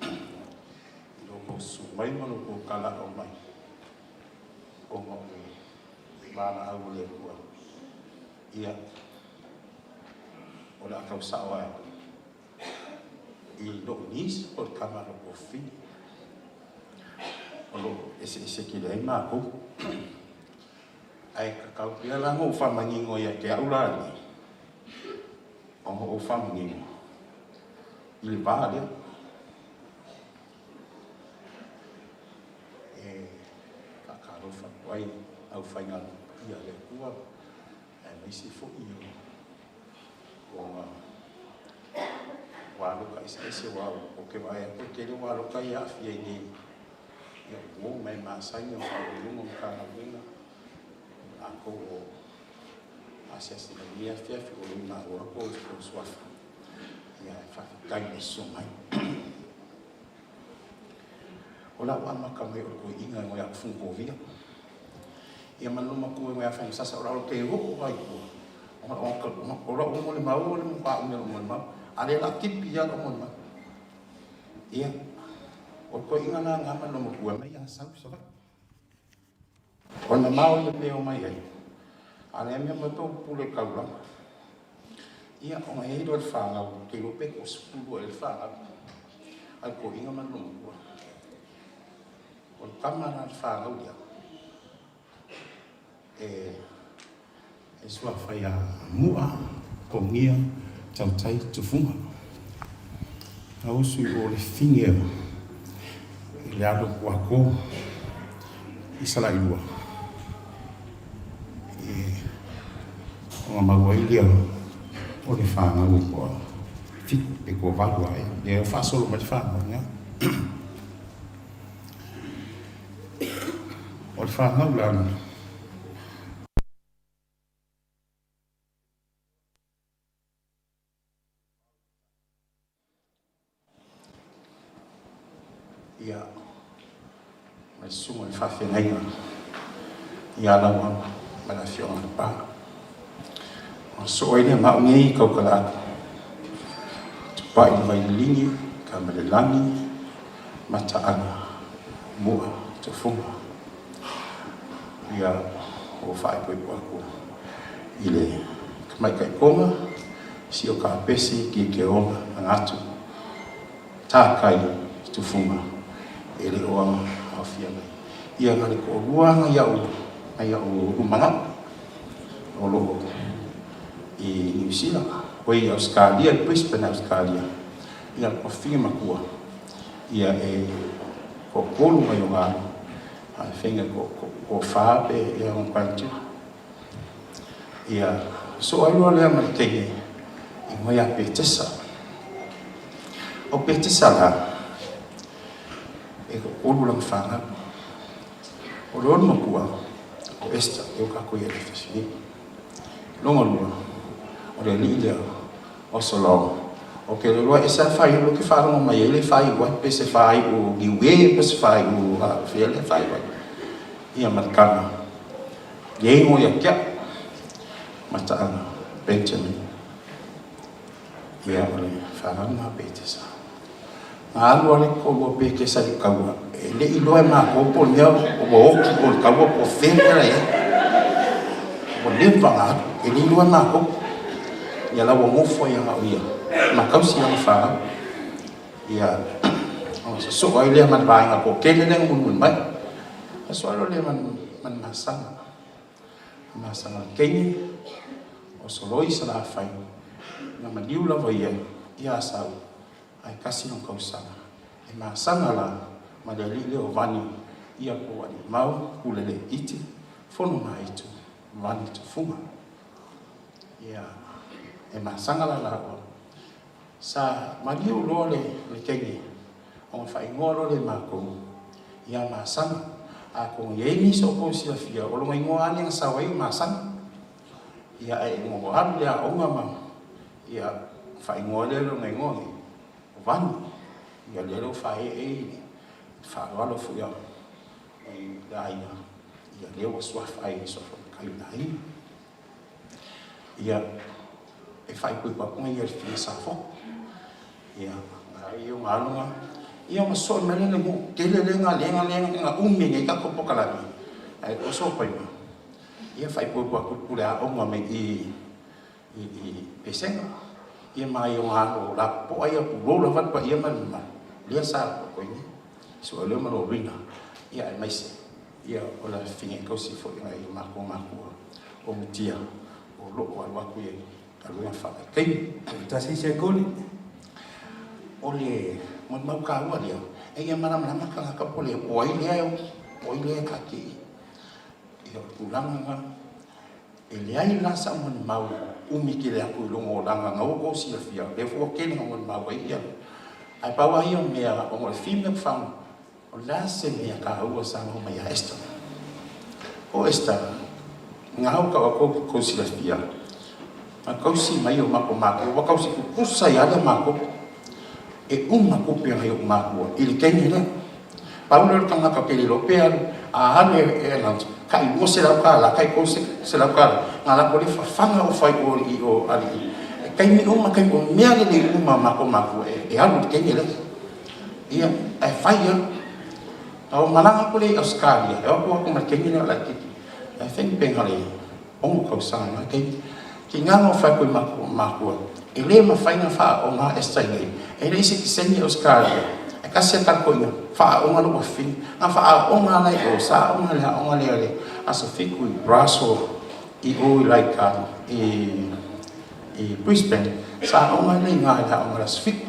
i lo outou susu mai ma lo outou tala'o mai ona o le valaau a le Atua. Ia, o le a tau sa'o ae i lo'u niece po o le tama a lou toafili o lo'o eseese tele ai matou. Ae tatau pea la ona ou faamanino ia te a'u la nei ona ou faamanino i le va lea e faatalofa atu ai aufaigaluega paia a le Atua aemaise foi o ona ua aloka eseese ua ou te vaai atu e tele ua aloka ia aafia i nei ia uo ma e masani o Faauluuluga o Matagaluega latou o asiasi mai i lenei afiafi o lou maua atu o suafa ia e faafetai i le susu mai. O lau amata mai o le toeaina e ngoe funukovia. Ia ma le matua e ngoe afa sasa o lau te oo ai tua. O lau mo le mau o le mo pa umi mo le mau. A le la tipi ia mo le mau. Ia o le toeaina la na ma le matua mai ia sau sa vai. O le mamao ia mea o mai ai. A le mea mai pe pule kaulama. Ia ona i ai lea o le fanau, ou te iloa pe toasefulu ai le fanau a le toeaina ma le loomatua. O le tama la le fanau lea, e e suafa ia Mu'a, Togia, Tautai, Tufuga. Na usu i o le fine i le alo Puako i Salailua. E ona mau ai lea o le fanau e toa fitu pe toa valu ae lea e faasolo mai le fanau lea. O le fanau la Ia, ma le susuga i le faafeagaiga ia Lauama ma le afioga i le Pa. Ona soo ai lea ma au nei i tautala atu. Tupai le Vaililigi, Tamalelagi, Mataaga, Mu'a, Tufuga. Ia, ua faaipoipo atu i le tamaitai Tonga, si o Kapesi, Kikeona, Manatu, Takai, Tufuga, e le o aofia mai. Ia, na le toalua nai a'u, nai a'u lumanai o lo o i Niu Sila, oi i Ausetalia, i Brisbane, Ausetalia. Ia, le tuafafine matua, ia e toatolu nai ona alo, a e faiga toafa pe ia ona grandchildren. Ia, soo ai loa lea ma le teine i igoa ia Petesa. O Petesa la, e toatolu lana fanau. O le ono matua, o Esther, lea ua tatou i ai i le afiafi nei. Lona lua, o le alii lea o Solomon. Ou te iloa e ese lava le faaiu ou te faalogo mai ai le faaiu ai, pe se faaiu Niue pe se faaiu fea lea faaiu ai. Ia ma le tama le igoa ia te au, Mataaga Benjamin. Ia o le fanau lena Petesa. Na alu lava le toalua pekesa i le taua, e le i iloa e matou po o le mea ua oti po o le taua po o fea le mea la e i ai. Ua leva ona alu, e le iloa e matou. Ia la ua nofo ai lava na o ia ma tausi lana fanau. Ia ona sosoo ai lea ma le vaega toatele lea na mulimuli mai. Sosoo ai loa lea ma le masaga, masaga teine o Soloi Salafai na maliu lava ia i Asau ae tasi lona tausaga. E masaga la ma le alii lea o Vani ia po o Aliimau Puleleiti Fonomaaitu Vani Tufuga. Ia e masaga la laua. Sa maliu loa le teine ona faaigoa loa lea e matou ia Masaga. Atonu e i ai nisi o outou e silafia o lona igoa lava lea na sau ai o Masaga. Ia ae ina ua alu i le aoga ma ia faaigoa lea lona igoa nei o Vani. Ia lea la ua faaee ai le faaaloalo foi a le aiga, ia lea ua suafa ai i le suafa matai o le aiga. Ia, e faaipoipo atu ia le fia Safotu. Ia, ai o galuga. Ia, ona soe mai lea le nuu tele lea na lea na lea na umi nei tatou polokalame. Ae oso paima. Ia, faaipoipo atu i le pule aoga mai i i i Pesega. Ia ma ai o galo lapopoa ia pulou lava le paia ma le mamalu. Lea sa koe nei. Sue lea ma lorina. Ia, aemaise. Ia, o le afafine tausi foi a nai o matou matua o Mutia o lo o alu atu i galuega faavaitaimi. Tasi sekone. O le molimau taua lea, e ia malamalama tagata po o ai lea e oki, po o ai lea e tatie. Ia, o le tulaga lena. E leai la sau molimau umi tele atu i luga o olaga na ua outou silafia, lea foi ua tele na molimau ai ia. Ae pau lava ia o mea ona o le female founder, O le a se mea taua sa maua mai ia Esta? O Esta, ngau ka ua kou silafia, na kausi mai o makou makua, ua kausi tutusa ia le makou, e uma tupe a nai oʻu makua i le taimi lea. Pau lea o le tagata ou te le iloa pe alu, a alu e announce, tai 200 tala, tai 300 tala, na latou le fafaga o fai o i o alii. E taimi uma, taimi, o mea lelei uma a makou makua e alu i le taimi lea. Ia, ae fai lava. Na ou malaga atu lea i Ausetalia, e o atu au ma le teine lea o Laititi, I think pe na o le 6 tausaga i lena taimi. Tiga na ou fai atu i matua, e le mafai ona faaaoga Esther i inei, e leai se kiseni i Ausetalia, e tasi a tatou ina faaaoga lou afafine. Na faaaoga la i o, sa aoga i le aoga lea i le aso Fitu i Brasso i o i Leichhardt i Brisbane, sa aoga lea i ina i le aoga i le aso Fitu.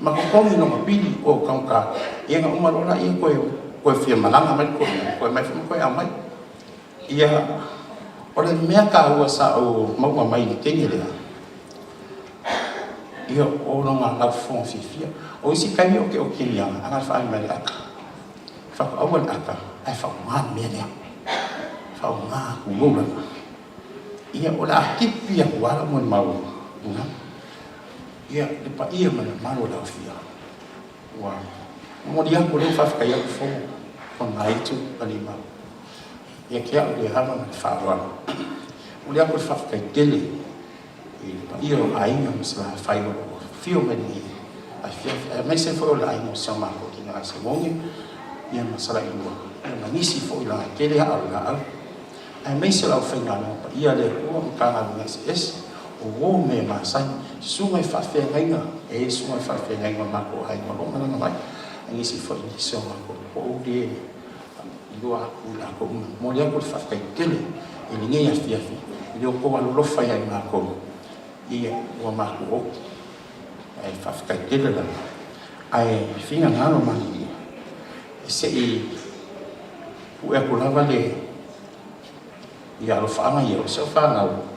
Ma totogi lona pili o taugata ia na uma loa laia toe toe fia malaga mai le toeaina toe aumai foi ma toe aumai. Ia o le mea taua sa ou maua mai i le teine lea, ia o lona laufofoga fiafia. O isi taimi ou te okinia ana le faaali mai le ata, faatoaua le ata ae faaaoga le mea lea, faaaoga tulou lava. Ia o le a tipi atu lava lau molimau i ina. Ia, le paia ma le mamalu o le aofia, ua momoli atu lea faafetai atu Fono, Fonogaaitu ma Limau. Ia te au le ava ma le faaaloalo. Momoli atu le faafetai tele i le paia o aiga ma Salafai o lo o afio mai lenei afiafi, aemaise foi o le aiga o si o matou tina Semone, ia ma Salailua, ia ma nisi foi laga tele aa o le laau. Aemaise o le aufaigaluega paia a le Atua, Matagaluega eseese, o uo mea masani, susuga i faafeagaiga, e susuga i faafeagaiga o le matou aiga o lo o malaga mai, a nisi foi nisi o matou pou le iloa atu i latou uma. Momoli atu le faafetai tele i lenei afiafi i le outou alolofa ia i matou, ia ua matou oki. Ae faafetai tele lava. Ae finagalo malilie se i Pue atu lava le ia alofaaga ia o si au fanau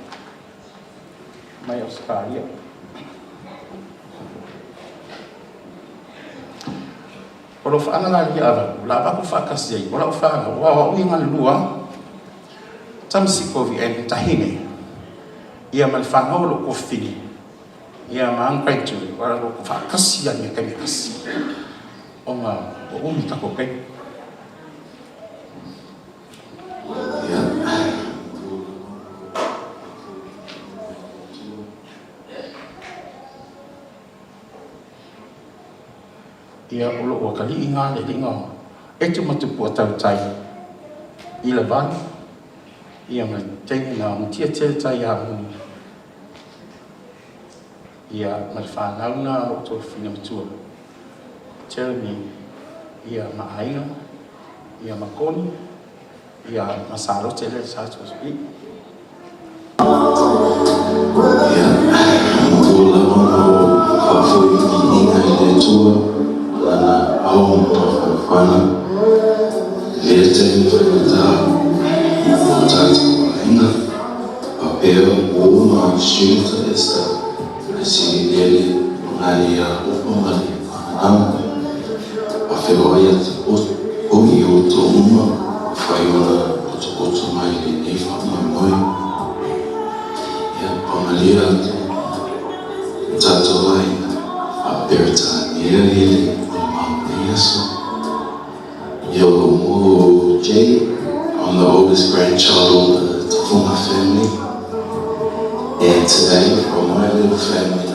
mai Ausetalia. O alofaaga la ia avatu, la avatu faatasi ai o lau fanau, aua o au ia galulua Tamsikovi and Tahine, ia ma le fanau o lou tuafafine, ia ma ana grandchildren, o la faatasi lava i mea taimi e tasi. Ona ua umi tatou taimi. Ia, o lou atalii na le liga e tu ma tupua tautai i le valu, ia ma le taimi na agutia tele tai ia muni, ia ma le fanau na o lou tuafafine matua, Jeremy, ia ma aiga, ia ma Koni, ia ma Salote lea sa tuafafine. Ia, matua lava ona ou faafoi viiga i le Atua, Lana ao ma mafanafana, i lea taimi faigata mo tatou aiga, faapea ua uma students a Esther, ae sili lele ona le ia opa ma le fananaga. Faafeiloai atu hoki i outou uma ua fai ona otaota mai i lenei faamoemoe. Ia, pagalia atu o tatou aiga faa-Peretania i le molimau i lenei aso. Ia, o lou mua o Jay, I'm the oldest grandchild of the Tufunga family. And today, from my little family,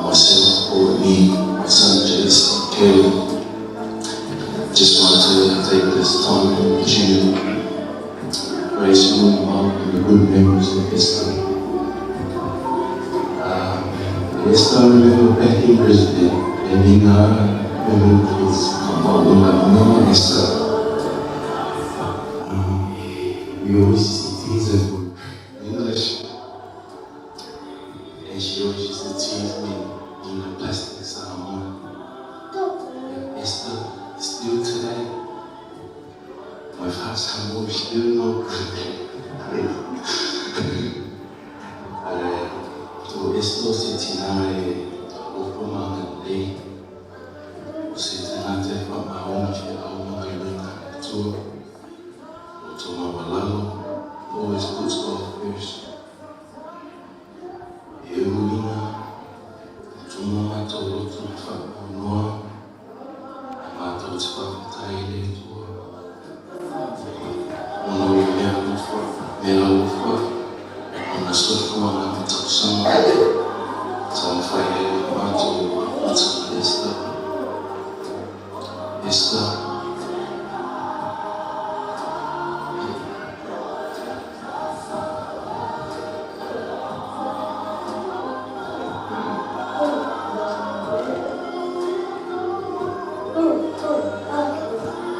myself, Courtney, my son Jason, Caleb, just want to take this time and opportunity to praise you and mom and the good memories of Esther. Esther, I remember back in Brisbane, and in our kids, Esther. We always used to tease her for English. And she always used to tease me in the plastic Samoan. Yeah, Esther, still today, my first Samoan is still not good. O Esther o se tina e opa ma lelei, o se tagata e faamaoni feau ma galuega a le Atua. O to maualalo, always puts God first. E uiga, e tumu matou loto i le faanoanoa, ae matou te faafetai i le Atua ona o mea alofa, mea alofa, ona soifuaga ma tausaga taumafai ai le matou amataga Esther. Esther.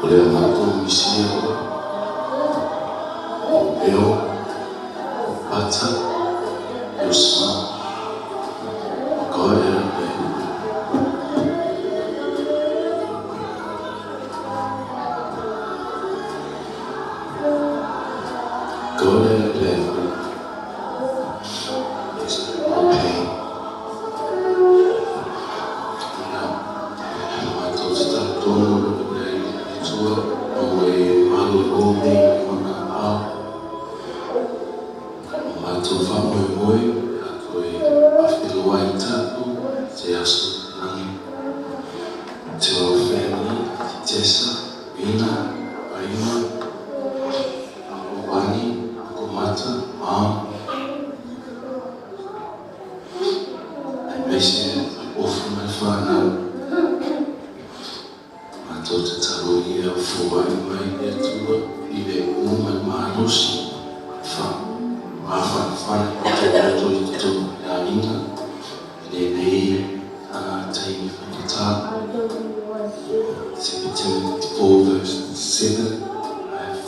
O lea matou misia oe, o Leo, o Pata, Yosma, o Goea le Goea le There's no more pain. Ia, matou te talitonu o loko lea i le Atua, o e malolo nei i ona ao. O matou faamoemoe, a toe afeloai tatou te aso lagi. To our family, Tessa, Rina, Raima, Uncle Wani, Uncle Mata, Mom, aemaise ofa ma le whanau. Matou te talogia foai mai le Atua i le u ma le malosi fa mafanafana i tō roto i totonu o le aiga i lenei taimi whakatā. 2 Timothy 4 verse 7 I have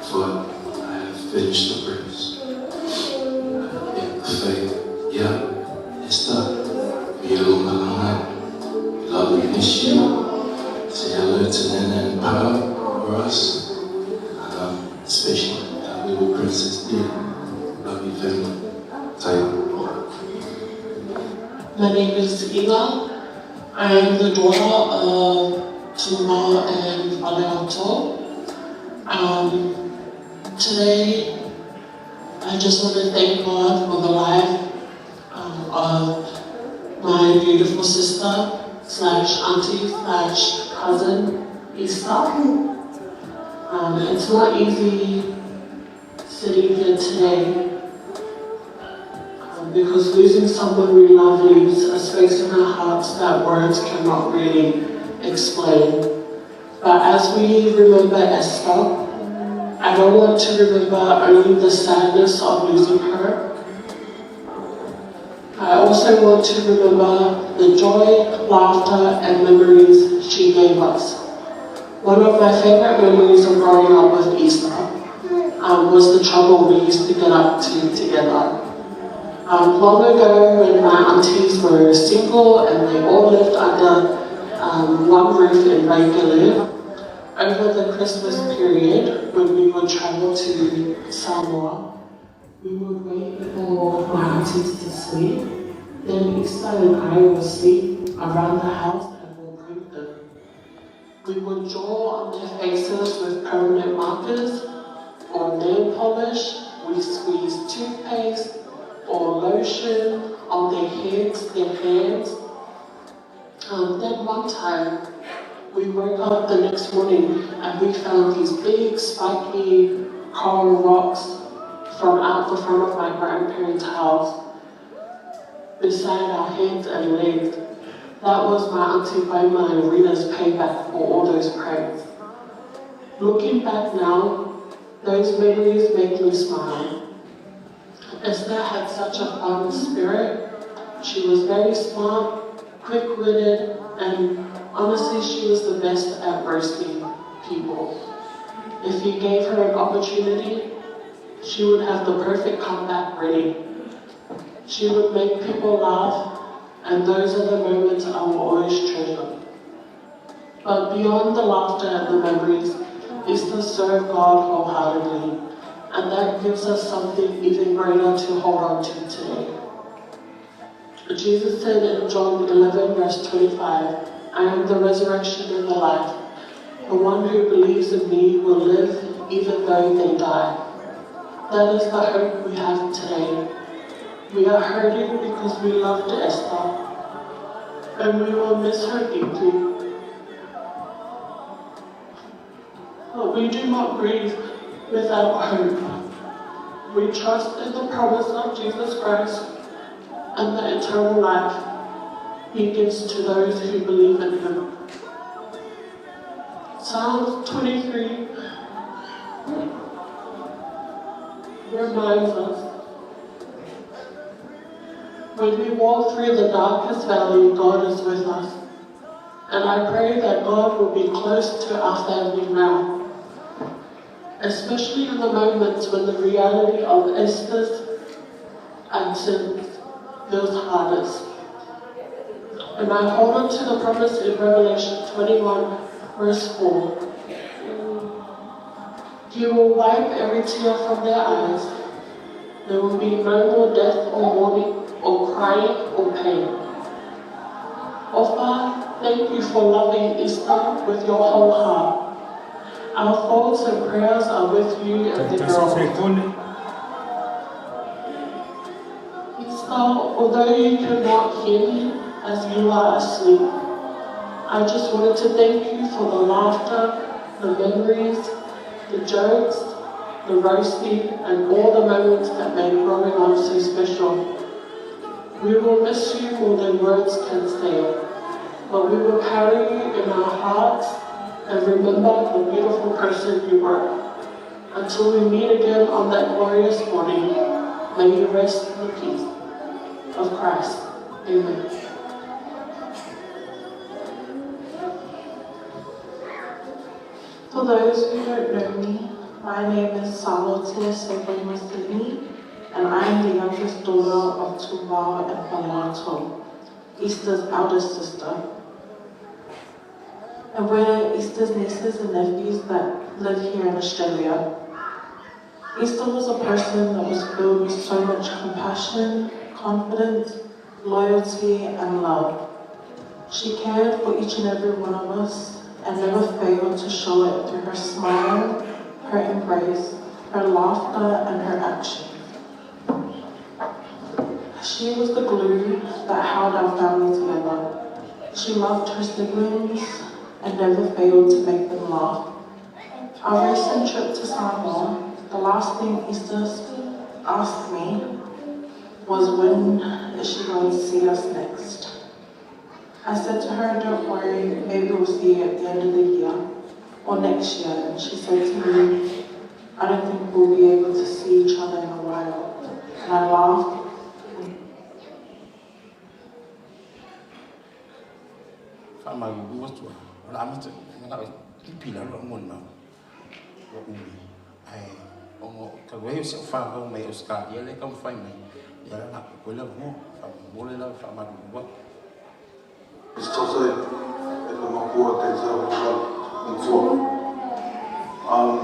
fought, I have finished the race. I have kept the faith. Yeah, Esther, we are all malanga. We love and miss you. Say hello to Nana and Papa for us. Especially our little princess dear. Love you, family. Tayo. My name is Eva. I am the daughter of Tumau and Faleoto. Today, I just want to thank God for the life of my beautiful sister slash auntie slash cousin, Esther. It's not easy sitting here today because losing someone we love leaves a space in our hearts that words cannot really explain. But as we remember Esther, I don't want to remember only the sadness of losing her. I also want to remember the joy, laughter, and memories she gave us. One of my favorite memories of growing up with Easter um, was the trouble we used to get up to together. Um, long ago, when my aunties were single and they all lived under um, one roof in Waikele, over the Christmas period, when we would travel to Samoa, we would wait for my aunties to sleep. Then Isa and I would sleep around the house and would prank them. We would draw on their faces with permanent markers or nail polish. We squeezed toothpaste or lotion on their heads, their hands. Um, then one time, we woke up the next morning and we found these big spiky coral rocks from out the front of my grandparents' house beside our heads and legs. That was my Auntie Waima and Rita's payback for all those pranks. Looking back now, those memories make me smile. Esther had such a fun spirit. She was very smart, quick-witted, and honestly, she was the best at roasting people. If you gave her an opportunity, she would have the perfect comeback ready. She would make people laugh, and those are the moments I will always treasure. But beyond the laughter and the memories is to serve God wholeheartedly, and that gives us something even greater to hold on to today. Jesus said in John 11, verse 25, I am the resurrection and the life. The one who believes in me will live even though they die. That is the hope we have today. We are hurting because we loved Esther, and we will miss her deeply. But we do not grieve without hope. We trust in the promise of Jesus Christ and the eternal life he gives to those who believe in him. Psalm 23 reminds us when we walk through the darkest valley, God is with us. And I pray that God will be close to our family now, especially in the moments when the reality of Esther's absence feels hardest. And I hold on to the promise in Revelation 21, verse 4. He will wipe every tear from their eyes. There will be no more death or mourning or crying or pain. Ofa, thank you for loving Esther with your whole heart. Our thoughts and prayers are with you and the girls. Esther, although you cannot hear me as you are asleep, I just wanted to thank you for the laughter, the memories, the jokes, the roasting, and all the moments that made growing up so special. We will miss you more than words can say, but we will carry you in our hearts and remember the beautiful person you were. Until we meet again on that glorious morning, may you rest in the peace of Christ. Amen. For those who don't know me, my name is Salote Segoima Sydney, and I am the youngest daughter of Tuvao and Falato, Easter's eldest sister. And we're Easter's nieces and nephews that live here in Australia. Easter was a person that was filled with so much compassion, confidence, loyalty, and love. She cared for each and every one of us and never failed to show it through her smile, her embrace, her laughter, and her actions. She was the glue that held our family together. She loved her siblings and never failed to make them laugh. Our recent trip to Samoa, the last thing Easter asked me was when is she going to see us next? I said to her, don't worry, maybe we'll see you at the end of the year or next year. And she said to me, I don't think we'll be able to see each other in a while. And I laughed. Faamalulu atu ai, o le amata, manao e tipi i lalo a'u molimau, ua umi, ae ona talu ai o si a'u fanau mai Ausetalia lea e taumafai mai, ia o le a tuu atu ai le avanoa. Faamolemole lava faamalulu atu. It's totally e ka makua Denzel Matua. I'm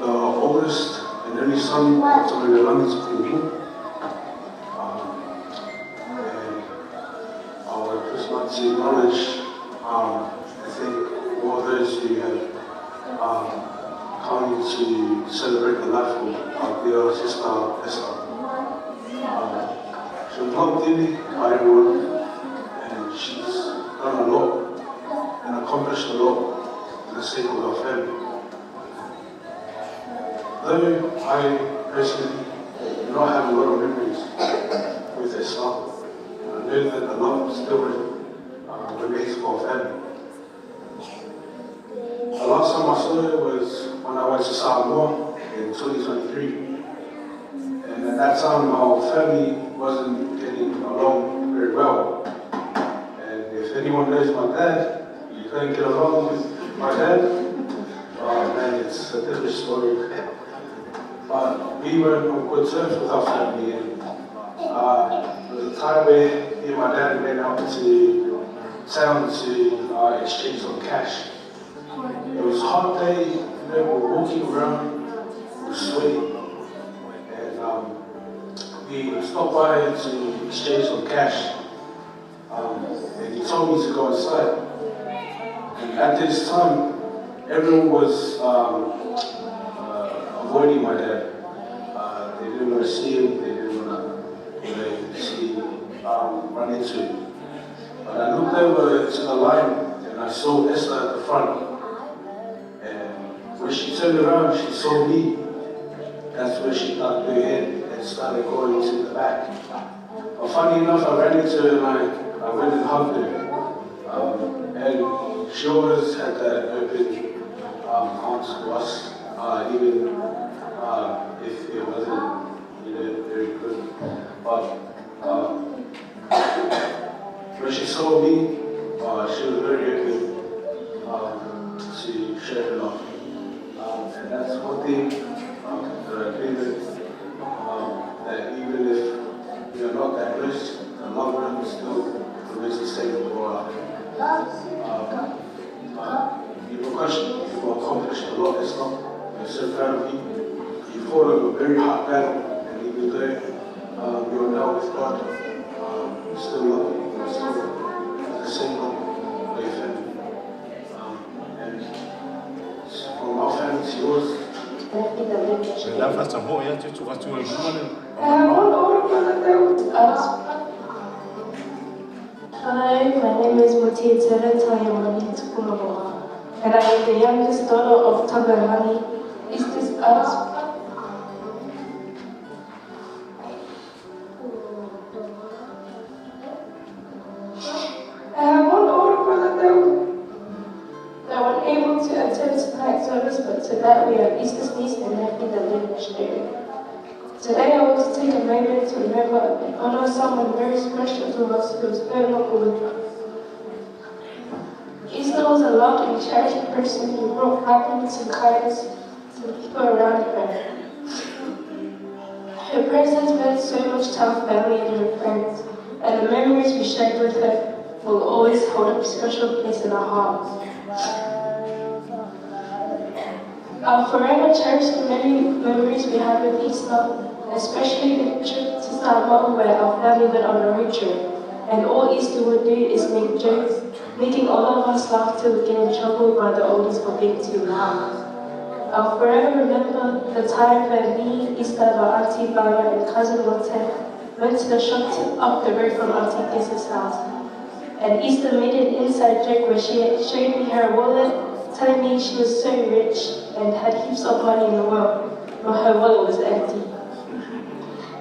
the oldest and only son of Tamailelangi Tukuihu. And I would just like to acknowledge um, and thank all those who have um, come to celebrate the life of our dear sister Esther. She was loved dearly by everyone and she's done a lot and accomplished a lot for the sake of our family. Though I personally do not have a lot of memories with Esther, I know that the love still remains for our family. The last time I saw her was when I went to Samoa in 2023. And at that time, our family wasn't getting along very well. And if anyone knows my dad, you don't get along with my dad, oh man, it's a different story. But we weren't on good terms with our family. And there was a time where me and my dad went out to town to exchange some cash. It was a hot day, we were walking around, we were sweating. And we stopped by to exchange some cash. And he told me to go inside. And at this time, everyone was avoiding my dad. They didn't want to see him, they didn't want to run into him. But I looked over to the line and I saw Esther at the front. And when she turned around, she saw me. That's where she ducked her head and started going to the back. But funny enough, I ran into her and I went and hugged her. And she always had that open arms to us, even if it wasn't, very good. But when she saw me, she was very open to share her love. And that's one thing that I agree with, that even if we are not that close, the love still remains the same for us. You've accomplished a lot, Esther. We're so proud of you. You fought a very hard battle, and even though you're now with God, we still love you. We still have the same love for your family. And from our family to yours. Le la fasamoa ia te tuu atu ai i luma le One older brother that was us. Hello, my name is Motia Tere Tayamani Tukuloa, and I am the youngest daughter of Taberani, Easter's us. I have one older brother that was unable to attend tonight's service, but tonight we have Easter's niece and nephew that live in Australia. Today I want to take a moment to remember and honor someone very special to us who is no longer with us. Easter was a loved and cherished person who brought happiness and kindness to the people around her. Her presence meant so much to our family and her friends, and the memories we shared with her will always hold a special place in our hearts. I'll forever cherish the many memories we had with Easter, especially the trip to Samoa where our family went on a road trip. And all Easter would do is make jokes, making all of us laugh till we get in trouble by the oldies for being too loud. I'll forever remember the time when me, Easter, my auntie Barbara, and cousin Lotte went to the shop up the road from Auntie Tessa's house. And Easter made an inside joke where she showed me her wallet, telling me she was so rich and had heaps of money in the world, but her wallet was empty.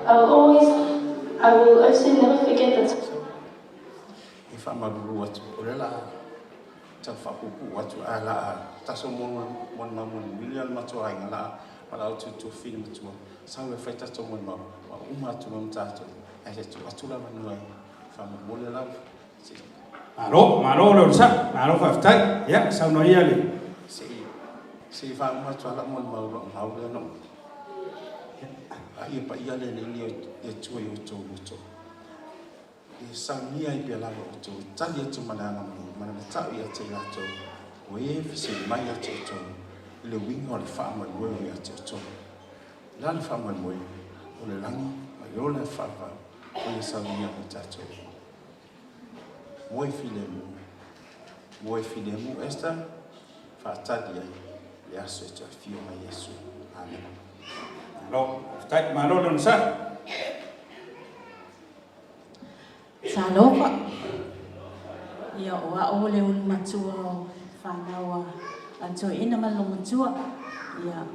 I will also never forget the time. E faamalulu atu, o lea o le a tau faapuupuu atu, ae o le a taso molimau mulimuli a le matou aiga ma la outou tuafafine matua, sau e fai tatou molimau, ua uma atu loa ma tatou, ae se i tuu atu le avanoa faamolemole lava. Se i. Malo, malo le onosai, malo faafetai. Ia, saunoa ia le. Se i faauma atu lava lau molimau, lau mau lea na uma. A ia paia le alii le Atua i outou loto. Ia saunia ai pea lava outou e tali atu ma le agamalie ma le matau ia te i latou o e fesili mai ia te outou i le uiga o le faamoemoe o ia te outou. O le a le faamoemoe? O le lagi ma le ola e faavavau o ia saunia mo tatou uma. Moe filemu. Moe filemu Esther, faatali ai le aso e toe afio mai Iesu. Amene. Malo, faafetai, malo le onosai. Talofa. Ia o a'u o le ulu matua o fanau a a Toeaina ma le Lomatua. Ia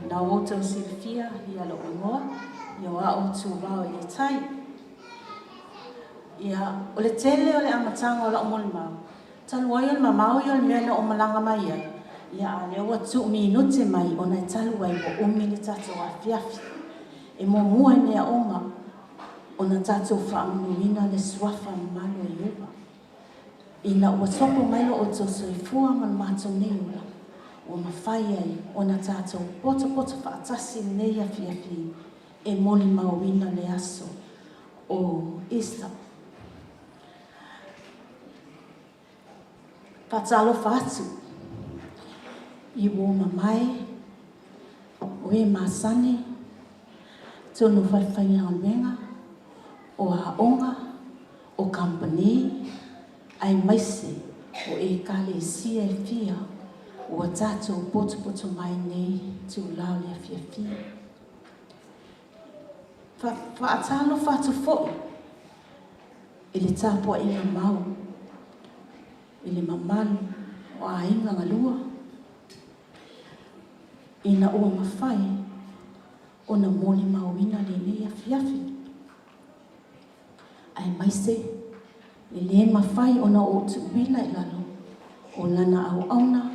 na outou silafia ia lo'u igoa, ia o a'u Tuvao i le tai. Ia o le tele o le amataga o la'u molimau, talu ai o le mamao ia o le mea na ou malaga mai ai, ia a lea ua tuu minute mai ona e talu ai ua umi le tatou afiafi. E muamua i mea uma ona tatou faamanuina le suafa mamalu o Ieova. Ina ua sopo mai lo outou soifua ma lo matou nei ola, ua mafai ai ona tatou potopoto faatasi i lenei afiafi e molimauina le aso o Easter. Faatalofa atu i uo mamae o e masani, tonu falefaigaluega, o aoga, o kamupani, aemaise o Ekalesia e fia ua tatou potopoto mai nei itula o le afiafi. Faatalofa atu foi i le tapuaiga mau i le mamalu o aiga galua ina ua mafai ona molimauina lenei afiafi, aemaise e le mafai ona ou tuuina i lalo o lana auauna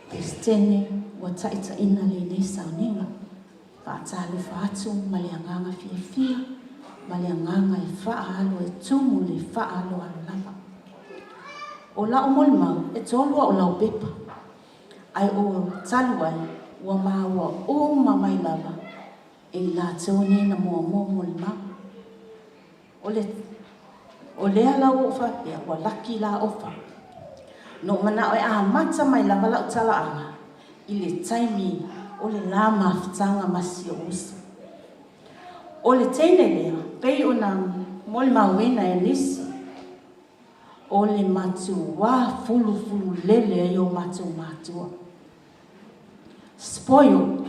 Peresetene ua taitaiina lenei sauniga. Faatalofa atu ma le agaga fiafia ma le agaga e faaalo e tumu le faaaloalo lava. O la'u molimau, e tolu a'u laupepa, ae o talu ai ua maua uma mai lava e i latou nei na muamua molimau. O le o lea la ua ou faapea ua laki la ofa. Na ou manao e amata mai lava lau talaaga i le taimi o le la mafutaga ma si ou uso. O le teine lea, pei ona molimauina e nisi, o le matuā fulufululele ai o matou matua. Spoiled.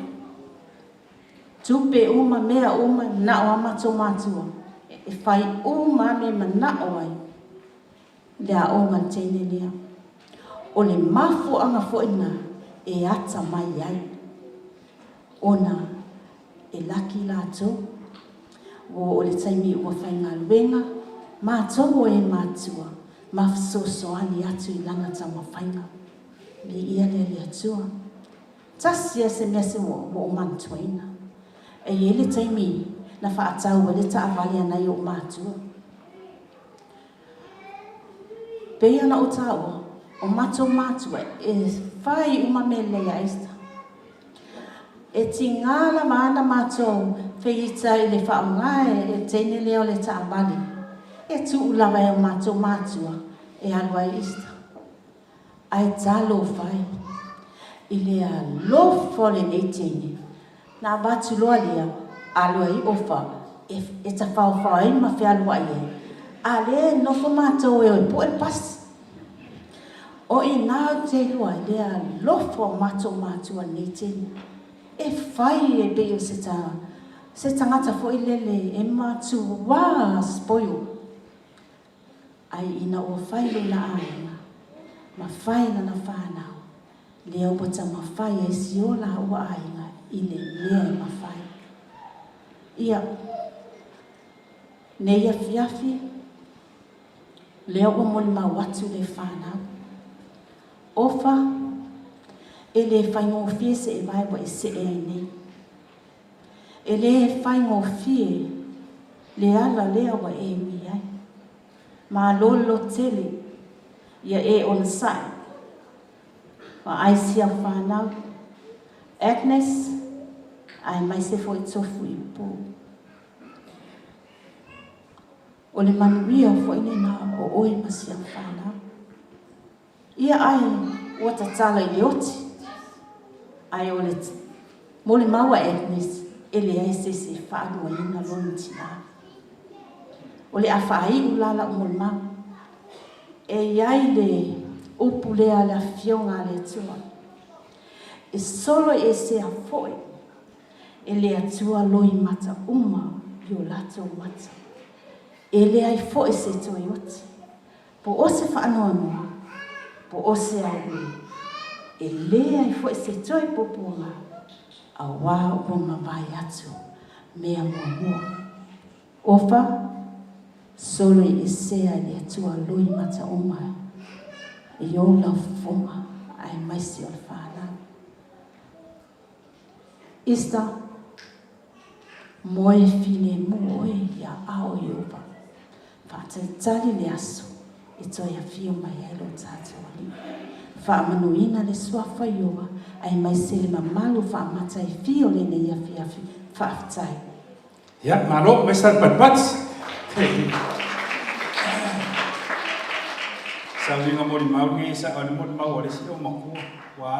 Tupe uma, mea uma, na o a matou matua e fai uma a mea e manao ai le aoga a le teine lea. O le mafuaaga foi lena e ata mai ai ona e laki latou. Ua oo i le taimi ua faigaluega matou o e matua ma fesoasoani atu i lana taumafaiga. Viia lea le Atua. Tasi a se mea se ua ou manatuaina. E i ai le taimi na faatau ai le taavale a nai ou matua. Pei ona ou taua, o matou matua e fai uma mea lelei a Esther. E tiga lava ana matou feita i le faaaoga e teine lea o le taavale, e tuu lava e o matou matua e alu ai Esther. Ae talofa e, i le alofa o lenei teine, na avatu loa lea, alu ai ofa e tafaofao ai ma fealuai ai, a lea e nofo matou e o e pue le pasi. O i ina ou te iloa ai le alofa o matou matua i lenei teine. E fai e pei o se se tagata foi lele e matuā spoil. Ae ina ua fai lona aiga, ma fai lana fanau, lea ua taumafai ai si o lāua aiga i le mea e mafai. Ia, nei afiafi, Lea ua molimau atu le fanau. Ofa, e le faigofie se evae ua e see ai nei. E le faigofie le ala lea ua e ui ai. Malo le lototele ia e onosai. Vaai si au fanau, Agnes, aemaise foi Tofu i Upu. O le manuia foi lena o oe ma si au fanau. Ia ae ua tatala i le oti, ae o le molimau a Agnes, e leai se isi e faaluaina lona tinā. O le a faaiu la lau molimau. E i ai le upu lea a le Afioga a le Atua, E solo i esea foi e le Atua loimata uma i o latou mata. E leai foi se toe oti, po o se faanoanoa, po o se auē, e leai foi se toe puapuaga, auā ua mavae atu mea muamua. Ofa, solo i esea i le Atua loimata uma i ou laufofoga aemaise o le fanau. Easter, moe filemu oe ia ao Ieova. Faatalitali le aso e toe afio mai ai lo tatou Alii. Faamanuina le Suafa Ieova aemaise le mamalu faamataifie o lenei afiafi. Faafetai. Ia, malo, mai sa le patipati. Sauniga molimau lenei e sao ai le molimau a le isi aumatua. Ua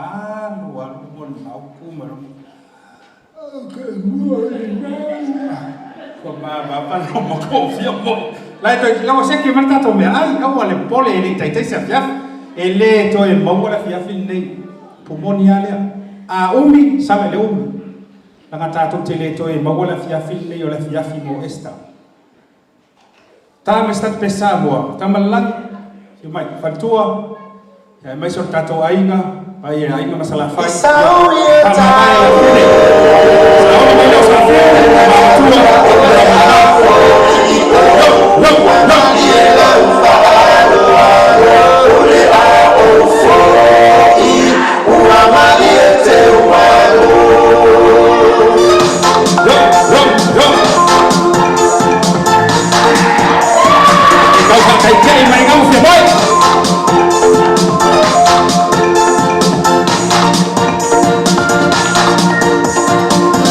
alu alu le molimau, tu mai loa. Ua mama pa no ma ko fia mo. Lai toi lau se ke mai tatou mea ai, aua le popole e le i taitai se afiafi. E le toe maua le afiafi lenei. Pumoni lava lea. A umi, sala i le umi. Leaga tatou te le toe maua le afiafi lenei o le afiafi mo Esta. Ta me start pe Samoa, tama le lagi, afio mai, faletua, aemaise o le tatou aiga, pai e aiga ma Salafai, ia, tama mai la fine. Saoni mai lau Safio, tama matua, tama Yo, yo, Yo, yo, yo. E tau whakaitea mai ngau whia mai.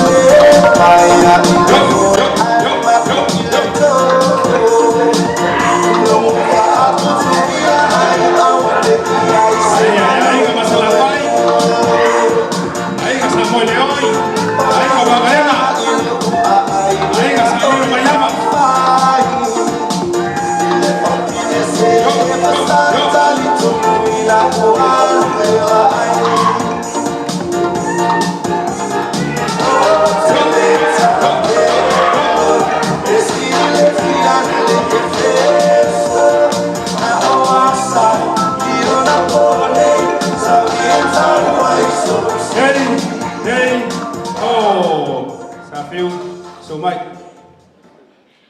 Yo, yo, yo, yo, yo. Aiga Masalafai, Aiga Samoa Leoi, Aiga Vavaega, Aiga Samoa Maiava. Yo, Ready, ready, oh, sa fiu, so mai.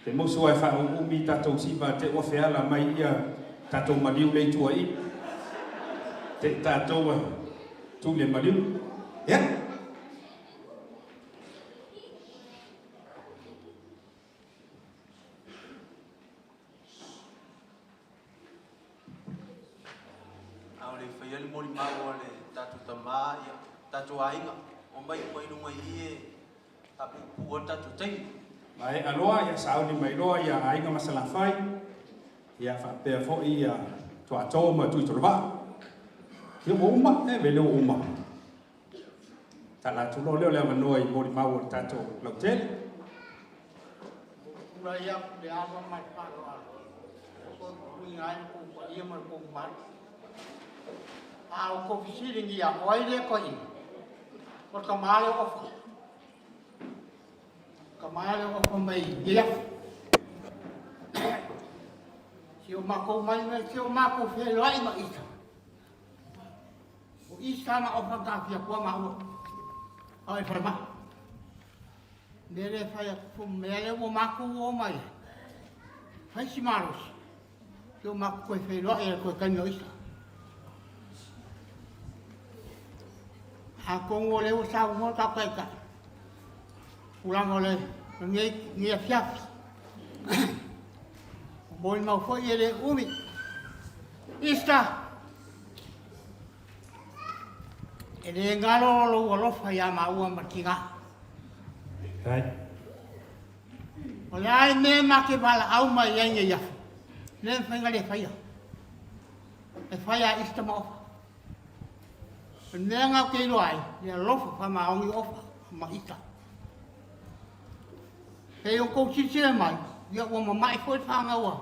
Te musu ai whaauumi tatou siva te ua feala mai ia tatou maliu lei tua i. Te tatou tu le maliu. Yeah. A o le i faia le molimau a le tatou tama, ia, tatou aiga, omai uma i luga i i e faapuupuu ai le tatou taimi. Maea loa, ia sauni mai loa ia Aiga ma Salafai, ia faapea foi ia Tuato ma Tuitolovaa. Ia ua uma, e vele ua uma. Tala atu loa lea o le avanoa i molimau o le tatou lautele. Tulai atu le ava ma le faaaloalo o puipuiga ai lo kou paia ma lo kou mamalu. A o kou fesiligia, o ai lea toeaina? O le tama lea o Ofa. Tama lea o Ofa mai Neiafu. Si o matou mai mai si o matou feiloai ma Isa. O Isa ma Ofa na taofia atua maua a o e falemai. Mea lea e fai atu, mea lea ua matou o mai ai, fai si malosi. Se ua matou toe feiloai i le toe taimi o Isa. Atonu o lea ua saunoa le tatou Taitai, tulaga o lenei afiafi. O molimau foi e le umi. Isa, e le galo lou alofa ia maua ma le tiga. O le a le mea ma te valaau mai ai nei aso, le mafai ona le faia. E fai a Easter ma Ofa. O le mea na ou te iloa ai, le alofa faamaoni o Ofa ma Easter. Pei o tou silasila mai, ia ua mamae foi le fanau a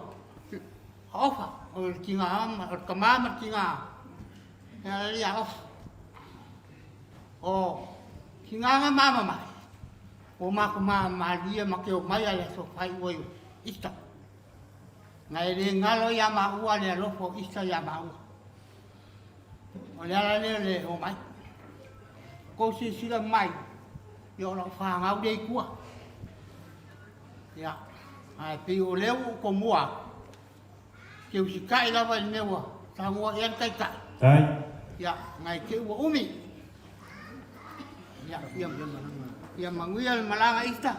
Ofa, o le tina ma o le tama ma le tina, ia ia Ofa. O tina na mamamae, Ua matou malie ma te omai a le aso faaiu ai o Easter. Na e le galo ia maua le alofa o Easter ia maua. O le ala lea o le omai. Kou silasila mai, ia o lau fanau lea i tua. Ia, ae pei o lea ua ou tomua atu, te usitai lava i le mea ua saunoa i ai le Taitai. Ia, nai te i ua umi. Ia, ia, ia manuia le malaga Easter.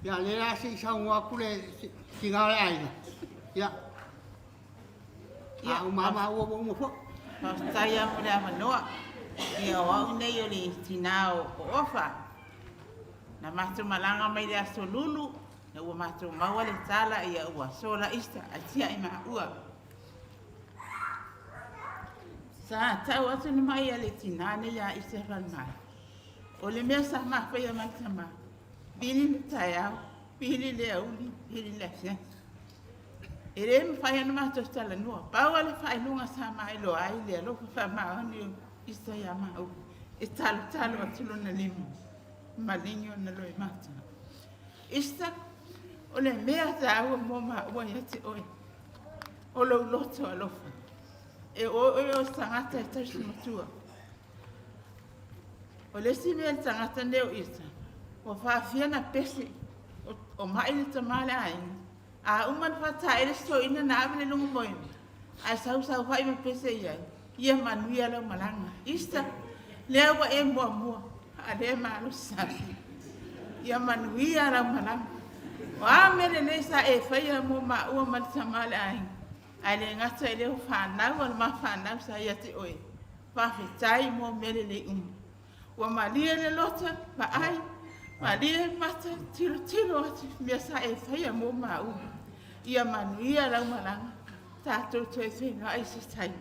Ia, lea la se i saunoa atu le tina o le aiga. Ia, a o mama ua ua uma foi. Faafetai lava mo le avanoa. Ia, o au nei o le tina o Ofa. Na matou malaga mai le aso Lulu, ina ua matou maua le tala ia ua sola Easter ae tiai maua. Sa tau atu le mai a le tinā nei ia Easter Falemai. O le mea sa mafaia ma le tama, vili le taeao, vili le aoauli, vili le afiafi. E le mafai ona matou talanoa. Pau lava le faailoga sa mailoa ai le alofa faamaoni o Easter ia maua, e talotalo atu lona lima, maligi ona loimata. Easter, o le mea taua mo maua ia te oe, o lou loto alofa. E o oe o se tagata e tausi matua. O le isi mea i le tagata nei o Easter, ua faafia na pese o mai le tama le aiga. A uma na faataele se toeaina na ave le luga moena, ae sausaufai ma pese i ai, ia manuia lau malaga. Easter, lea ua e muamua, a lea e malosi sapi. Ia manuia lau malaga. O a mea lelei sa e faia mo maua ma le tama o le aiga, ae le gata i lea o fanau a le ma fanau sa ia te oe. Faafetai mo mea lelei uma. Ua malie le loto, vaai, malie mata, tilotilo atu i mea sa e faia mo maua. Ia manuia lau malaga, tatou toe feiloai i se taimi.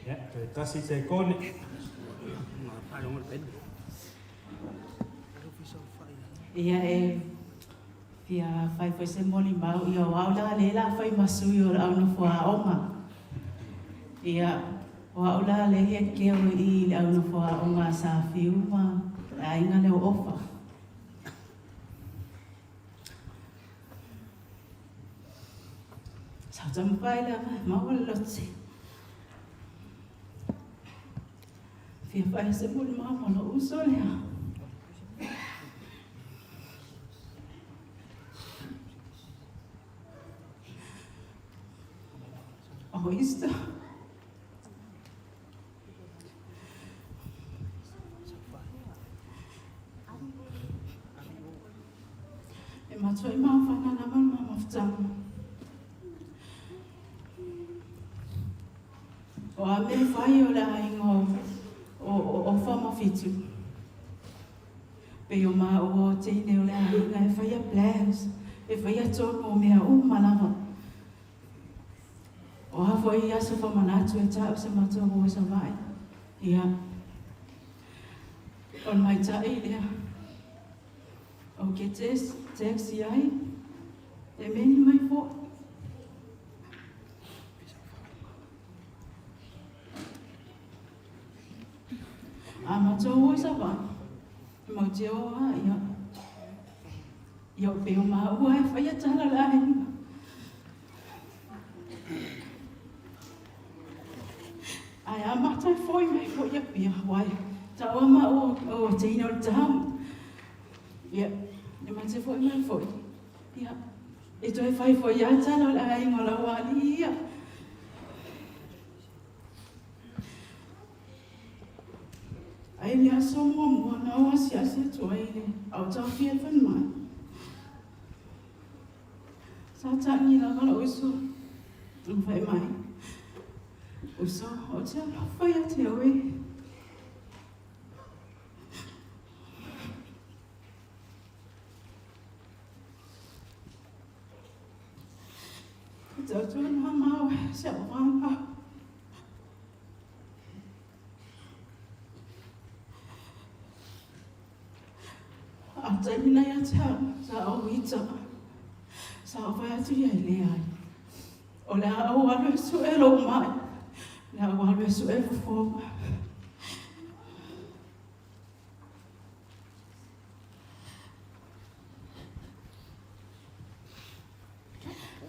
Ia, toe tasi sekone. Ia e fia fai foi se molimau, ia o au la lea la fai ma sui o le au nofo aoga. Ia o au la lea he keo i le au nofo aoga a Safiu ma le aiga lea o Ofa. Sa taumafai lava e maua le loto. Fia fai se molimau ma lou uso lea. O Easter. E matua i mafana lava le mamafutaga. O a mea fai o le aiga o Ofa ma Fitu. Pei o māua o teine o le aiga e faia plans, e faia tonu o mea uma lava. O a foi aso famanatu e ta'u sa matou o i Savaii. Ia. O le maita'i lea. Ou ke text i ai, e meni mai foi. A matou o i Savaii, e mau te o a ia. Ia o pei o māua e faia tala le aiga. Ia, wai, taua ma o, o teina o le tahamu. Ia, e mate foi mai foi. Ia, e toe fai foi ia tala o le aiga o lau alii ia. Ai le aso muamua na o asiasi atu ai i le autaofia i le falemai. Sa taagi lava lou uso ma fai mai, Uso, ou te alofa ia te oe. Ka tautuana māua e si au whānau. A taimi nei a te au, sa au ita, sa au vai atu ia i leai. O le a au alu e sue lou mai, le a au alu e sue fofo.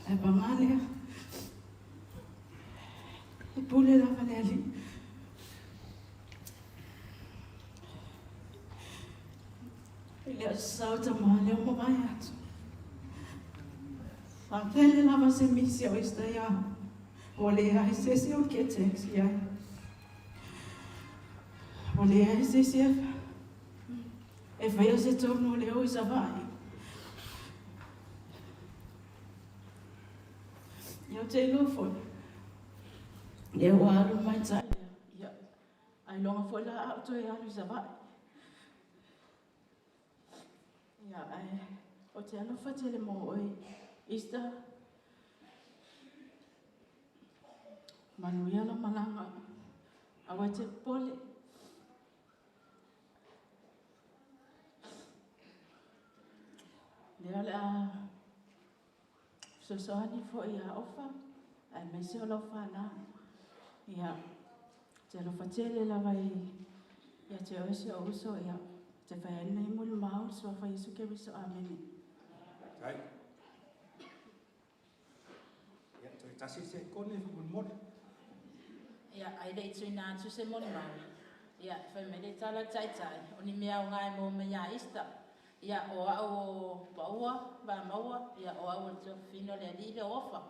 Ae pagā lea, e pule lava le Alii. I le aso sau tamā lea ua mavae atu. Sa tele lava se misi o Easter ia au. Ua leai se isi o ke text i ai. Ua leai se isi e e faia se tonu o le o i Savaii. Ia ou te iloa foi, lea ua alu mai tai lea, ia, ailoga foi la a ou toe alu i Savaii. Ia, ae ou te alofa tele mo oe, Easter. Manuia lau malaga. Aua e te popole. Lea o le a fesoasoani foi ia Ofa, aemaise o lau fanau. Ia, te alofa tele lava i ia te oe si ou uso, ia, te fai ai lenei molimau i le Suafa Iesu Keriso. Amene. Ai. Ia, toe tasi se kone faamolemole. Ia, ae le i tuuina atu se molimau, ia, fai mai le tala a le Taitai, o ni mea aoga e maua mai ia Easter. Ia, o au o Paua, Vamaua, ia, o au o le tuafafine o le alii lea o Ofa.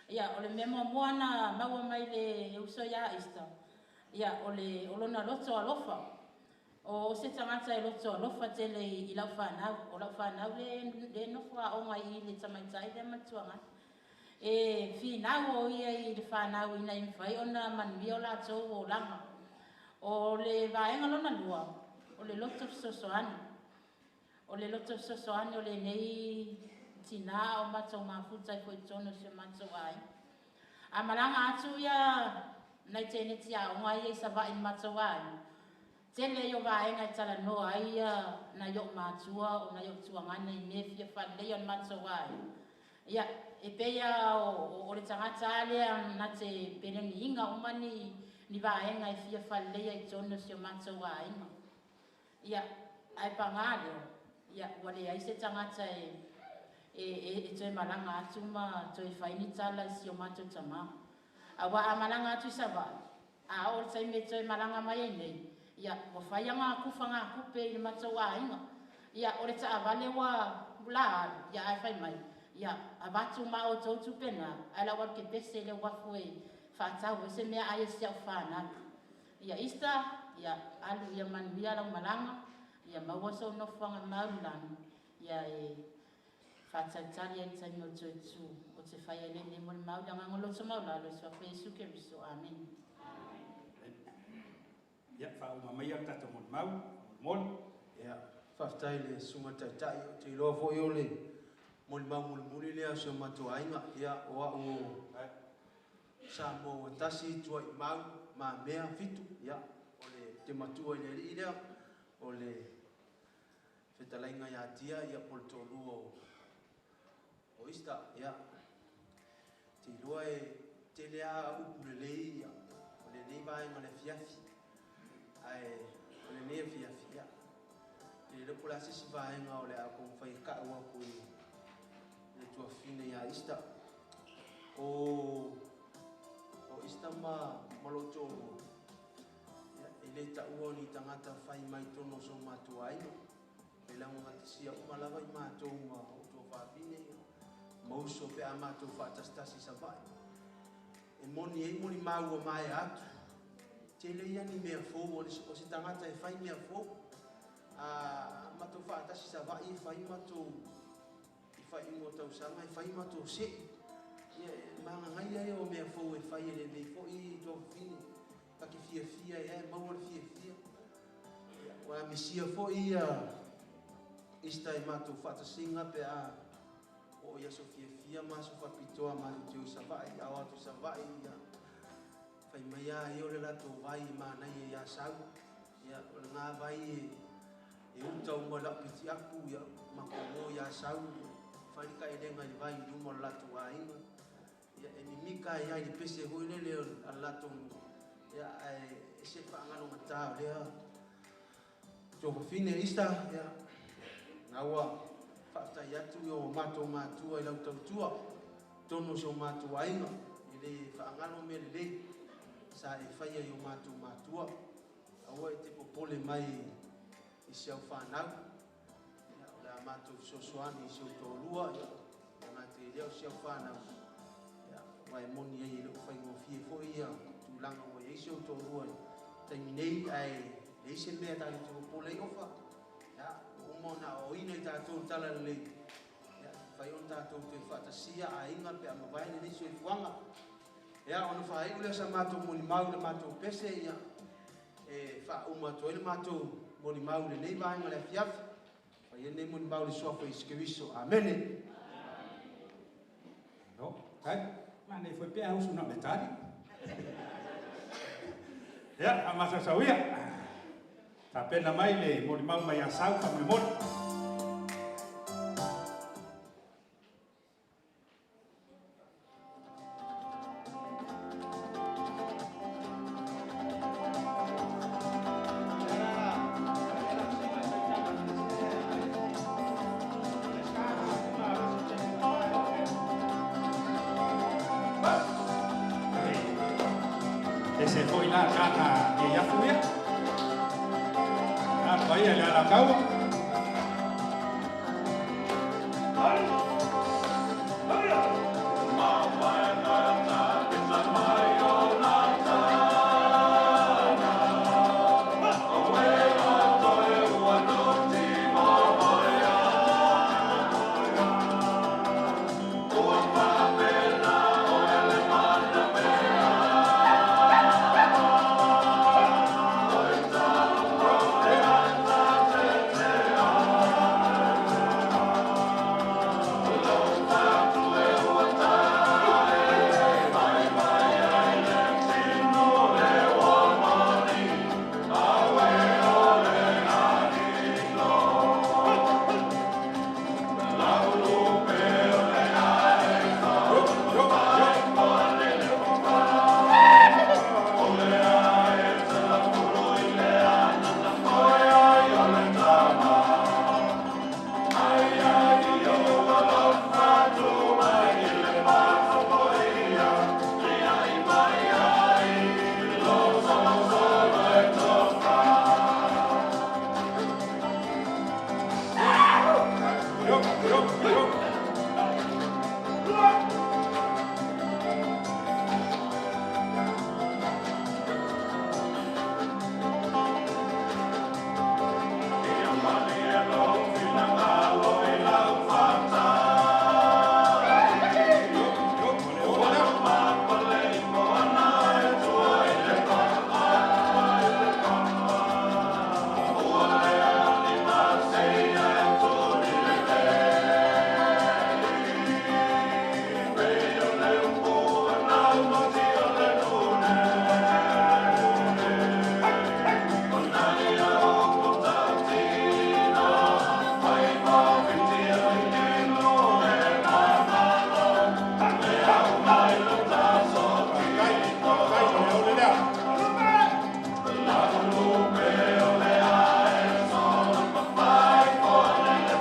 Ia, o le mea muamua na maua mai le uso ia Easter, ia, o le, o lona loto alofa. O se tagata e loto alofa tele i lau fanau, o lau fanau lea e nofo aoga i i le tamaitai lea ma le tuagai. E finau o ia i le fanau ina ia mafai ona manuia o latou olaga. O le vaega lona lua, o le loto fesoasoani. O le loto fesoasoani o lenei tinā o matou mafuta ai foi i totonu o si o matou aiga. A malaga atu ia nai teineti aoga ia i Savaii i le matou aiga, tele ia o vaega e talanoa ai ia nai o'u matua o nai o'u tuagana i mea e fia faaleleia o le matou aiga. Ia, e pei lava o le tagata lava lea na te pelegiina uma ni vaega e fia faaleleia i totonu o si o matou aiga. Ia, ae pagā lea, ia, ua leai se tagata e, e, e toe malaga atu ma toe fai ni tala i si o matou tamā. Aua a malaga atu i Savaii, a oo i le taimi e toe malaga mai ai nei, ia, ua fai aga kufagātupe i le matou aiga. Ia, o le taavale ua la alu, ia, ae fai mai, ia, avatu ma outou tupe na, ae o le a ou alu kepese i le uafu e faatau ai se meaai a si au fanau. Ia Easter, ia alu ia manuia lau malaga, ia maua sou nofoaga mau i lagi, ia e faatalitali ai i le taimi o le toe tu, ou te fai ai lenei molimau i le agaga o le loto maualalo i le Suafa Iesu Keriso. Amene. Ia, faauma maia le tatou molimau, faamolemole. Ia, faafetai i le Susuga Taitai, ou te iloa foi o le molimau mulimuli lea o si o matou aiga. Ia, o au o Samoa ua tasi, Tuaimau, Mamea, Fitu, ia, o le te matua i le alii lea, o le fetalaiga ia Tia, ia, po o le toalua o, o Easter, ia. Te iloa e tele lava upu lelei, ia, o lenei vaega o le afiafi, ae o lenei afiafi, ia, e le iloa po o le a se isi vaega o le a taumafai e tau atu i le tuafafine ia Easter. O o Easter ma ma lou toalua, ia, e le taua o ni tagata fai mai totonu o so matou aiga. E lagogatasia uma lava i matou ma ou tuafafine ma uso pe a matou faatasitasi i Savaii. E moni ai molimau ua maea atu, tele ia ni mea fou, o se tagata e fai mea fou. A matou faatasi i Savaii e fai matou i faaiuga o tausaga e fai matou se'i. Ia, e magagaia ia o mea fou e fai e lenei foi tuafafine. Ta te fiafia ai lava e maua le fiafia. Ia, ua misia foi ia Easter i matou faatasiga pe a oo i aso fiafia ma aso faapitoa matou te o i Savaii. A o atu i Savaii, ia, fai mai lava ia o le latou vai e manaia i Asau. Ia, o lena vai e uta uma i lau pitiapu, ia, matou o i Asau, fai le taelega i le vai i luma o le latou aiga. Ia, e mimika ai lava i le pese foi lele a le latou nuu, ia, ae ese le faagalogata o lea tuafafine Easter. Ia, na ua faafetai atu i o matou matua i lau tautua totonu o si o matou aiga, e le faagalo mea lelei sa e faia i o matou matua. Aua e te popole mai i si au fanau, ia, o le a matou fesoasoani i si ou toalua, ia, e gata i lea o si au fanau, ia, aua e moni ai e le o faigofie foi ia tulaga ua i ai si ou toalua i taimi nei, ae leai se mea tatou te popole ai Ofa. Ia, ua uma ona aoaoina i tatou le tala lelei, ia, e mafai ona tatou toe faatasia aiga pe a mavae lenei soifuaga. Ia, ona faaiu lea sa matou molimau i le matou pese, ia, e faauma atu ai le matou molimau i lenei vaega o le afiafi. Fai ai lenei molimau i le suafa o Iesu Keriso. Amene. Malo, tai. Manaia foi pe a usu na o le tali. Ia, a masausau ia. Tapena mai le molimau mai Asau faamolemole. Ese foi la tana e afu ia. A paia le Alataua.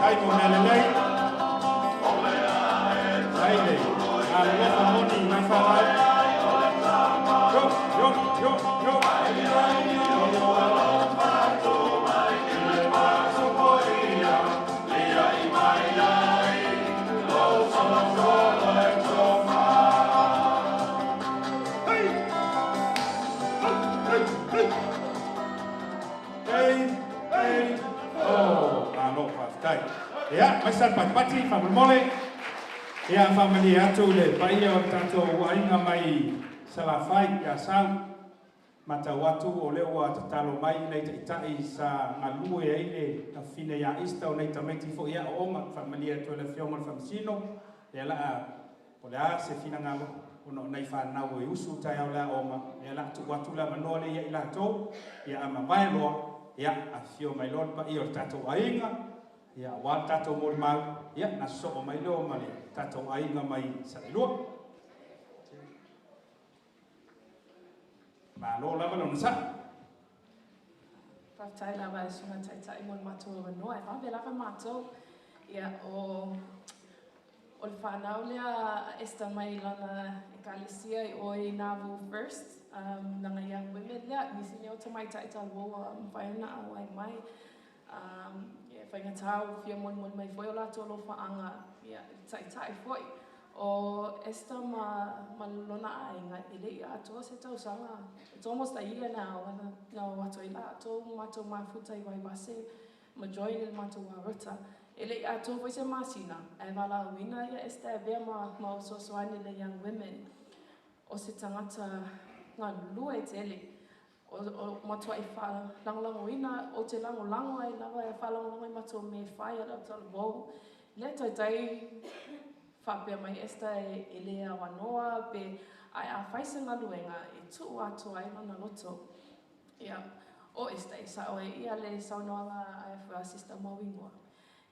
Ai mo mea lelei. Ai le alofa moni mai whalau. Yo, yo, yo, yo. Aumai sa le patipati faamolemole. Ia, faamalie atu i le paia o le tatou aiga mai Salafai i Asau. Matau atu o lea ua tatalo mai nai taitai sa galue ai le afafine ia Easter o nai tamaiti foi i aoaoga. Faamalie atu i le Afioga i le Faamasino, lea la a po o le a se finagalo ona o nai fanau e usu taeao i le aoga, lea la a tuu atu le avanoa lea ia i latou, ia a mavae loa, ia afifio mai loa le paia o le tatou aiga, ia aua le tatou molimau, ia ona sosoo mai lea ma le tatou aiga mai Salelua. Malo lava le onosai. Faafetai lava e Susuga Taitai mo le matou avanoa e vave lava matou. Ia, o o le fanau lea a Esther mai lana ekalesia i o i Nauvoo First, um, lana Young Women lea, nisi nei o tamaitai talavou ua mafai ona auai mai. Um, ia, e faigata ua fia molimoli mai foi o latou alofaaga, ia, i le taitai foi. O Esther ma, ma lona aiga, e le i atoa se tausaga. It's almost a year now, na, na o atu ai latou ma matou mafuta i Vaivase ma join i le matou Warota. E le i atoa foi se masina, ae valaauina ia Esther e avea ma, ma fesoasoani i le Young Women. O se tagata galulue tele. O, o matuai faalagolagoina, ou te lagolago ai lava e faalagolago i matou mea e fai a le autalavou. Lea taitai faapea mai Esther e, e le avanoa pe, ae a fai se galuega e tuu atoa ai lona loto. Ia, o Esther e sao ai ia le saunoaga a Sister Mauigoa.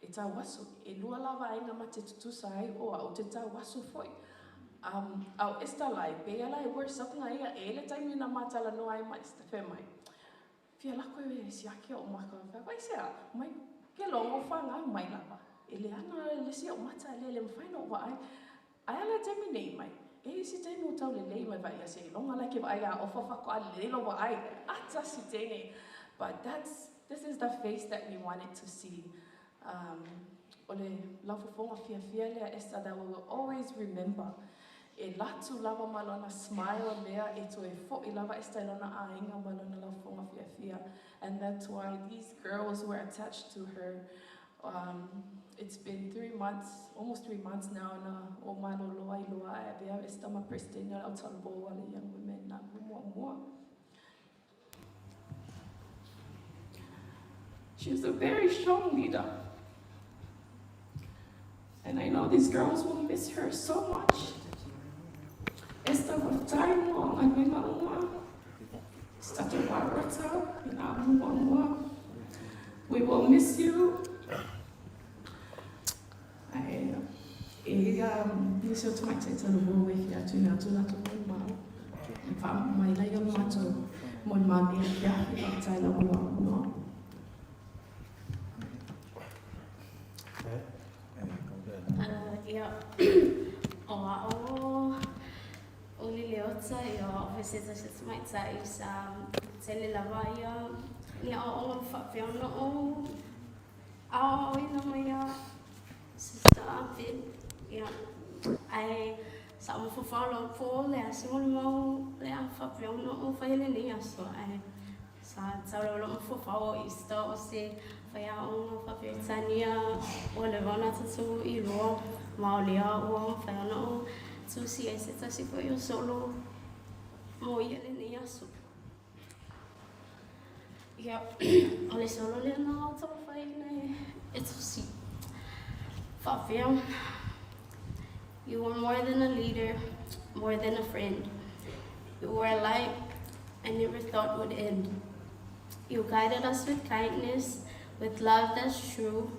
E tauaso, e lua la vaega ma te tutusa ai o au te tauaso foi. Um, a o Esther la e pei ala e worse up nga ia, e i ai le taimi na ma talanoa ai ma Esther fai mai, Fia lako e siaki o'u maka. Fai atu, Aisea? Mai, ke logo whangau mai lava. E le ana le isi o'u mata, e le le mawhai na o'u vaai. Ae a le taimi nei mai, e i ai se taimi ua tau lelei mai vaai ia seiloga la ke vaai ia ofa faatoa lelei lou vaai, ata si tenei. But that's, this is the face that we wanted to see. Um, o le laufofoga fiafia lea Esther that we will always remember. E latu lava ma lona smile lea e toe fo'i lava Esther i lona aiga ma lona laufofoga fiafia. And that's why these girls were attached to her. Um, it's been 3 months, almost 3 months now na o malolo ai loa ae avea Esther ma president o le autalavou a le Young Women na muamua. She's a very strong leader. And I know these girls will miss her so much. Esther faafetai mo galuega uma. Stata Warota, ina muamua. We will miss you. Ae e um, nisi o tamaitai talavou e fia atu atu latou molimau. E faauma mai lai o le matou molimau nei afiafi. Faafetai lava mo lou avanoa. Ia, o a'u o Liliota, ia o a'u foi se tasi o tamaitai sa tele lava ia ni aoaoga ma faapea ona ou aoaoina mai ia Sister Abel. Ia, ae sa ou mafaufau loa po o le a se molimau o le a faapea ona ou faia lenei aso, ae sa tau lava lou mafaufau o Easter o se faiaoga faa-Peretania ua leva ona tatou iloa, ma o lea ua mafai ona ou tusi ai se tasi foi o solo mo ia lenei aso. Ia, o le solo lea na ou taumafaiina e tusi. Faapea, You were more than a leader, more than a friend. You were a light I never thought would end. You guided us with kindness, with love that's true,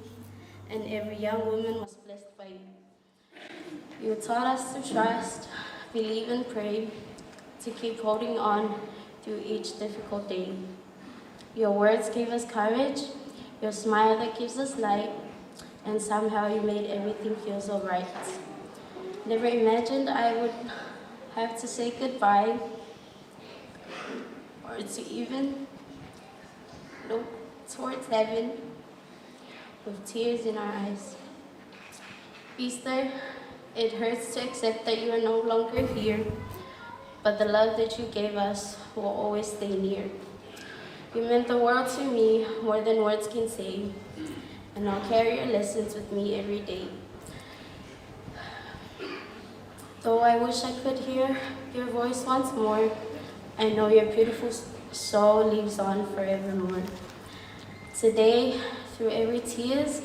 and every young woman was blessed by you. You taught us to trust, believe, and pray, to keep holding on through each difficult day. Your words gave us courage, your smile that gives us light, and somehow you made everything feel so right. Never imagined I would have to say goodbye or to even look towards heaven with tears in our eyes. Easter, it hurts to accept that you are no longer here, but the love that you gave us will always stay near. You meant the world to me more than words can say, And I'll carry your lessons with me every day. Though I wish I could hear your voice once more, I know your beautiful soul lives on forevermore. Today, through every tears,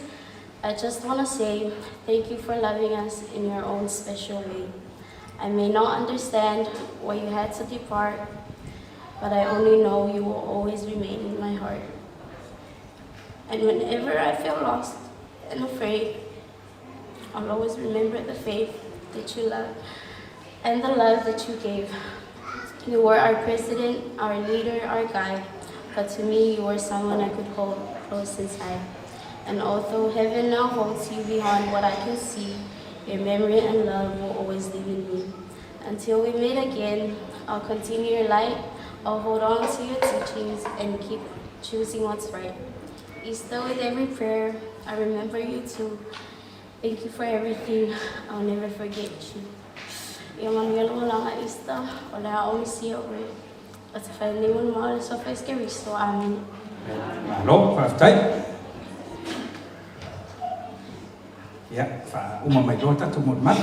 I just want to say thank you for loving us in your own special way. I may not understand why you had to depart, but I only know you will always remain in my heart. And whenever I feel lost and afraid, I'll always remember the faith that you love and the love that you gave. You were our president, our leader, our guide, but to me you were someone I could hold close inside. And although heaven now holds you beyond what I can see, your memory and love will always live in me. Until we meet again, I'll continue your light, I'll hold on to your teachings and keep choosing what's right. Easter with every prayer, I remember you too. Thank you for everything. I'll never forget you. Ia manuia le olaga Easter, o le a augisia oe. O te whai nei mo le mau le sofa i Keriso. Amene. Malo, faafetai. Ia, faauma mai loa tatou molimau.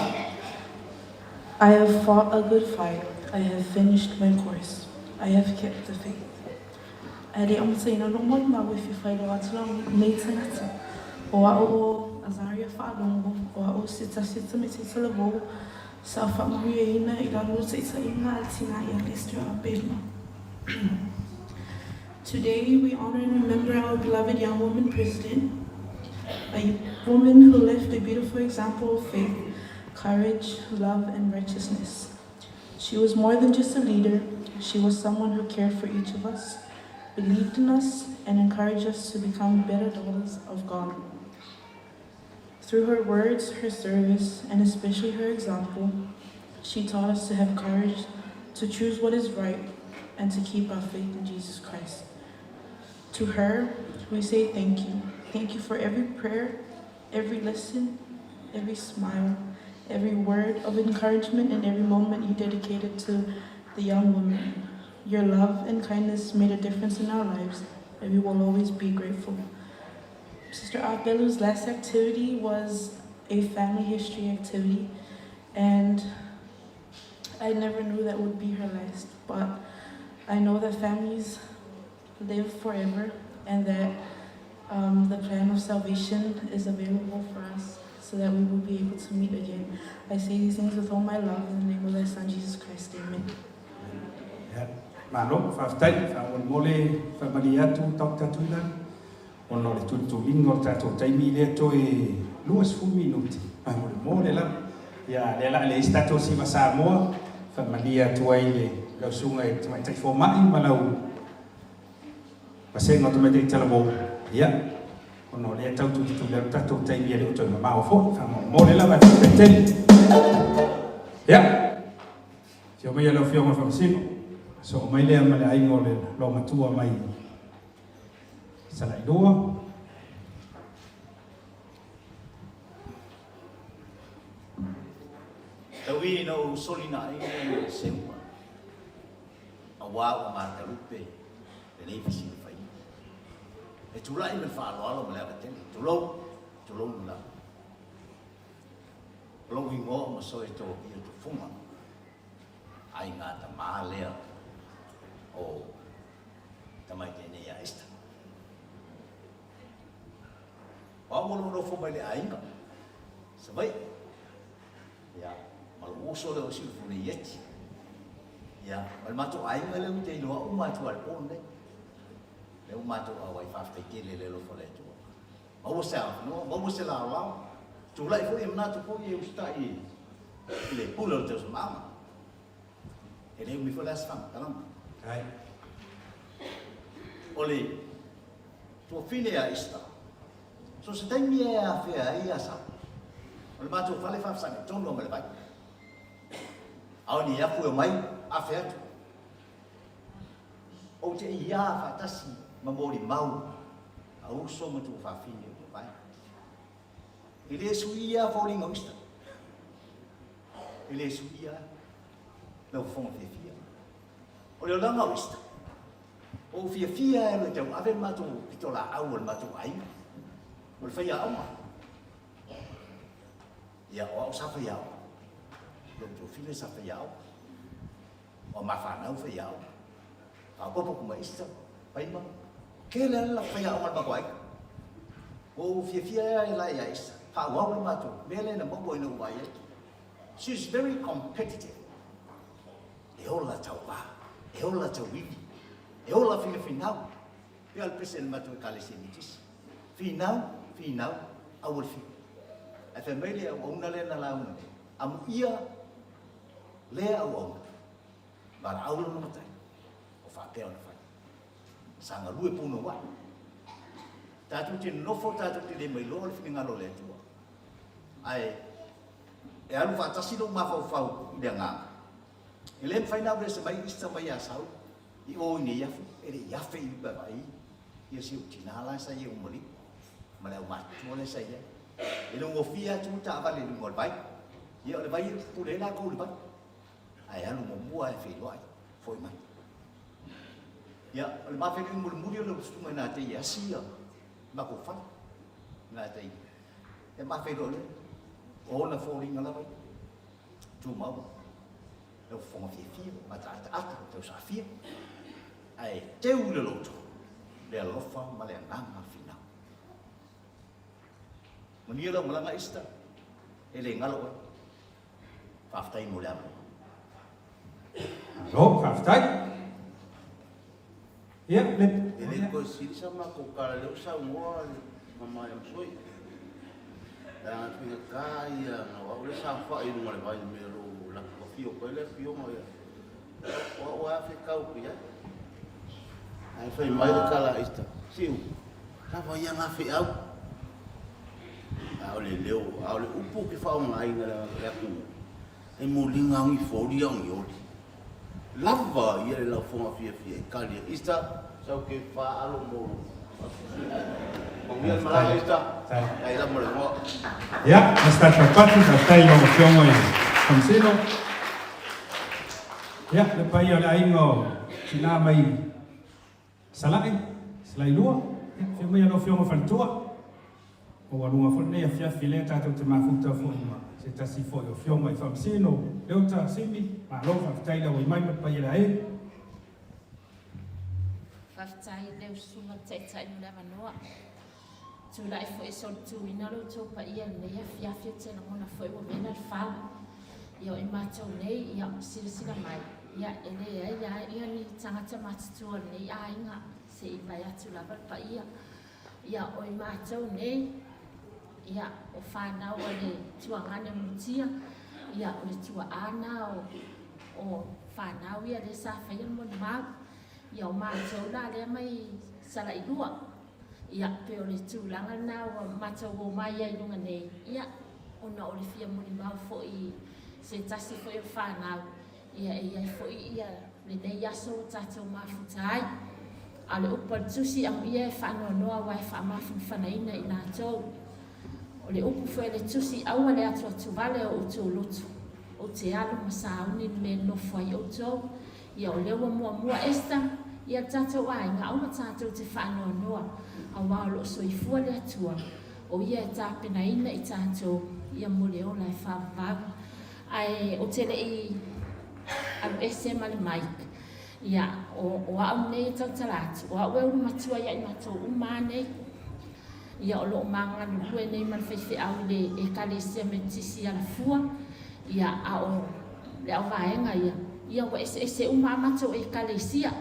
I have fought a good fight, I have finished my course, I have kept the faith. Ae le amataina lou molimau e fia faailoa atu lau nei tagata, o a'u o Azaria Faalogo, o a'u o se tasi o tamaiti talavou sa faamanuiaina i lalo o le taitaiga a le tina ia Lester Apelu. Today we honor and remember our beloved young woman president, a woman who left a beautiful example of faith, courage, love, and righteousness. She was more than just a leader, she was someone who cared for each of us, believed in us, and encouraged us to become better daughters of God. Through her words, her service, and especially her example, she taught us to have courage, to choose what is right, and to keep our faith in Jesus Christ. To her, we say thank you. Thank you for every prayer, every lesson, every smile, every word of encouragement, and every moment you dedicated to the young woman. Your love and kindness made a difference in our lives, and we will always be grateful. Sister Apelu's last activity was a family history activity, and I never knew that would be her last, but I know that families live forever and that the plan of salvation is available for us so that we will be able to meet again. I say these things with all my love in the name of thy Son, Jesus Christ. Amen. Ia, malo, faafetai, faamolemole, faamalie atu Doctor Tuilagi, ona o le tulituliga o le tatou taimi lea toe 20 minute, faamolemole lava. Ia, lea la a leai se tatou siva Samoa, faamalie atu ai le lau susuga i le Tamaitai Fomai ma lau Vasega o Tamaitai Talavou, ia, ona o lea e tau tulituli atu tatou taimi e le o toe mamao foi, faamolemole lava e faafetai tele. Ia, afio maia lau Afioga i le Faamasino, soo mai lea ma le aiga o le Loomatua mai Salailua. Tau i ina ou solina ai le seua. Auā ua matalupe lenei fesilafaiga. E tulai ma le faaaloalo ma le ava tele. Tulou, tulou ma lava. O lou igoa o Masoe Topia Tufuga, aiga tamā lea o tamaitai nei a Esther. O au o lou nofo mai le aiga, Savaii. Ia, ma lou uso lea o Silafuna Ieti. Ia, ma le matou aiga lea ou te iloa uma atu lava i le po lenei. Lea ua matou auai, faafetai tele i le alofa o le Atua. Maua se avanoa, maua se laolao, tulai foi e manatu foi e usitai i le pule o le tausamaaga. E le umi foi la se faamatalaga. O le tuafine a Easter, So se taimi e afea ai ia Sa. O le matou fale faafesagai tonu lava ma le vai. A o ni afu e omai, afe atu. Ou te iā faatasi ma molimau a uso ma tuafafine o mavae. E le suia foliga o Easter. E le suia lau fofoga fiafia. O le olaga o Easter. Ua ou fiafia e alu e tauave le matou pitolaau a le matou aiga. O le faiaoga. Ia, o au sa faiaoga. Lou tofile sa faiaoga. O a ma fanau faiaoga. Faaopoopo atu ma Easter, Paima. Tele lava le faiaoga a le matou aiga. Ua ou fiafia ai la ia Easter. Faaauau le matou mea lea na maua ina ua vaai atu. She is very competitive. E ola tauva, e ola tauivi, e ola finafinau. Pei o le pese a le matou Ekalesia Metisi. Finau, finau, aua le fiu. Ae fai mai le auauna lea na lauga nei, amuia lea auauna, valaau lona matai, o faapea ona fai. Sa galue punouai. Tatou te nonofo, tatou te le mailoa le finagalo o le Atua. Ae e alu faatasi lou mafaufau i le agaga. E le mafai ona aveese mai Easter mai Asau i o i Neiafu, e le i afe i uta e vaai ia si ou tina la sa i ai ua maliu, ma le aumatutua lea sa i ai. E le gofie atu le taavale i luga o le vai. Ia o le vai e pule ai latou i le vai. Ae alu muamua e feiloai, foi mai. Ia, o le ma feiloaiga mulimuli o le susuga i nā tei e asi ia matou fale. Nā tei e ma feiloai lea. O ona foliga lava ia. Tumau. Lau fofoga fiafia, mataataata, tausafia. Ae teu i le loto le alofa ma le agaga finau. Manuia lau malaga Easter, e le galo oe. Faafetai mo le avanoa. Malo, faafetai. Ia, le... E le toe sili sa matou tala lea ua saunoa le mamae o Soi. Leaga e faigata ia na o au lea sa aofai i luga o le vai i le mea o lo o latou afio atu ai le afioga ia. O au lava fetau atu i ai. Ae fai mai le tala a Easter, Siu, lava ia na feau. A o le leo, a o le upu ou te faaaogaina i le atunuu, e muliga au ni foli au ni oli. Lava ia le lafoga fiafia e kali ai. Easter, sau ke faalo mo Manuia le malaga Easter. Ai la mo le ngoa. Ia, Mr. Tapatu, faafetai i lau Afioga i Faamasino. Ia, le paia o le aiga o Tina mai Salai, Salailua, ia, afio mai lau Afioga Faletua. Ua luga foi lenei afiafi lea tatou te mafuta foi ma se tasi foi o Afioga i Faamasino, Leota, Simi, malo faafetai le auai mai ma le paia o le aiga. Faafetai i leu susuga le Taitai mo le avanoa. Tulai foi e solituina lo outou paia i lenei afiafi ou te lagona foi ua vela le fala. Ia o i matou nei, ia silasila mai, ia e leai lava ia ni tagata matutua o lenei aiga se i vae atu lava le paia. Ia o i matou nei, ia o fanau a le tuagane o Mutia, ia o le tuaa na o o fanau ia lea sa faia le molimau. Ia o matou la lea mai Salailua. Ia pei o le tulaga lena ua matou omai ai i luga nei, ia ona o le fia molimau foi i se tasi foi o fanau, ia e i ai foi ia lenei aso ua tatou mafuta ai. A o le upu a le Tusi, amuia e faanoanoa aua e faamafanafanaina i latou. O le upu foi a le Tusi, aua le atuatuvale o outou loto, ou te alu ma sauni le mea e nofo ai outou. Ia o lea ua muamua Esther, ia le tatou aiga, aua tatou te faanoanoa, aua o lo o soifua le Atua, o Ia e tapenaina i tatou ia mo le ola e faavavau. Ae ou te le i alu ese ma le mic, ia, o, o au nei e tautala atu, o au e ulu matua ia i matou uma lava nei. Ia, o lo o ma galulue nei ma le faifeau i le Ekalesia Metotisi i Alafua, ia, a o le auvaega ia, ia ua eseese uma a matou Ekalesia.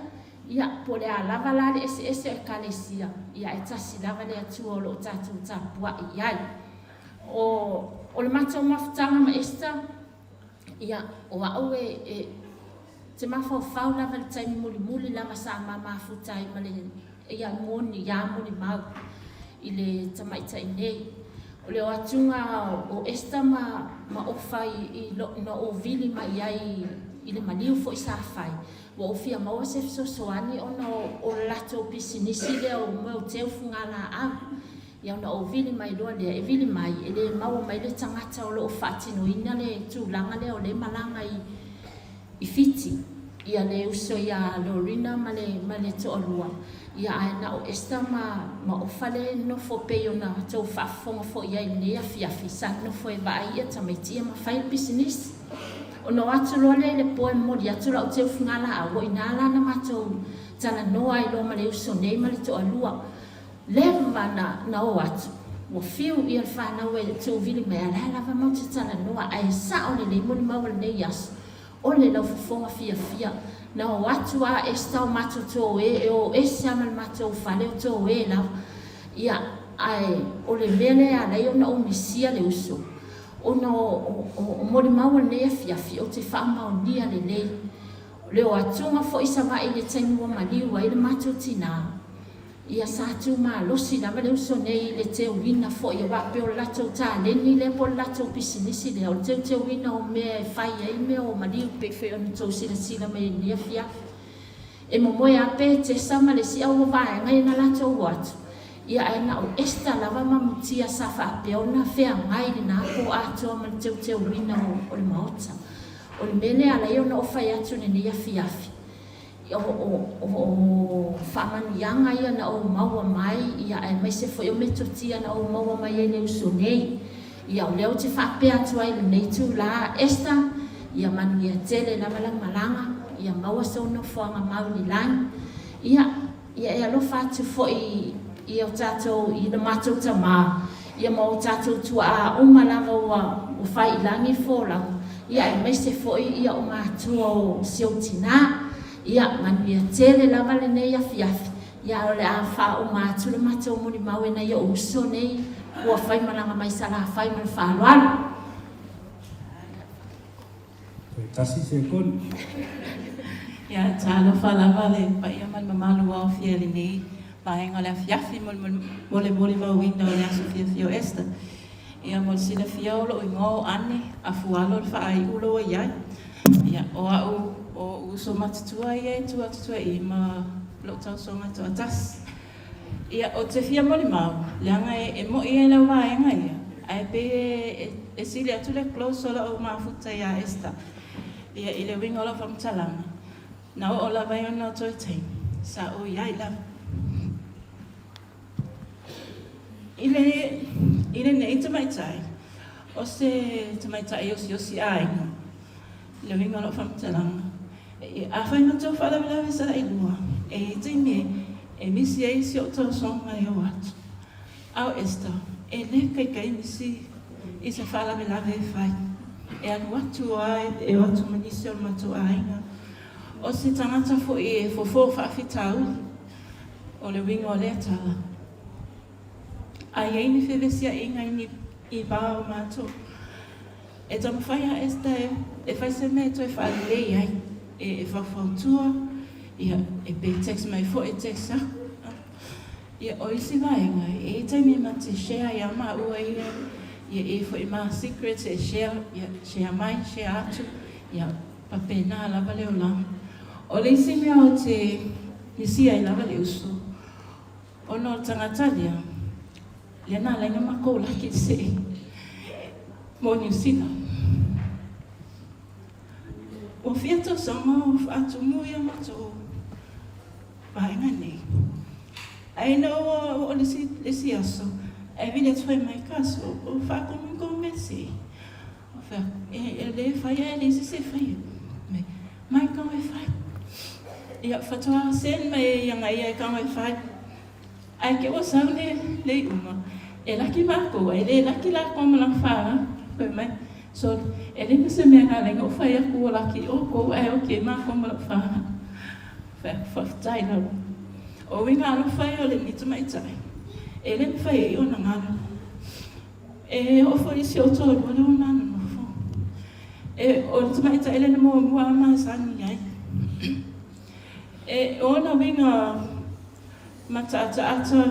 Ia, po o le a lava la le eseese o Ekalesia, ia, e tasi lava le Atua o lo o tatou tapuai i ai. O, o le matou mafutaga ma Esther, ia, o au e, e, te mafaufau lava i le taimi mulimuli lava sa ma mafuta ai ma le, ia moni, ia molimau i le tamaitai nei. O le o atuga o Esther ma, ma Ofa i, i lo, na ou vili mai ai i le maliu foi sa fai, ua ou fia maua se fesoasoani ona o, o le latou pisinisi lea o mea o teu fugalaau. Ia ona ou vili mai loa lea, e vili mai, e le maua mai le tagata o lo o faatinoina le tulaga lea o lea e malaga i, i Fiti. Ia le uso ia Lorina ma le ma le toalua, ia ae na o Esther ma ma Ofa lea e nonofo pei ona tou faafofoga foi i ai i lenei afiafi, sa nonofo e vaai ia tamaiti ia ma fai le pisinisi. Ona o atu loa lea i le po e momoli atu lau teufigalaau, o i ina la na matou talanoa ai loa ma le uso nei ma le toalua. Leva na na o atu, ua fiu ia le fanau e tuuvili mai, a o la e lava matou te talanoa, ae sao lelei molimau o lenei aso, O le laufofoga fiafia. Na o atu a Esther o matou toe e o ese a ma le matou fale o toe lava. Ia, ae o le mea lea e ala ai ona ou misia le uso, ona o, o, o molimau o lenei afiafi ou te faamaonia lelei. O le o atuga foi i Savaii i le taimi ua maliu ai le matou tinā, Ia sa tu malosi lava le uso nei i le teuina foi aua e pei o le latou taleni lea po o le latou pisinisi lea o le teuteuina o mea e fai ai mea o maliu pei foi ona tou silasila mai ai i lenei afiafi. E momoe lava Petesa ma le isi au vaega ia na latou o atu, ia ae na o Esther lava ma Mutia sa faapea ona feagai i lena po atoa ma le teuteuina o le maota. O le mea lea e ala ai ona ou fai atu i lenei afiafi, O faamanuiaga ia na ou maua mai, ia, aemaise foi o metotia na ou maua mai ai le uso nei. Ia, o lea ou te faapea atu ai i lenei itula, Esther, ia manuia tele lava lau malaga, ia maua sou nofoaga mau i le lagi. Ia, ia e alofa atu foi i o tatou, i lo matou tama, ia ma o tatou tuaa uma lava ua fai i lagi folauga, ia aemaise foi ia o matua o si ou tina. Ia, manuia tele lava lenei afiafi, ia ae o le a faauma atu le matou molimau e nai ou uso nei ua faimalaga mai Salafai ma le faaaloalo. Toe tasi sekoni. Ia, talofa lava le paia ma le mamalu ua aofia i lenei vaega o le afiafi mo le molimauina o le aso fiafia o Esther. Ia, mo le silafia o lou igoa o Anne Afualo le faaiu lo ua i ai. Ia, o au o ou uso matutua ia e tu atu i i ma lou tausoga toatasi. Ia, ou te fia molimau, leaga e mo'i e lau vaega ia, ae pei e, e sili atu le close o lau mafuta iā Esther. Ia, i le uiga o lau faamatalaga, na oo lava i ona toe taimi, sa ou i ai lava. I le, i lenei tamaitai, o se tamaitai osiosi aiga, i le uiga o lau faamatalaga, Afai matou faalavelave sa lailua, e i ai taimi e misi ai si ou tausoga e o atu. A o Esther, e le kaikai misi i se faalavelave e fai. E alu atu a e o atu ma nisi o le matou aiga. O se tagata foi e fofo faafitauli, o le uiga o lea tala. A i ai ni fevesiaiga i ni i va o matou, E taumafai a Esther e fai se mea e toe faalelei ai, e faufautua, ia, e pe text mai foi e text aku. Ia, o isi vaega, e i ai taimi ma te share ia maua ia, ia e i ai foi ma secrets e share, ia, share mai, share atu, ia, faapena lava le olaga. O le isi mea ou te misia ai lava le uso, ona o le tagata lea, lea na ala ai ona matou laki i le see mo Niu Sila. Ua fia tausaga o faatumu ia matou vaega nei. Ae ina ua oo le isi aso, ae vili atu fai mai ka aso, o faatumu i kou mea see. Ou fai atu, e le faia e leai se isi e faia. Mai, mai kau e fai. Ia, faatoa send mai e ia ia e kau e fai. Ae ke ua sau le, le iuga, e laki mākou, ae le laki lākou ma lana whānau. Fai mai, so, e leai ma se mea na ala ai ona ou fai atu ua laki ʻoukou ae oki ai mākou ma lau whānau. Fai atu, faafetai lava. O uiga alofa ia o lenei tamaitai, e le mafai ai ona galo. E oo foi i si ou toalua lea ua ma nonofo. E, o le tamaitai lea na muamua lava masani ai. E, o ona uiga mataataata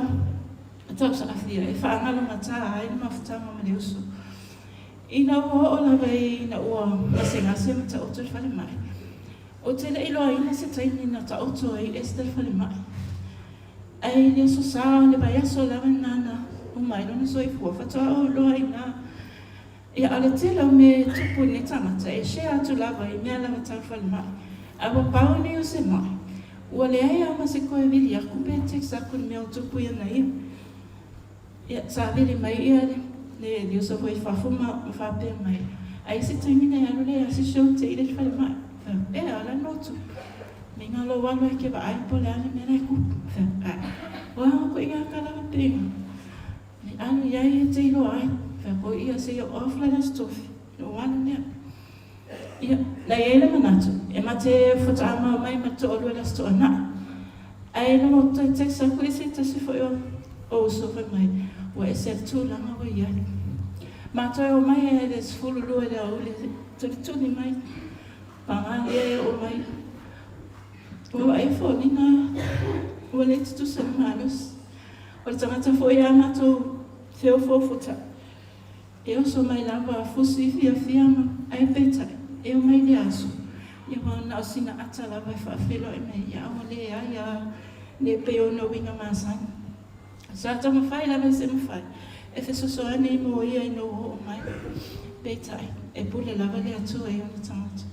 tausaafia e faagalogata ai le mafutaga ma le uso. Ina ua oo lava ina ua gasegase ma taoto i le falemai, ou te le i iloaina se taimi na taoto ai Esther i le falemai. Ae i le aso sa, le vaiaso lava lena na uma ai lona soifua, faatoa ou iloa ai ina. Ia, a o le tele o mea e tupu i nei tagata, e share atu lava i mea lava tau falemai. Ae ua pau nei o se maʻi, ua leai lava ma se toe vili aku pe text aku i le mea o tupu i ana ia. Ia, sa vili mai ia le le uso foi i fafo ma faapea mai, ai se taimi na e alu lea i se show te i le falemai. Fai atu, ea, o le a le mea o tupu? Meinga lou alu ai e te vaai po o le a le mea la e tupu. Fai atu, ae, o a koʻiga ka lava pēga? Me alu i ai e te iloa ai. Fai atu, ia, se i off la le Aso Tofi, ona ou alu lea. Ia, na i ai le manatu, e ma te faatoa mau mai ma le toalua i le Aso Toonai. Ae ina ua toe text aku i se tasi foi o uso fai mai, ua ese le tulaga ua i ai. Ma toe o mai ai le 12 i le aoauli e tulituli mai, paga lea e oo mai. Ua vaai foliga ua le tutusa le malosi. O le tagata foi a matou feofoofotai, E oso mai lava a fusi fiafia ma ae peitai, e omai le aso, ia ua na o sina ata lava e faafeiloai mai ia ua leai a le pei ona uiga masani. Sa taumafai lava i se mafai e fesoasoani mo ia ina ua oo mai, peitai, e pule lava le Atua i ona tagata.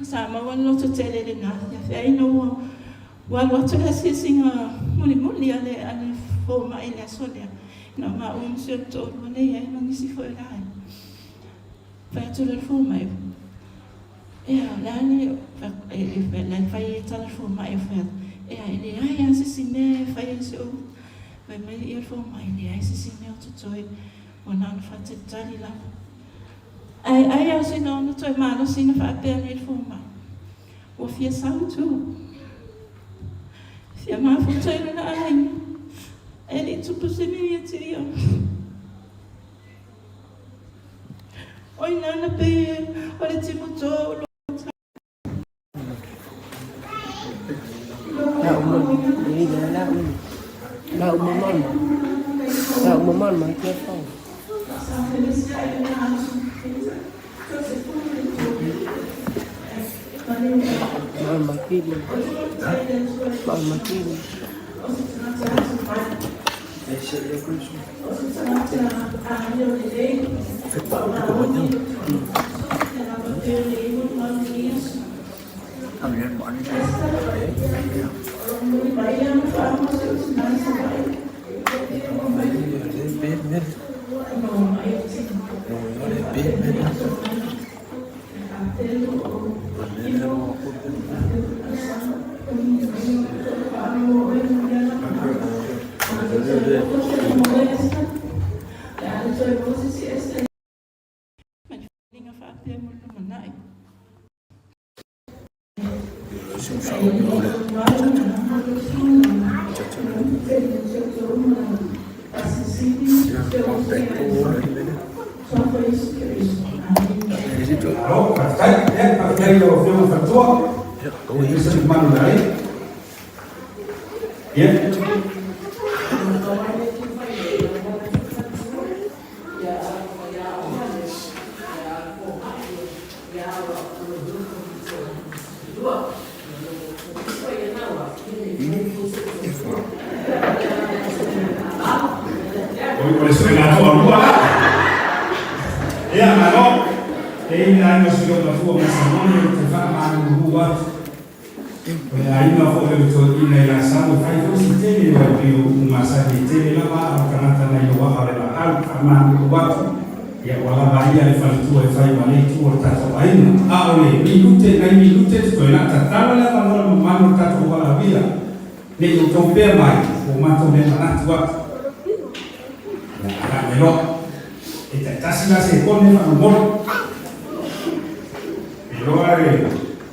Sa maua le loto tele i lena afiafi ai ina ua Ua alu atu le asiasiga mulimuli a le a le fomai i le aso lea, na o maua ma si ou toalua lea i ai ma nisi foi o le aiga. Fai atu loa le fomai, Ea, o le a le, la e fai ai tala le fomai, fai atu, Ea, e leai lava se isi mea e fai ai si ou, fai mai le fomai, e leai se isi mea o totoe, ua na ona faatalitali lava. Ae ai lava o sina ona toe malosi na faapea nei le fomai. Ua fia sau tu. Fia mafuta i lona aiga. E le i tupu se mea ia te ia. O ina na pei o le timu tō o La uma mama. La uma mama ke fau. Mama kiri. Mama kiri. O le suega toalua la. Ia, malo. E i le aiga o si ou matua mai Samoa ou te faamalulu atu. O le aiga foi o le toeaina i Lasau e fai foi si tele o e pei o upu masani e tele lava a o tagata nai loa'a o le laau. Faamalulu atu, ia ua lava ia le faletua e fai ma le itu o le tatou aiga. A o le minute nai minute totoe la tatala le avanoa i le mamalu o le tatou valaaulia ne i outou pea mai ua matou le manatu atu. Ia agai mai loa. E taitasi la se kone faamolemole. E loa e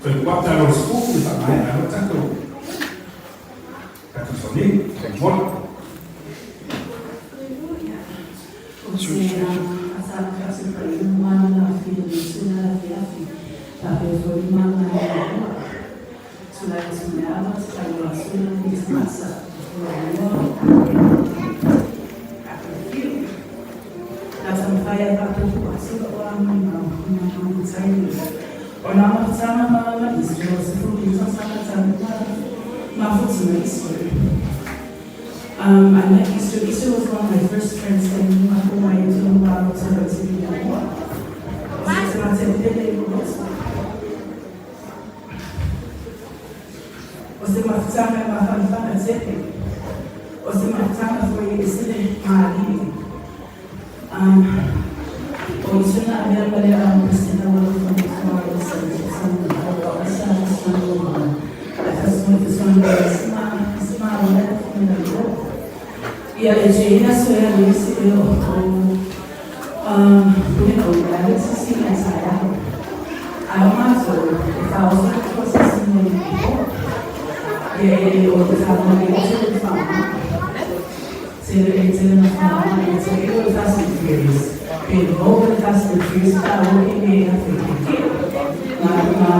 toe kuata loa le sikupu i faamaea loa tatou tatou sauniga. Faamolemole. O se asākasi ka i mana la fia le suna la fiafi, la pe foi mana i la ua. Tulai atu i le ava, tatalo a suna ni tamasa, ua lua, afifio. Na taumafai a tatou fuaasula o a molimau i nā mahu taimi. O nā mafutaga ma Israel 15 tausaga talu ma mafuti ma Israel. I met Easter. Easter was one of my first friends taimi i makou mai i tonu malo tau i te pili mua. O se tagata e pele i lou loto. se mafutaga e mafanafana tele. O se mafutaga foi e ese le malie. O isuna avea ma le au Presena o lo fa fa o sa sa o sa sa o fa sa sa sa sa o le fa na lo. Ia e te ina so ia le se e o o o la le se si a sa ya. A o ma so e fa o sa ko se si mo ni o. Ia e o te fa mo ni o se te fa. Se e te na fa e te e o Fast and Furious. Pe o le Fast and Furious ta o e me a fe ke. Ma ma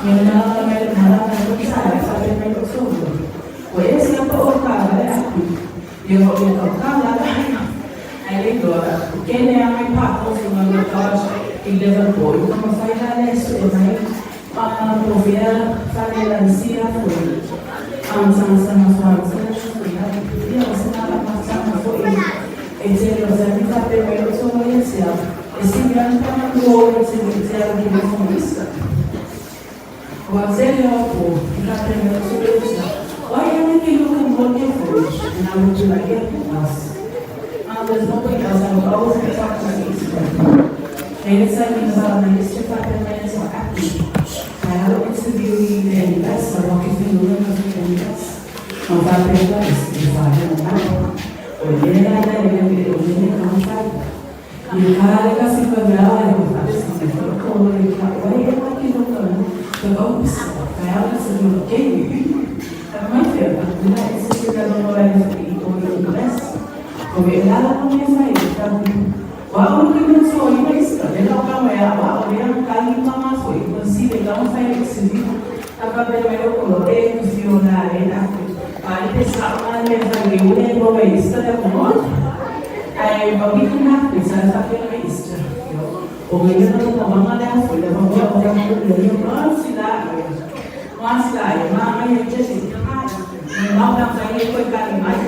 me na me na na ko sa fa pe me ko so. O e se ko o ka le aku. Ia o ia ka ka la la. Ai le do ke le a mai pa ko fu ma ka i Liverpool. I ka fai la le su e mai pa po via fa le la sia fu. Am sa sa ma fa sa fu ya. Ia o sa na ma sa ma fu e. E te lo sa mi fa pe me lo so mo ia sia. E si gran pa ma ko e se mi te ala ki mo isa. O a te le o po i ka pe me lo so le sia. Why am I looking what you for? And I would be like, yeah, else. There's nobody else. I would always be talking to Easter. And it's like about my Easter 5 minutes or happy. I have an interview in US, I walk in the room of the US. No fa pe la is fa he na. O le la la le le o le ka fa. I ka le ka si fa me a le fa si me fa ko le ka wa e ma ki no ka no. The oops. I have to do okay. My favorite. La is se ka no la le i o le US. O le la la no me fa i ka Wa o ke no so i mai sta le la ka me a wa o le ka ni mama so i ko si le ka fa i si ni a pa pe me lo ko e ku si o na le na a i pe sa ma le fa le o le bo me sta le ko mo ai ba mi ku na pe sa sa pe me sta o me le no ka ma le fo le ma o ka mo le le ma si la ma si la ma ma ye che si ma ka fa ye ko ka ni mai.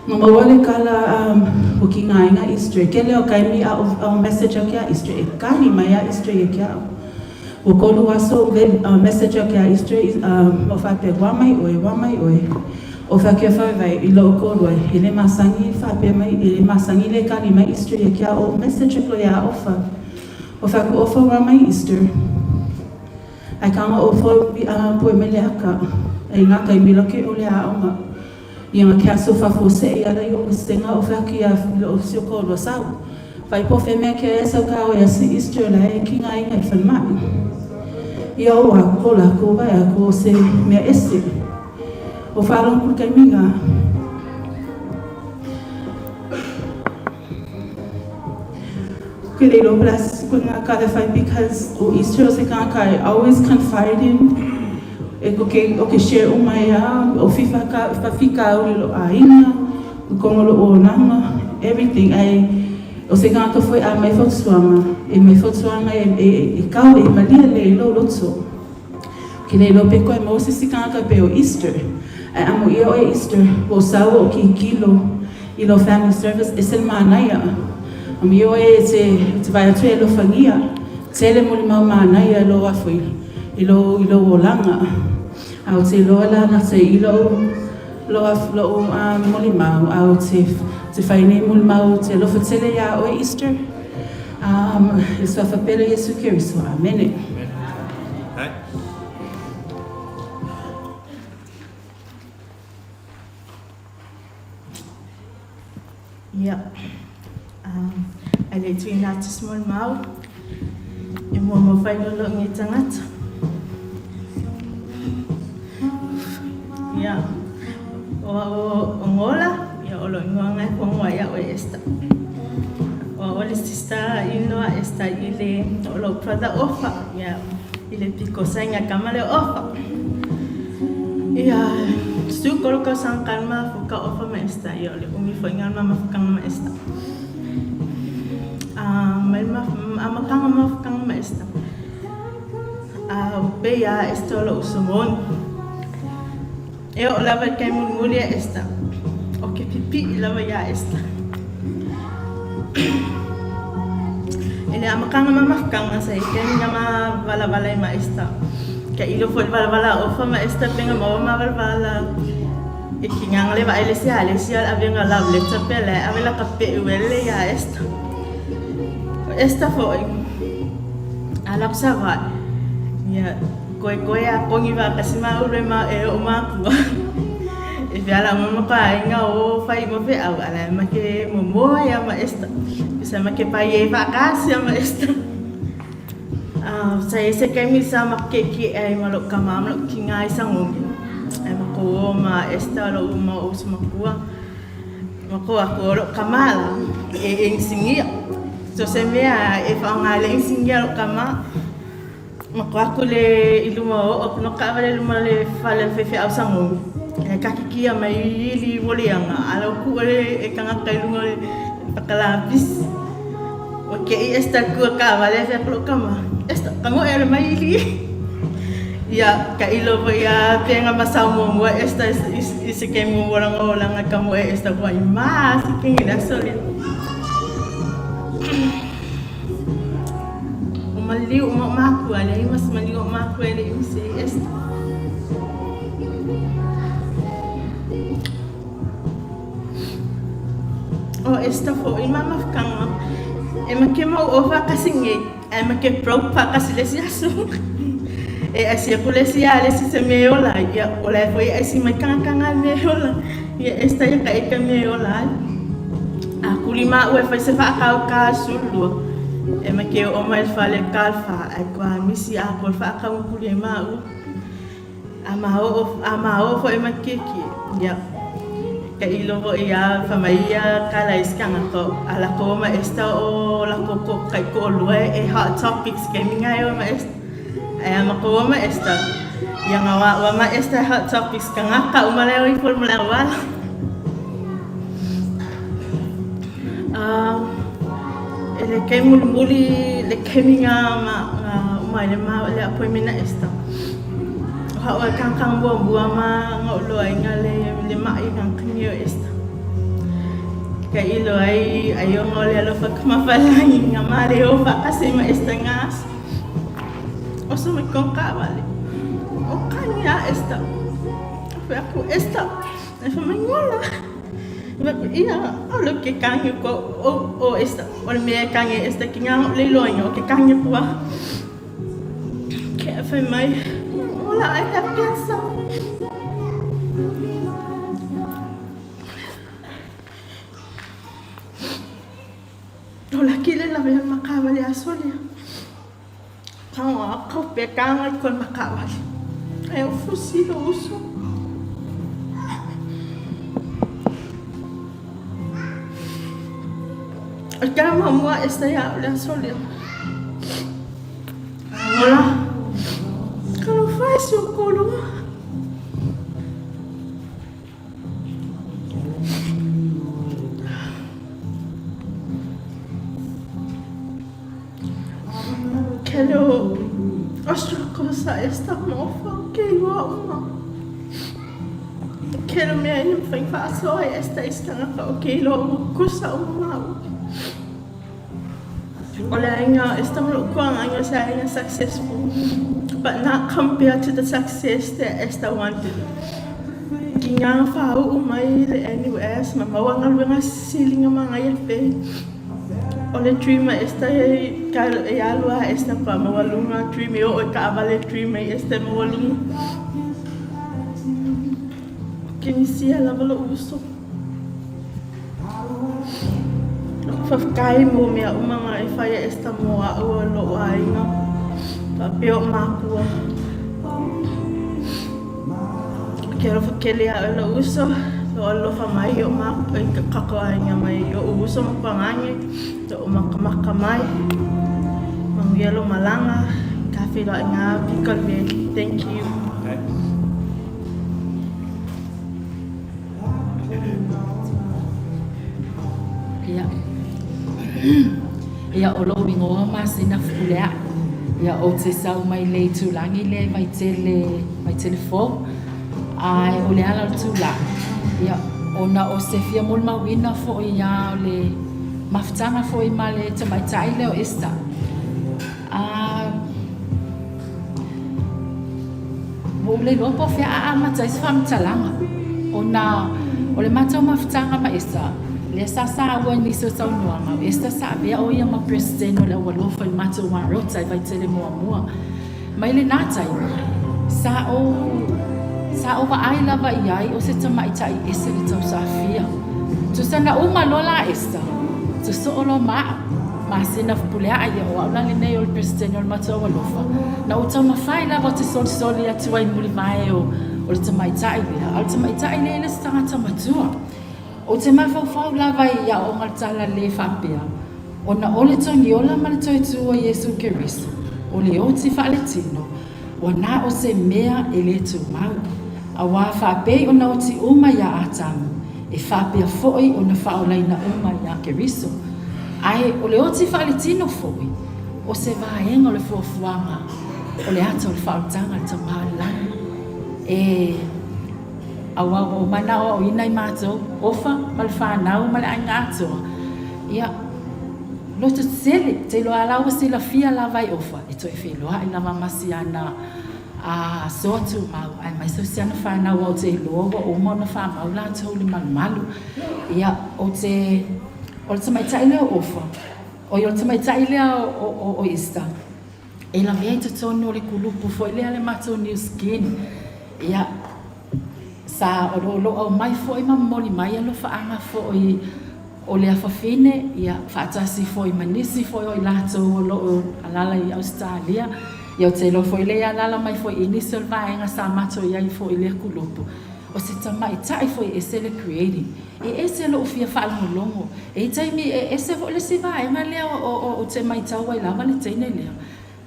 Nga mawale kala o ki ngā inga Easter. Ke leo kai mi a o message o kia Easter. E kani mai a Easter e kia au. O kolu aso le message o kia Easter o whape wa mai oe, wa mai oe. O wha kia whai i lo kolu ai. E le masangi whape mai, e le masangi le kani mai Easter e kia o message o ia ofa. O wha ku ofa wa mai Easter. Ai kanga o wha poe mele aka. Ai ngā kai miloke o le a onga. Ia nga kia so fa se ia la o senga o fa ki a o si ko lo sau. Vai po fe me ke sa ka o ia si Easter la e ki ngai ngai fa mai. Ia o a ko la ko vai a ko se me ese. O fa ro ku kai minga. Ke le lo bless ko nga ka the fight because o Easter o se ka ka I always confide in e ko ke o ke share o mai a o fifa ka fa fika o lo aina o kongo lo o nanga everything ai o se ka ka foi a mai fautuanga e mai fautuanga e e e kau e malia le lo lotso ke le lo pe ko e mo se si ka ka pe o Easter ai amo ia o Easter o sau o ki kilo i lo family service e se manaia amo ia o e te te vai atu e lo fangia tele mo le mau manaia lo afo i lo olanga au te loa la na te i lo lo af lo moli mau au te te whai nei moli mau te lofa tele ia o Easter e sua whapele Yesu Keriso. Amene. Hai. Ia. Ai le tuina atu se molimau e muamua fai lologi e tagata. Ia. O au o Gola, ia o lou igoa gae fuagoa ia oe Esther. O au o le sister in-law a Esther i le o lou brother Ofa, ia i le piko sainga kama le Ofa. Ia su kolo kau sangkan ma fuka Ofa ma Esther, ia o le umi foiga ma mafukanga ma Esther. Mai ma amataga mafukanga ma Esther. Pe ia Esther o lou uso moni. E oo lava i le taimi mulimuli ia Esther. O ke pipii lava iā Esther. I le amataga ma mafutaga sa i taimi na ma valavala ai ma Esta. Ka ilo foi le valavala a Ofa ma Esta penga maua ma valavala e kigaga le vaai le isi a le isi a le avega love letter pe la e ave la ka peu ele ia Esta. O Esta foi a la ku Savaii ia koekoe a kongi faatasi ma ulu e ma e oo makua. E feala uma ma paaiga o fai ma feau a la e make momoa ia ma Esta. Pisa make pai e faakasi ia ma Esta. Sa i se kaimi sa makiekie ai ma lou kama ma lou kiga i Sagogi. Ae makou o ma Esta lou mau uso makua. Makou aku o lou kama la e inisinia. So se mea e faaaoga ai le inisinia a lou kama. Makou aku le i luma o oo aku no kaavale i luma o le fale o le faifeau Sagogi. Ae kakikia mai ili moliaga a lau kua le e tagata i luga o le pakalapisi. Ua ke'i Esta kua kaavale ae fai atu lou kama, Esta, tago ea le mai ili. Ia, tailo foi ia pega ma sau muamua Esta i se taimi muamua o lana olaga tamoe Esta ua i ma si kegi le aso lea. O maliu uma o makua, leai ma se maliu o makua e le i misi ai Esta. O Esta foi ma mafutaga e make mau o faatasi nei ae make broke faatasi le isi aso. E aisi aku le isi ia le isi se mea e ola ai, ia o la e foi e aisi mai tagata na le mea e ola. Ia Esta ia ka eka mea e ola ai. A kuli maua e fai se faakau ka 12 e make oo mai le fale ka le fa ae kua misi atoa le faakau na kuli ai maua. A ma oo a ma oo foi ma kiekie ia tailo foi ia fai mai ia tala i se tagata a latou ma Esta o latou taitoalua e hot topics taimi na e o ma Esta. Ae a matou o ma Esta ia na o a'u a ma Esta e hot topics tagata uma la e o ifo i le malae auala. E le taimi mulimuli le taimi na ma na uma ai le ma le appointment a Esta. O ha'u a kangkang muamua ma na ou loaina le le ma'i na kani o Esta. Tailo ai ai ona o le alofa ka mafalagi na ma le o faatasi ai ma Esta i na aso. Oso mai kona kaavale. O kani a Esta. Fai atu Esta. Ae fai mai ola. Fai atu ia, ʻaʻole ou ke kani aku o o Esta. O le mea e kani ai Esta ki ngā o le iloaina o ke kani aku a. Ke fai mai, ola, I have cancer. Ola ki le lawe ma ka wale aso lea. Ka o ka pe ka ngai ko ma ka wale. Ai o fusi lo uso. O ka muamua Esta ia au le aso lea. Ola. Ka lo fai si o koloa. Kelo o struggle sa Esta ma ofa ke iloa uma. Kelo mea e na mafai faasoa ai Esta i se tagata o ke iloa uma kusa uma maua. O le aiga Esta ma lou kuaga se aiga successful but not compared to the success that Esta wanted. Ki ngā whāuu mai le NUS ma maua galuega siliga magaia pe. O le dream a Esta e ka e alu a Esta pa maualuga dream e oo i kaavale dream ai Esta e maualuga. Ke misia lava lou uso. Faafetai mo mea uma nga e fai e Esta mo a'u o lo'u aiga faapea o'u makua. Ke alofa tele a'u e lo'u uso, lou alofa mai i o'u makua i kako aiga mai i o'u uso ma pagage, lo'u makamaka mai. Manuia lou malaga, ka feiloaiga piko le. Thank you. Ia. Ia, o lou igoa masina Fepuleaʻi. Ia, ou te sau mai le itulagi lea i Vaitele, Vaitele fou. Ae o le ala o le tulaga, ia, ona o se fia molimauina foi ia o le mafutaga foʻi ma le tamaitaʻi lea o Esta. A ua ou le iloa po o fea a amata ai se faamatalaga ona o le matou mafutaga ma Esta lea sa saua i nisi o saunoaga, o Esta sa avea o ia ma President o le aualofa i le matou Warota i Vaitele muamua. Mai lenā taimi, sa ou sa ou vaai lava i ai o se tamaitai ese le tausafia. Tusa na uma loa la Esta, sosoo loa ma au, masina fepuleai ia o au la lenei o le Peresetene o le matou alofa, na ou taumafai lava ou te solisoli atu ai i mulivae o o le tamaitai lea, a o le tamaitai lea e le se tagata matua. Ou te mafaufau lava i aoaoga le tala le faapea, ona o le togiola ma le toe tū o Iesu Keriso, o le oti faaletino, ua na o se mea e le tumau. Auā faapei ona oti uma iā Atamu, e faapea foʻi ona faaolaina uma iā Keriso. Ae o le oti faaletino foʻi, o se vaega o le fuafuaga o le ata o le faaolataga a le Tama o le Lagi, e. Auā ua uma ona aoaoina i matou, Ofa ma le fanau ma le aiga atoa, ia, loto tetele, te iloa la ua silafia lava e Ofa, e toe feiloai lava ma si ana a soa tumau, aemaise o si ana fanau aua ou te iloa ua uma ona faamau latou i le malumalu. Ia, ou te, o le tamaitai lea o Ofa, oi, o le tamaitai lea o Easter, e lavea i totonu o le kulupu foi lea le matou Nu Skin. Ia, sa o lo o aumai foi ma momoli mai alofaaga foi o le afafine, ia, faatasi foi ma nisi foi o i latou o lo o alaala i Ausetalia. Ia, ou te iloa foi lea e alaala mai foi i nisi o le vaega sa matou i ai foi i lea kulupu. O se tamaitai foi e ese le creative. E ese lou fia faalogologo. E i ai taimi e ese foi le isi vaega lea ou te maitau ai lava le teine lea.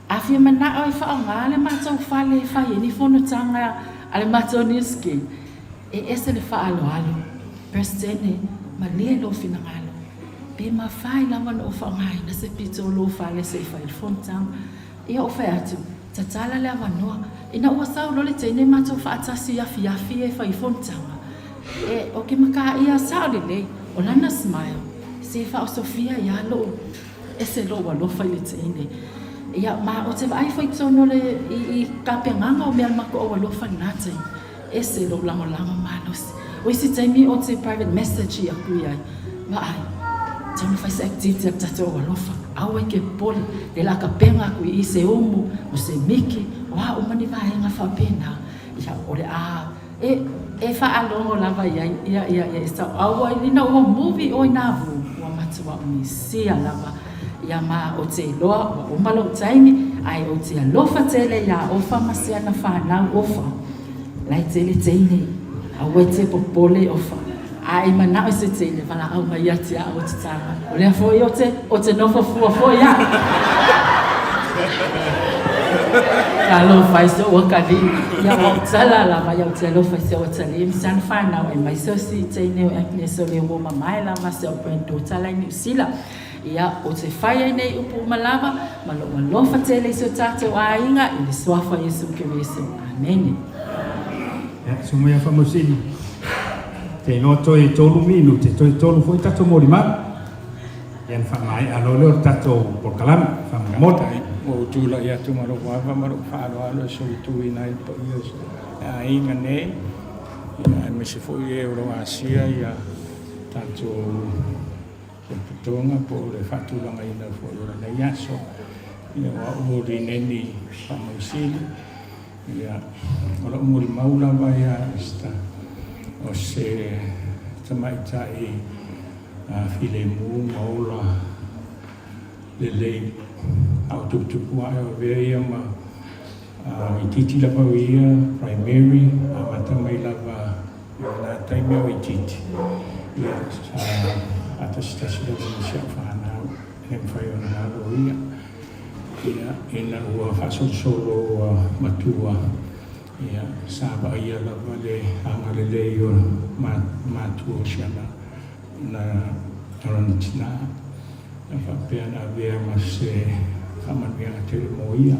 A fia manao e faaaoga le matou fale e fai ai ni fonotaga a le matou Nu Skin, e ese le faaaloalo. Peresetene, malie lou finagalo. Pe mafai lava ona ou faaaogaina se pito o lou fale se i fai ai le fonotaga. Ia ou fai atu, tatala le avanoa. Ina ua sau loa le teine matou faatasi i afiafi e fai fonotaga, e, ou te makaia sao lelei, o lana smile, se faaosofia ai lava lou, ese lou alofa i le teine. Ia, ma ou te vaai foi i totonu o le, i, i tapenaga o mea a le matou au alofa i lena taimi, ese lou lagolago malosi. O isi taimi ou te private message atu i ai, vaai, tatau ona fai se activity a le tatou au alofa, aua e te popole, lea o le a tapena atu i i se umu, o se miki, o a uma ni vaega faapena, ia, o le a, e, e faalogo lava i ai, ia, ia, ia, e aua, ina ua movie oe Navu, ua matuai misia lava, ia ma ou te iloa ua uma lou taimi, ae ou te alofa tele iā Ofa ma si ana fanau Ofa. La e tele teine, aua e te popole Ofa. A e manao i se teine, valaau mai ia te au o te taga. O lea foi ou te, ou te nofo fua foi au. Talofa e si ou atalii. Ia ua ou tala lava, ia ou te alofa i si ou atalii ma si ana fanau aemaise o si teine o Agnes o le uo mamae lava si au granddaughter la i Niu Sila. Ia, ou te fai ai nei upu uma lava, ma lou alofa tele i si o tatou aiga, i le Suafa o Iesu Keriso. Amene. Ia, Sumaia Faamausili, te iloa toe tolu minute, toe tolu foi tatou molimau. Ia ona faamaea loa lea o le tatou polokalame. Faamolemole. Ua ou tulai atu ma lou ava ma lou faaaloalo e solituina ai le paia o le aiga nei, ia aemaise foi e o lo o asia ia tatou Faalapotopotoga po o le faatulagaina foi o lenei aso. Ia, o au o Rineni Faamausili, ia, o la'u molimau lava ia Esther, o se tamaitai filemu ma ola lelei. A o tuputupu a'e o avea ia ma itiiti lava o ia, primary, amata mai lava I lena taimi o itiiti, ia, sa aatasitasi lava ma si au fanau, e le mafai ona alo ia. Ia, ina ua faasolosolo ua matua, ia, sa vaaia lava le agalelei o matua o si ana, na, lona tinā, na faapea ona avea ma se faamanuiaga tele mo ia,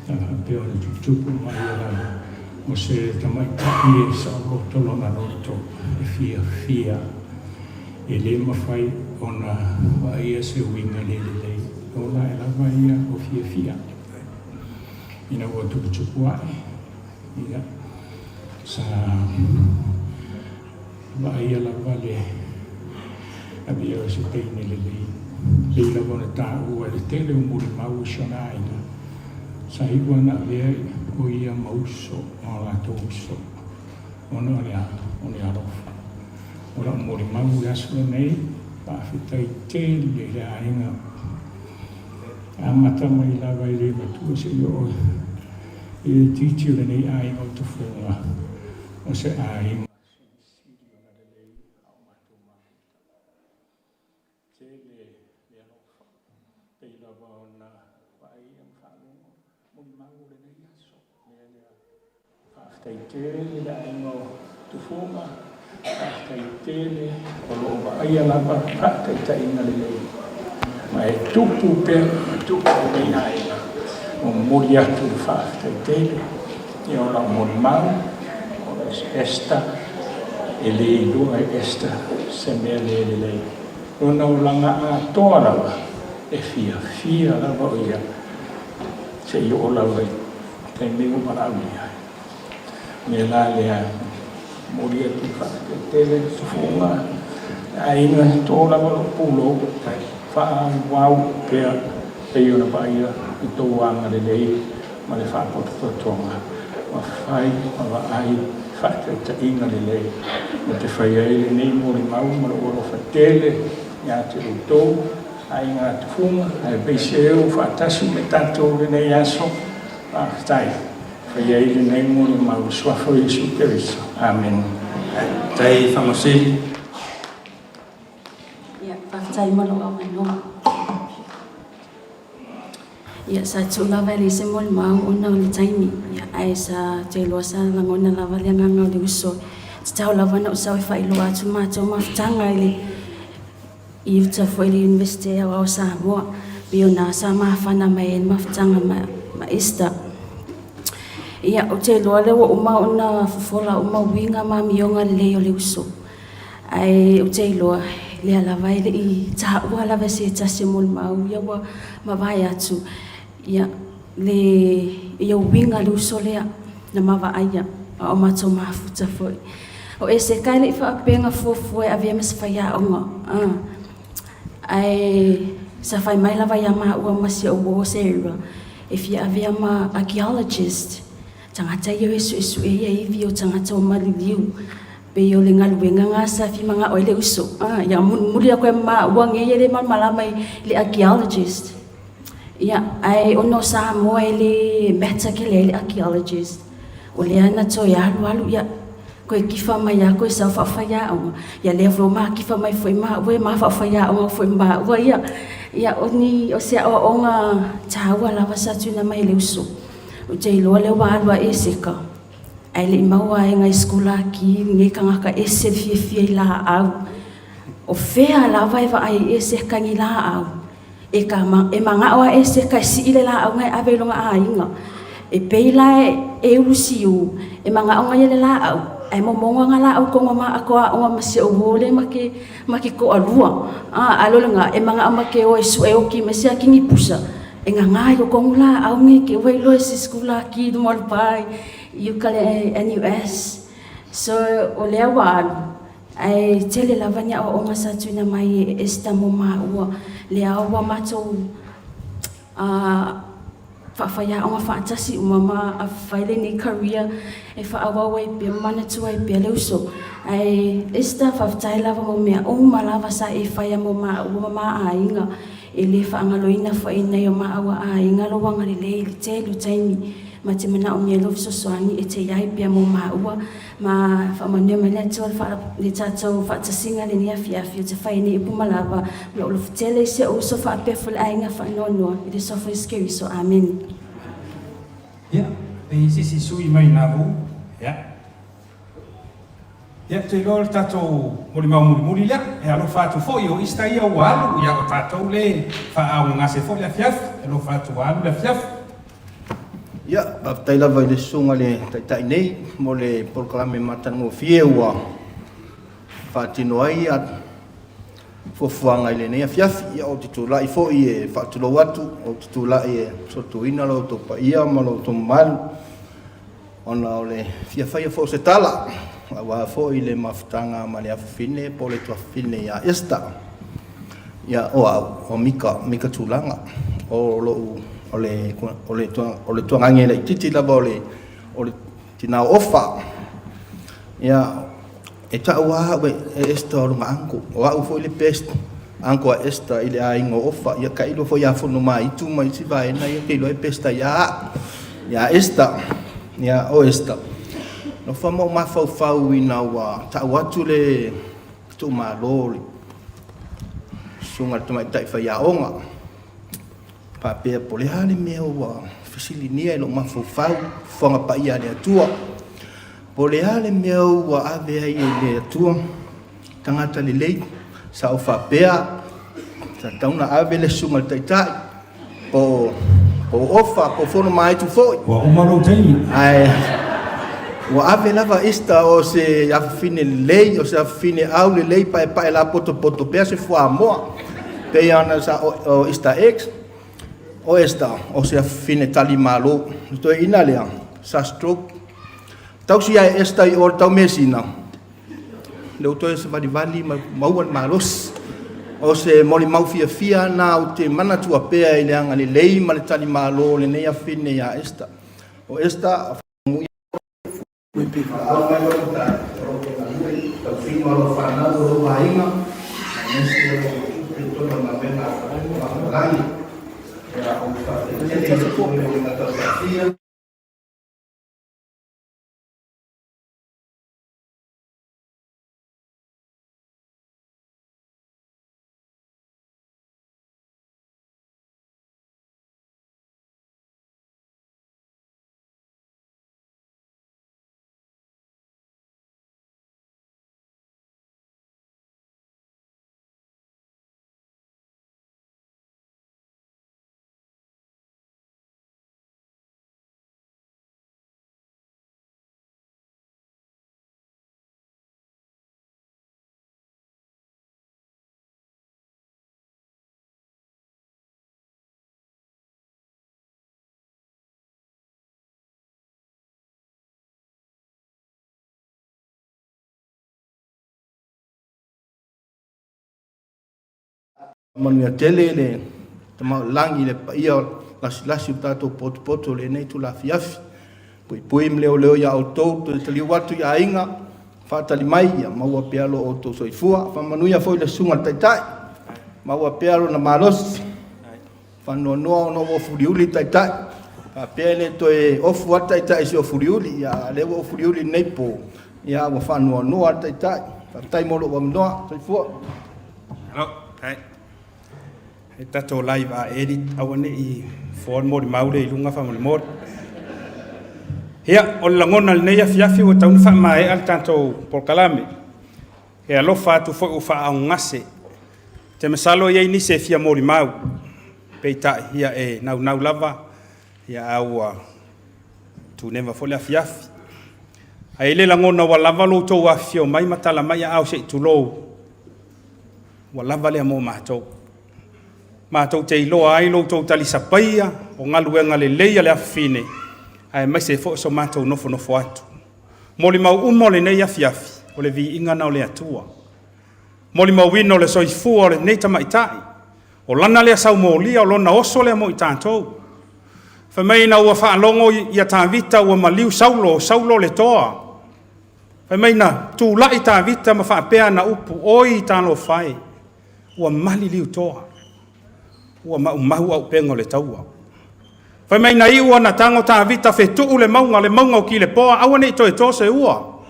na faapea ona tuputupu ma ia lava. O se tamaitai e saoloto lona loto e fiafia E lē mafai ona vaaia se uiga le lelei, e ola ae lava ia o fiafia ina ua tuputupu aʻe. Ia sa vaaia lava le avea o se teine lelei, lei lava ona taua e le tele o molimau o si ona aiga. Sa iu ana avea o ia ma uso ma o latou uso, ona o le a? O le alofa. O la'u molimau i le aso lenei, faafetai tele i le aiga, e amata mai lava i le matua seia oo i le itiiti o lenei aiga o Tufuga, o se aiga silisili ona lelei a o matou mafuta. Tele le alofa, pei lava ona vaaia ma faalogo molimau o lenei aso. Mea lea, faafetai tele le aiga o Tufuga, faafetai tele o lo o vaaia lava faataitaiga lelei, ma e tupu pea ma tupu lenei aiga. Momoli atu le faafetai tele. Ia, o lau molimau, o Esther, e le iloa e Esther se mea le lelei. Lona olaga atoa lava, e fiafia lava o ia seia oo lava i taimi ua valaaulia ai. O le mea la lea, momoli atu le faafetai tele i Tufuga, le aiga, e to lava lou pulou, faaauau pea pei ona vaaia i tou agalelei ma le faapotopotoga ma fai ma vaai faataitaiga lelei ou te fai ai lenei molimau ma lou alofa tele ia te outou, aiga Tufuga, aemaise ua faatasi me tatou lenei aso. Faafetai. Fai ai lenei molimau i le Suafa o Iesu Keriso. Amene. Tai Famasili. Ia, faafetai mo lou avanoa. Ia, sa tuu lava e leai se molimau ona o le taimi, ia, ae sa te iloa sa lagona lava le agaga o le uso. E tatau lava ona ou sau e faailoa atu matou mafutaga i le i uta foi i le Iunivesite Aoao o Samoa, pei ona sa mafana mai ai le mafutaga ma, ma Esther. Ia, ou te iloa lea ua uma ona fofola uma uiga ma amioga lelei o le uso. Ae ou te iloa, lea lava e le i taua lava e se tasi o molimau ia ua mavae atu, ia, le ia uiga le uso lea na ma vaaia, a o matou mafuta foi. O Eseka e le i faapea na fuafua e avea ma se faiaoga, ae sa fai mai lava ia maua ma si ou uo o Sarah, e fia avea ma archaeologist, tagata ia e suesue ia ivi o tagata o maliliu. Pei o le galuega lena sa fia manao ai le uso. Ia mulimuli atu ai ma maua nei e le malamalama i le archaeologist. Ia, ae ona o Samoa e le matter tele ai le archaeologist, o lea na toe alu alu, ia, toe kifa mai lava toe sau faafaiaoga. Ia lea foi ua makifa mai foi maua e ma faafaiaoga foi ma maua ia. Ia, o ni, o se aoaoga taua lava sa tuuina mai e le uso. Ou te iloa lea ua alu a Eseka. Ae le i maua e nai sikulaki lenei tagata ese le fiafia i laau. O fea lava e vaai ai Eseka i ni laau? E ka e manao a Eseka e sii le laau na e ave i lona aiga. E pei la e ulu siu, e manao na ia le laau, ae momono ana laau tonu ma aoga ma si ou uo lea ma ke ma ke toalua. A ae lona e manao ma ke o e sue oki ma se akini pusa. E gagā i o kogu laau nei ke ua iloa e se sikulaki i luma o le pa i uka le NUS. So, o lea ua alu, ae tele lava ni aoaoga sa tuuina mai e Esther mo maua, lea ua matou faafaiaoga faatasi uma ma fai lenei career e faaauau ai pea ma manatua ai pea le uso. Ae Esther, faafetai lava mo mea uma lava sa e faia mo maua ma ma aiga. E le faagaloina foi nai o maua aiga lou agalelei i le tele o taimi ma te manaomia lou fesoasoani e te i ai pea mo maua ma faamanuia mai le Atua le tatou faatasiga lenei afiafi ou te fai ai nei upu ma lava ma lou alofa tele i si ou uso faapea foi le aiga faanoanoa i le Suafa o Iesu Keriso. Amene. Ia, e i ai se isi sui mai Nauvoo? Ia. Ia, ou te iloa o le tatou molimau mulimuli lea. E alofa atu foi, o Easter ia ua alu, ia o tatou lea e faaaaogagase foi le afiafi. E alofa atu ua alu le afiafi. Ia, faafetai lava i le susuga i le Taitai nei mo le polokalame matagofie ua faatino ai. fuafuaga i lenei afiafi. Ia, ou te tulai foi e faatulou atu, ou te tulai e sotuina lo outou paia ma lo outou mamalu, ona o le fia faia foi o se tala, aua foi le mafutaga ma le afafine po o le tuafafine ia Esther. Ia, o au, o Mika, Mika Tulaga, o lou, o le, o le, o le tuagage laitiiti lava o le, o le tina o Ofa. Ia, e ta'u lava au e Esther o lona uncle. O au foi le best uncle a Esther i le aiga o Ofa. Ia tailo foi ia Fonomaitu ma isi vaega ia te iloa e best ai lava au ia Esther. Ia, o Esther, nofo ma ou mafaufau ina ua ta'u atu le tuumalo le susuga i le tamaitai faiaoga, faapea po o le a le mea ua fesiligia e lou mafaufau, Fofoga Paia a le Atua, po o le a le mea ua ave ai e le Atua tagata lelei. Sa ou faapea sa tatau ona ave le susuga i le Taitai po o Ofa po o Fonomaitu foi. Ua uma lou taimi. Ae ua ave lava Easter o se afafine lelei, o se afafine au lelei, paepae lapotopoto pea se fuamoa pei ona sa o Easter eggs. O Easter o se afafine talimalo. Le toeaina lea sa stroke. Tausi ai Easter i o le taumeasina, lea ua toe savalivali ma maua le malosi. O se molimau fiafia na ou te manatua pea i le agalelei ma le talimalo o lenei afafine ia Easter. O Easter, valaau mai lou matai, o lo o galue, taufino a lou fanau, o lou aiga, aemaise o lou tupe i totonu o le galuega a lagi. Ia, ou faafetai tele i le Atua mo le tausaga. Manuia tele le Tama o le Lagi i le paia o lasilasi o tatou potopoto i lenei itula afiafi. Puipui ma leoleo ia outou, toe taliu atu i aiga, faatali mai, ia maua pea lo outou soifua. Faamanuia foi le susuga i le Taitai, maua pea lona malosi. Faanoanoa ona ua ofuliuli le Taitai, faapea e le toe ofu lava le Taitai i si ofuliuli, ia a o lea ua ofuliuli i lenei po, ia ua faanoanoa le Taitai. Faafetai mo lou avanoa. Soifua. Malo, faafetai. E tatou live a edit aua ne i foa le molimau lea i luga faamolemole. Ia, o le lagona i lenei afiafi ua tatau ona faamaea le tatou polokalame. E alofa atu foi ua faaaaogagase. Ou te masalo e i ai nisi e fia molimau, peitai, ia e naunau lava, ia a ua tuneva foi le afiafi. Ae i ai le lagona ua lava lo outou afifio mai ma tala mai aao se i tulou, ua lava lea mo matou. Matou te iloa ai lo outou talisapaia o galuega lelei a le afafine, aemaise foi o so matou nofonofo atu. Molimau uma o lenei afiafi, o le viiga lena o le Atua. Molimauina o le soifua o lenei tamaitai, o lana lea saumolia, o lona oso lea mo i tatou. Fai mai ina ua faalogo ia Tavita ua maliu Saulo, o Saulo le toa. Fai mai na tulai Tavita ma faapea ana upu, oi talofa e, ua maliliu toa, ua maumau aupega o le taua. Fai mai na iu ana tago Tavita fetuu le mauga, le mauga o Kilepoa, aua ne i toe to se ua,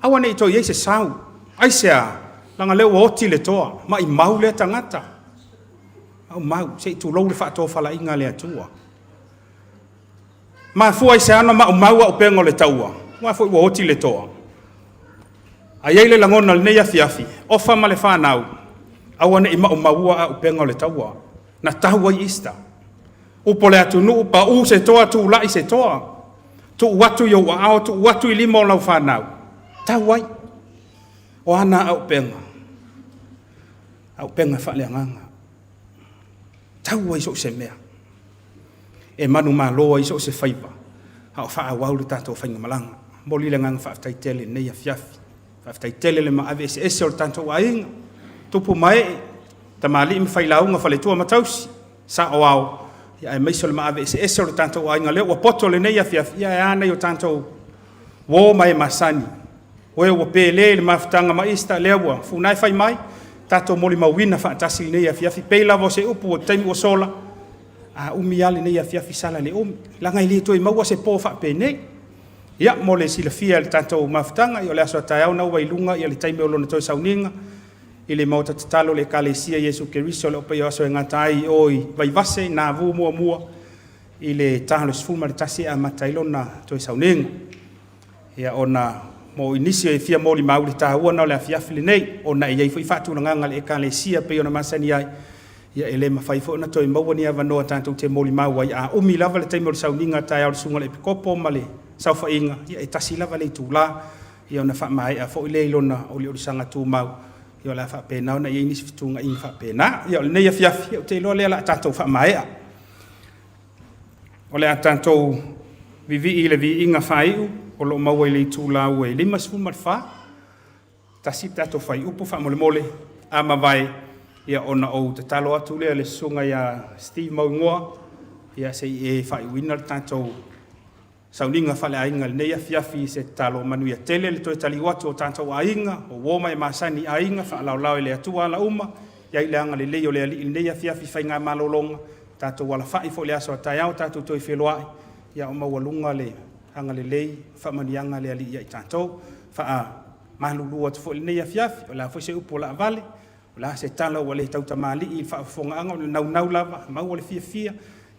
aua ne i toe i ai se sau. Aisea? Leaga lea ua oti le toa, maimau lea tagata. Maumau, se i tulou le faatofalaiga a le Atua. Mafua i se a ona maumau auupega o le taua? Aua foi ua oti le toa. A i ai le lagona o lenei afiafi, ofa ma le fanau, aua ne i maumaua auupega o le taua. Na tau ai Easter. Upu o le atunuu, pau se toa, tulai se toa. Tuu atu i ou aao, tuu atu i lima o lau fanau. Tau ai. O a na auupega? Auupega faaleagaga. Tau ai so o se mea. E manumalo ai so o se faiva a o faaauau le tatou faigamalaga. Momoli le agaga faafetai tele i lenei afiafi. Faafetai tele le maave eseese o le tatou aiga, tupu ma ee, tamalii ma failauga, faletua ma tausi, saoao, ia aemaise o le maave eseese o le tatou aiga lea ua poto lenei afiafi, ia ae a nai o tatou uo ma e masani, o e ua pelē i le mafutaga ma Easter, lea ua funae fai mai, tatou molimauina faatasi lenei afiafi. Pei lava o se upu o le taimi ua sola, a umi lava lenei afiafi sala le umi, leaga e le toe maua se po faapenei. Ia, mo le silafia e le tatou mafutaga, ia o le aso a taeao na ua i luga le taimi o lona toe sauniga i le maota tatalo o le Ekalesia Iesu Keriso o le Paia o Aso e gata ai i o i Vaivase, Navu muamua i le ta o le 11 e amata ai lona toe sauniga. Ia, ona mo i nisi e fia molimau le taua na o le afiafi lenei, ona e i ai foi faatulagaga a le Ekalesia pei ona masani ai, ia e le mafai foi ona toe maua ni avanoa tatou te molimau ai. A umi lava le taimi o le sauniga taeao o le susuga i le Epikopo ma le saofaiga, ia e tasi lava le itula, ia ona faamaea foi lea i lona oliolisaga tumau, ia o le a faapena ona i ai nisi fetuunaiga faapena. Ia o lenei afiafi, ia ou te iloa lea o le a tatou faamaea. O le a tatou vivii i le viiga faaiu o lo o maua i le itulau e 54. Tasi le tatou fuaiupu faamolemole a mavae, ia ona ou tatalo atu lea i le susuga ia Steve Mauigoa, ia se i e faaiuina le tatou sauniga faaleaiga i lenei afiafi i se tatalo manuia tele le toe taliu atu o tatou aiga, o uo ma e masani i aiga, faalaolao e le Atua ala uma, i ai le agalelei o le Alii i lenei afiafi faiga malologa, tatou alafai foi i le aso a taeao tatou toe feiloai, ia o maualuga le agalelei faamanuiaga a le Alii ia i tatou. Faamalulu atu foi i lenei afiafi, o le a foi se upu ua laavale, o le a se tala ua le tautamalii i le faafofogaaga, o le naunau lava maua le fiafia,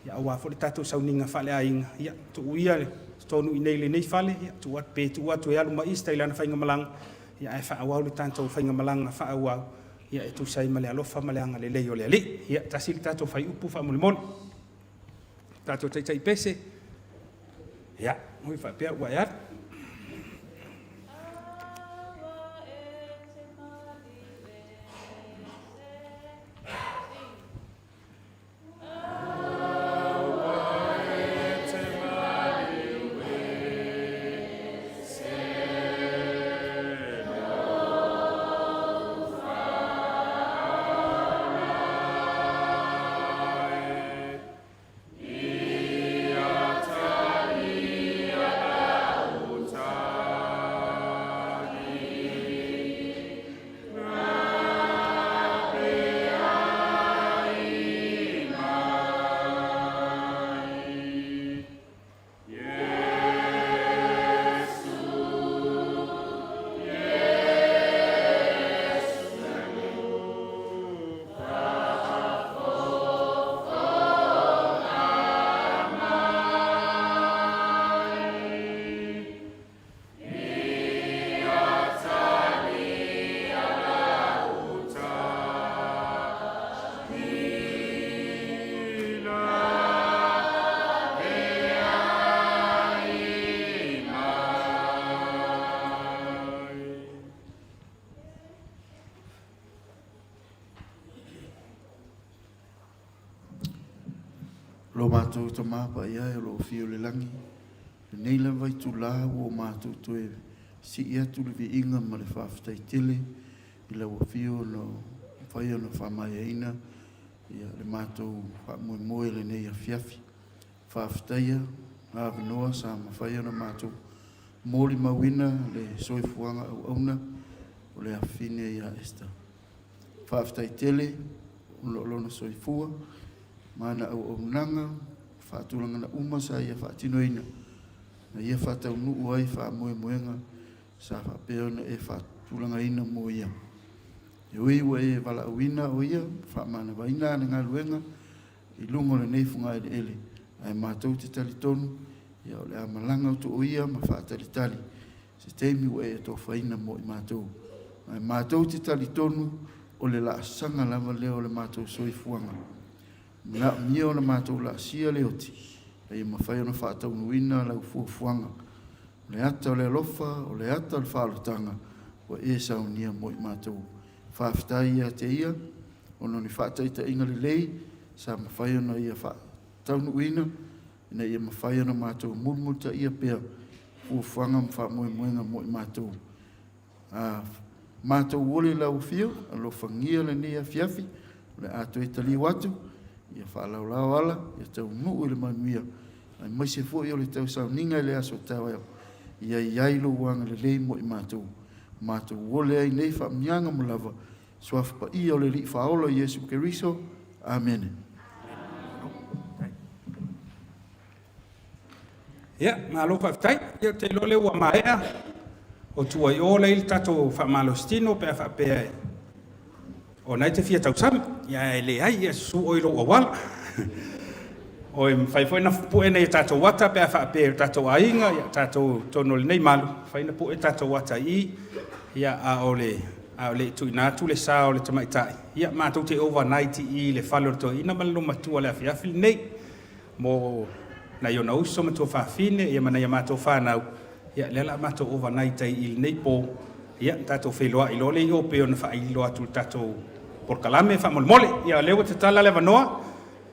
ia aua foi le tatou sauniga faaleaiga. Ia tuu ia totonu i inei i lenei fale, ia tuu atu pe tuu atu e alu ma Easter i lana faigamalaga, ia ae faaauau le tatou faigamalaga faaauau, ia e tusa ai ma le alofa ma le agalelei o le Alii. Ia tasi le tatou fuaiupu faamolemole. Tatou taitai pese. Ia, ui faapea ua e alu. Lo matou Tama Paia e o lo o afio i le lagi, lenei lava itula ua o matou toe sii atu le viiga ma le faafetai tele i lau afio na mafai ona faamaeaina le matou faamoemoe i lenei afiafi. Faafetaia avanoa sa mafai ona matou molimauina le soifuaga auauna o le afafine ia Esther. Faafetai tele ona o lona soifua ma ana auaunaga faatulagana uma sa ia faatinoina na ia faataunuu ai faamoemoega sa faapea ona e faatulagaina mo ia. E ui ua e valaauina o ia faamanavaina ana galuega i luga o lenei fogaeleele, ae matou te talitonu ia o le a malaga atu o ia ma faatalitali se taimi ua e atofaina mo i matou. Ae matou te talitonu o le laasaga lava lea o le matou soifuaga. Manaomia ona matou laasia le oti, a ia mafai ona faataunuuina lau fuafuaga. O le ata o le alofa, o le ata o le faaolataga ua e saunia mo i matou. Faafetai ia te ia. ona o ni faataitaiga lelei sa mafai ona ia faataunuuina ina ia mafai ona matou mulimulitaia pea fuafuaga ma faamoemoega mo i matou. A matou ole i lau afio, alofagia lenei afiafi, o le a toe taliu atu, ia faalaolao ala, ia taunuu i le manuia, aemaise foi o le tausauniga i le aso taeao, ia i ai lou agalelei mo i matou. Matou ole ai nei faamanuiaga ma lava, Suafa Paia o le Alii Faaola Iesu Keriso. Amene. Ia, malo faafetai. Ia, ou te iloa lea ua maea o tua i o la e i ai le tatou faamalositino pe a faapea e o lena e te fia tausami, ae leai, ia susu oe i lou auala. O e mafai foi ona pue nai a tatou ata pe a faapea i o tatou aiga, ia tatou i totonu o lenei malu, e mafai ona pue tatou ata i i, ia a o le a o le i tuuina atu le sa o le tamaitai, ia matou te overnight i i i le fale o le toeaina ma le loomatua i le afiafi lenei mo nai ona uso ma tuafafine ia ma nai a matou fanau, ia lea o le a matou overnight ai i i lenei po, ia tatou feiloai loa lea i o pei ona faailo atu i le tatou polokalame faamolemole. Ia o lea ua tatala le avanoa.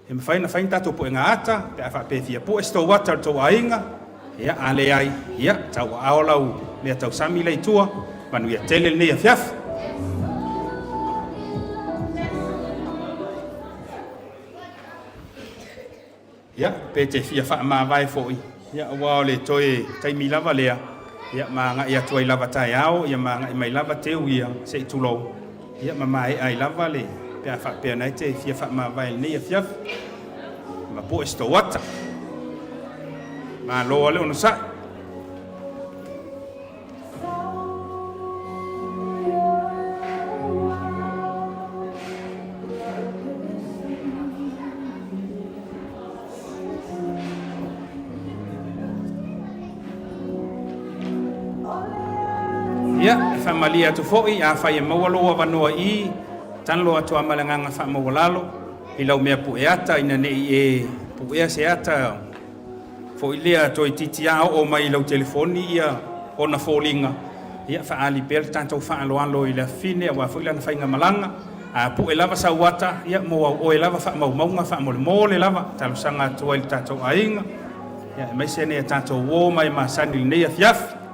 E mafai ona fai ni tatou puega ata pe a faapea e fia pue se tou ata o le tou aiga. Ia, a leai, ia, tauaao lau mea tausami lea i tua. Manuia tele lenei afiafi. Ia, pe te fia faamavae foi, ia, aua o le toe taimi lava lea, ia, ma agai atu ai lava taeao, ia, ma agai mai lava teu ia, se i tulou, ia, ma maea ai lava le, pe a faapea na e te fia faamavae i lenei afiafi, ma pue se tou ata. Malo lava le onosai. Ia, e faamalie atu foi, afai e maua lou avanoa i i, tago atu lava ma le agaga faamaualalo i lau mea pueata ina ne i e puea se ata foi lea toeitiiti lava oo mai i lau telefoni ia ona foliga, ia faaali pea le tatou faaaloalo i le afafine aua foi lana faigamalaga. A pue lava sau ata, ia mo au oe lava faamaumauga faamolemole lava, talosaga atu ai i le tatou aiga, ia aemaise nai a tatou uo ma e masani i lenei afiafi.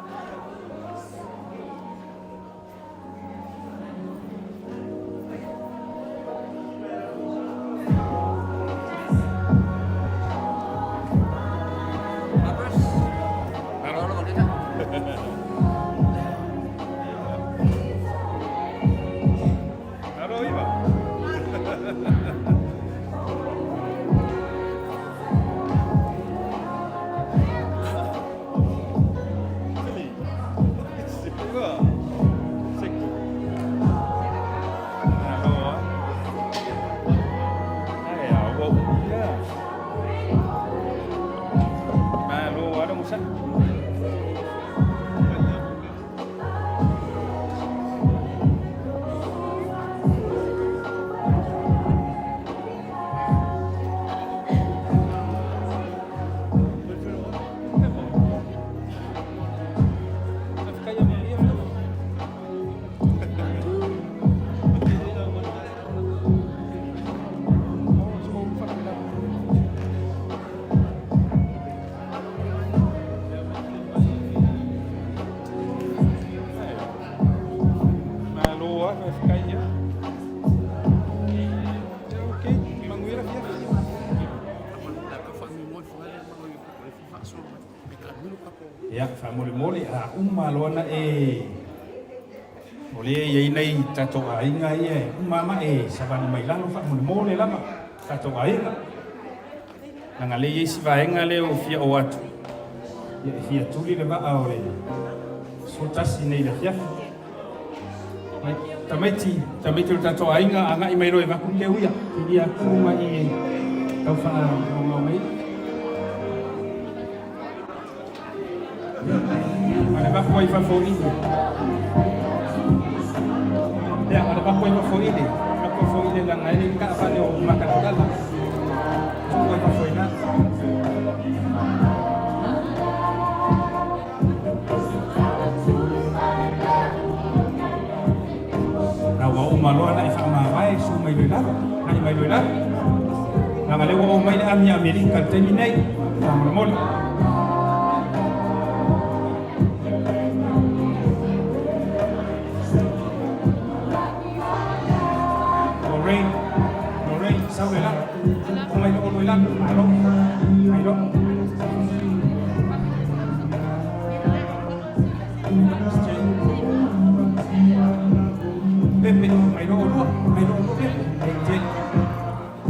Ia, faamolemole, a uma loa ona e... O lea e i ai nai tatou aiga ia e uma ma e savali mai lalo faamolemole lava, tatou aiga. Leaga lea e i ai si vaega lea ua fia oo atu, ia e fia tuli le vaa o le 11 nei i le afiafi. Mai, tamaiti, tamaiti o le tatou aiga, agai mai loa e vaku le uia. Filia atu ma i tau whaamaumau mai. Ma le vaku ai fafo ile. Ia, ma le vaku ai fafo ile. Vaku fafo ile langa ele ka whane o makatakala. Vaku ai fafo ina. A ua uma loa ona e faamavae, susu mai. mai loa i lalo, agai mai loa i lalo. Leaga lea ua oo mai le ami a Amerika i le taimi nei, faamolemole. Lorraine, Lorraine, sau loa i lalo. Oo mai loa oulua i lalo, malo. Mai loa. Pepe, mai loa oulua, mai loa oulua Pepe. Angel,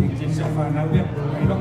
Angel si au fanau lea, mai loa.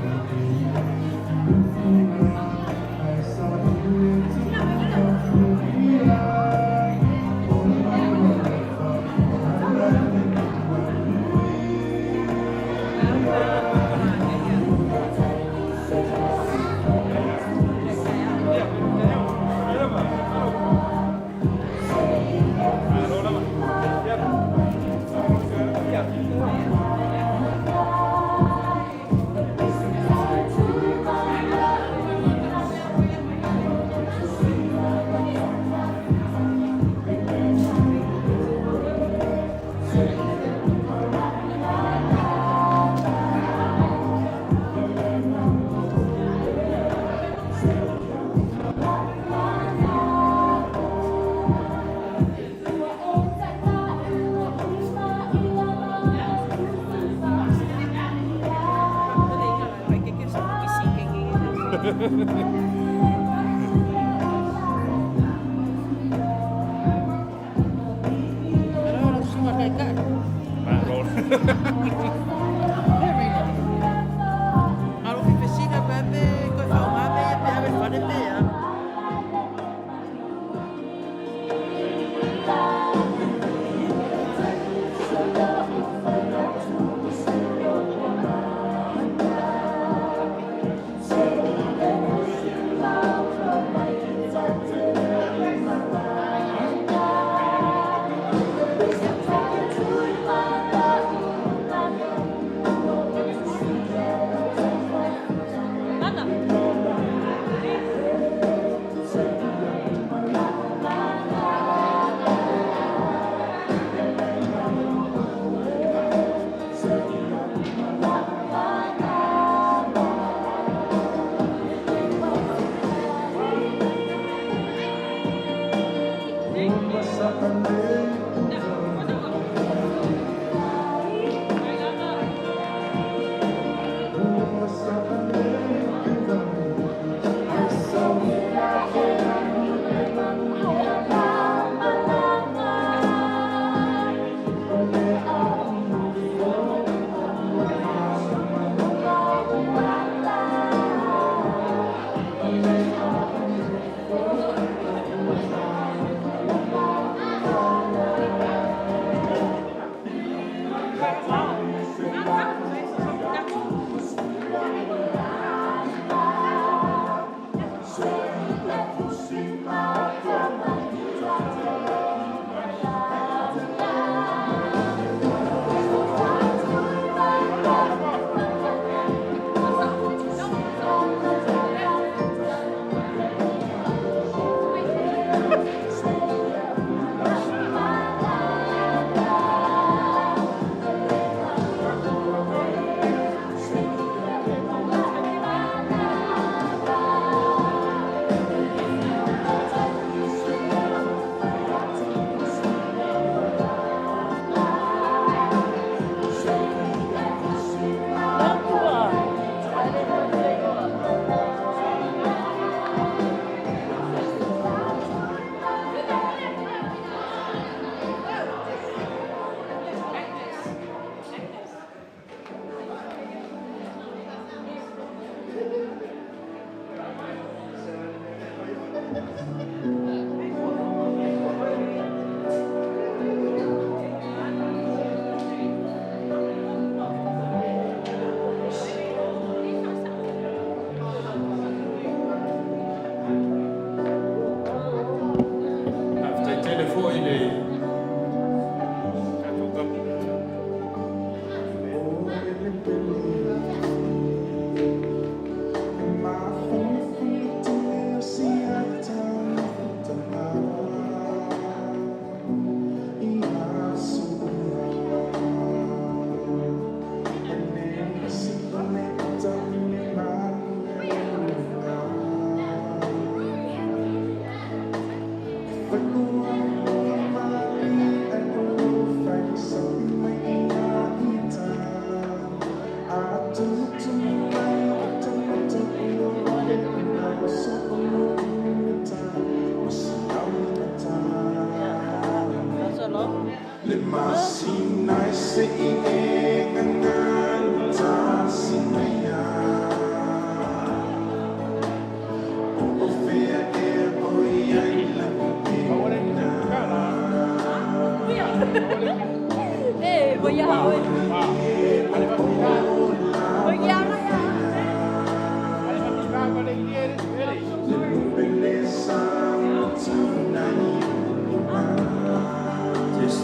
Yes.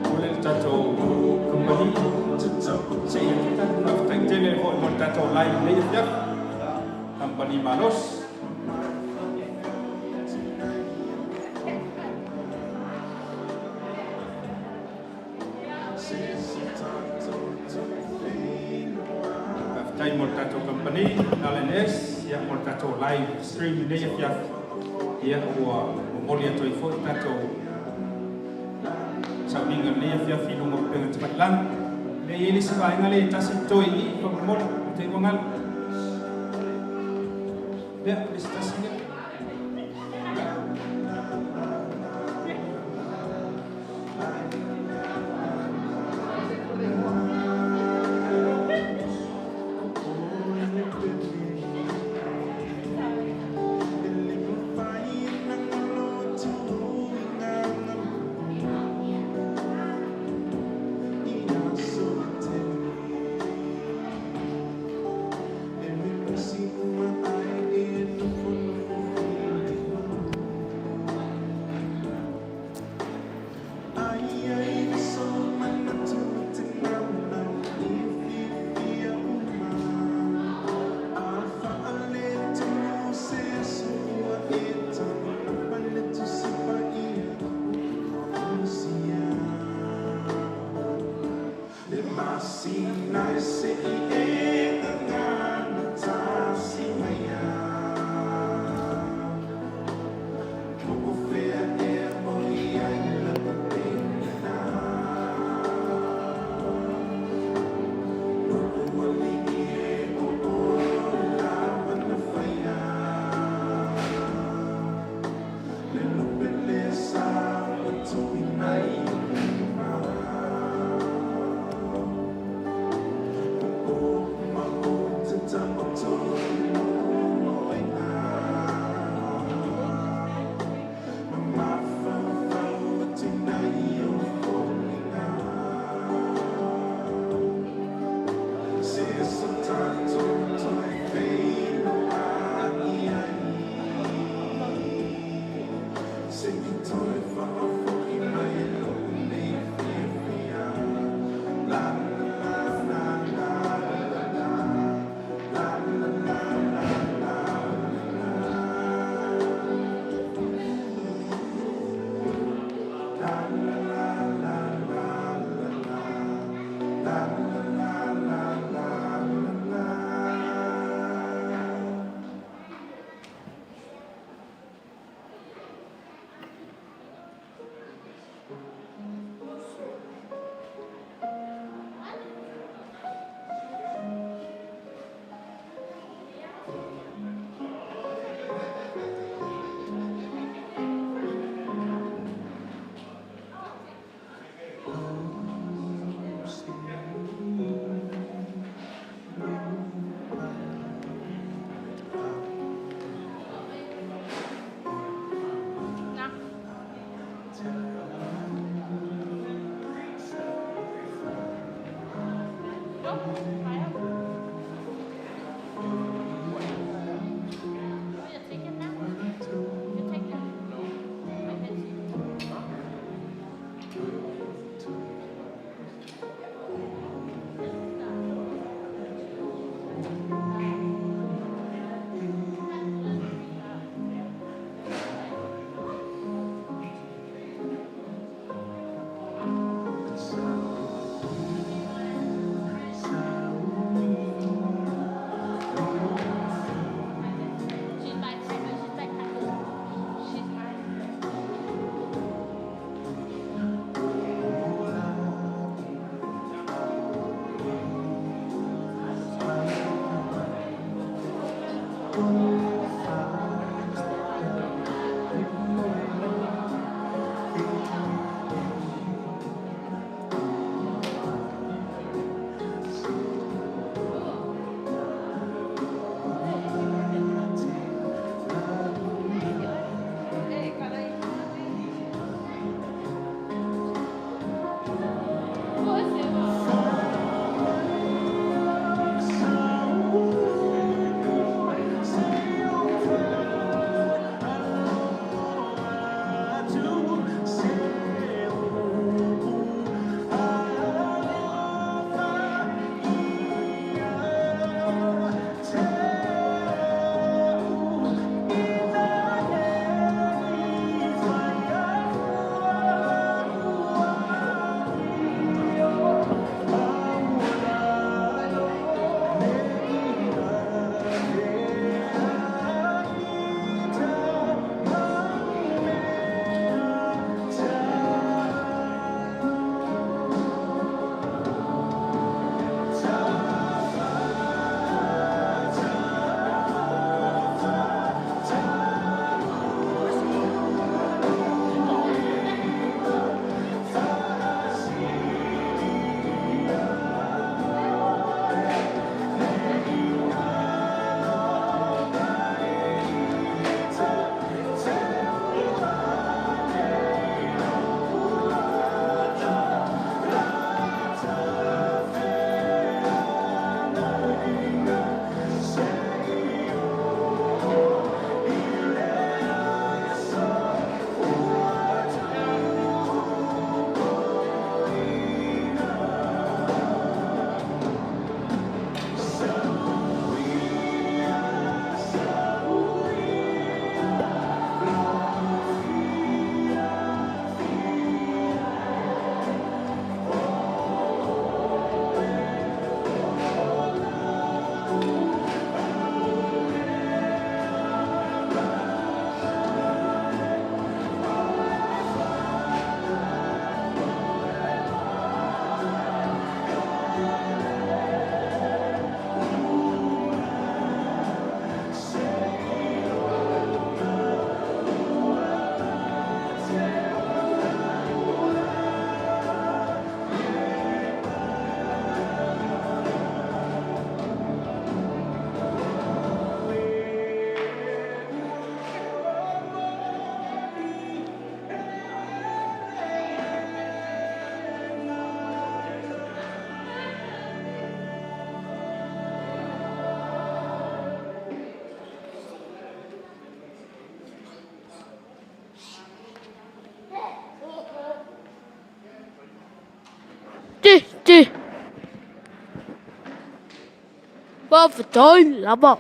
O le tatou kamupani seia kita faafetai tele foi mo le tatou live i lenei afiafi. Kamupani malosi. Faafetai mo le tatou kamupani LNS ia mo le tatou live stream i lenei afiafi. Ia ua momoli atu ai foi tatou sauniga i lenei afiafi i luga o upega tafailagi. E i ai le isi vaega lea e tasi totoe i i faamolemole, ua te i ua galo. Lea, le isi tasi lea. Faafetai lava.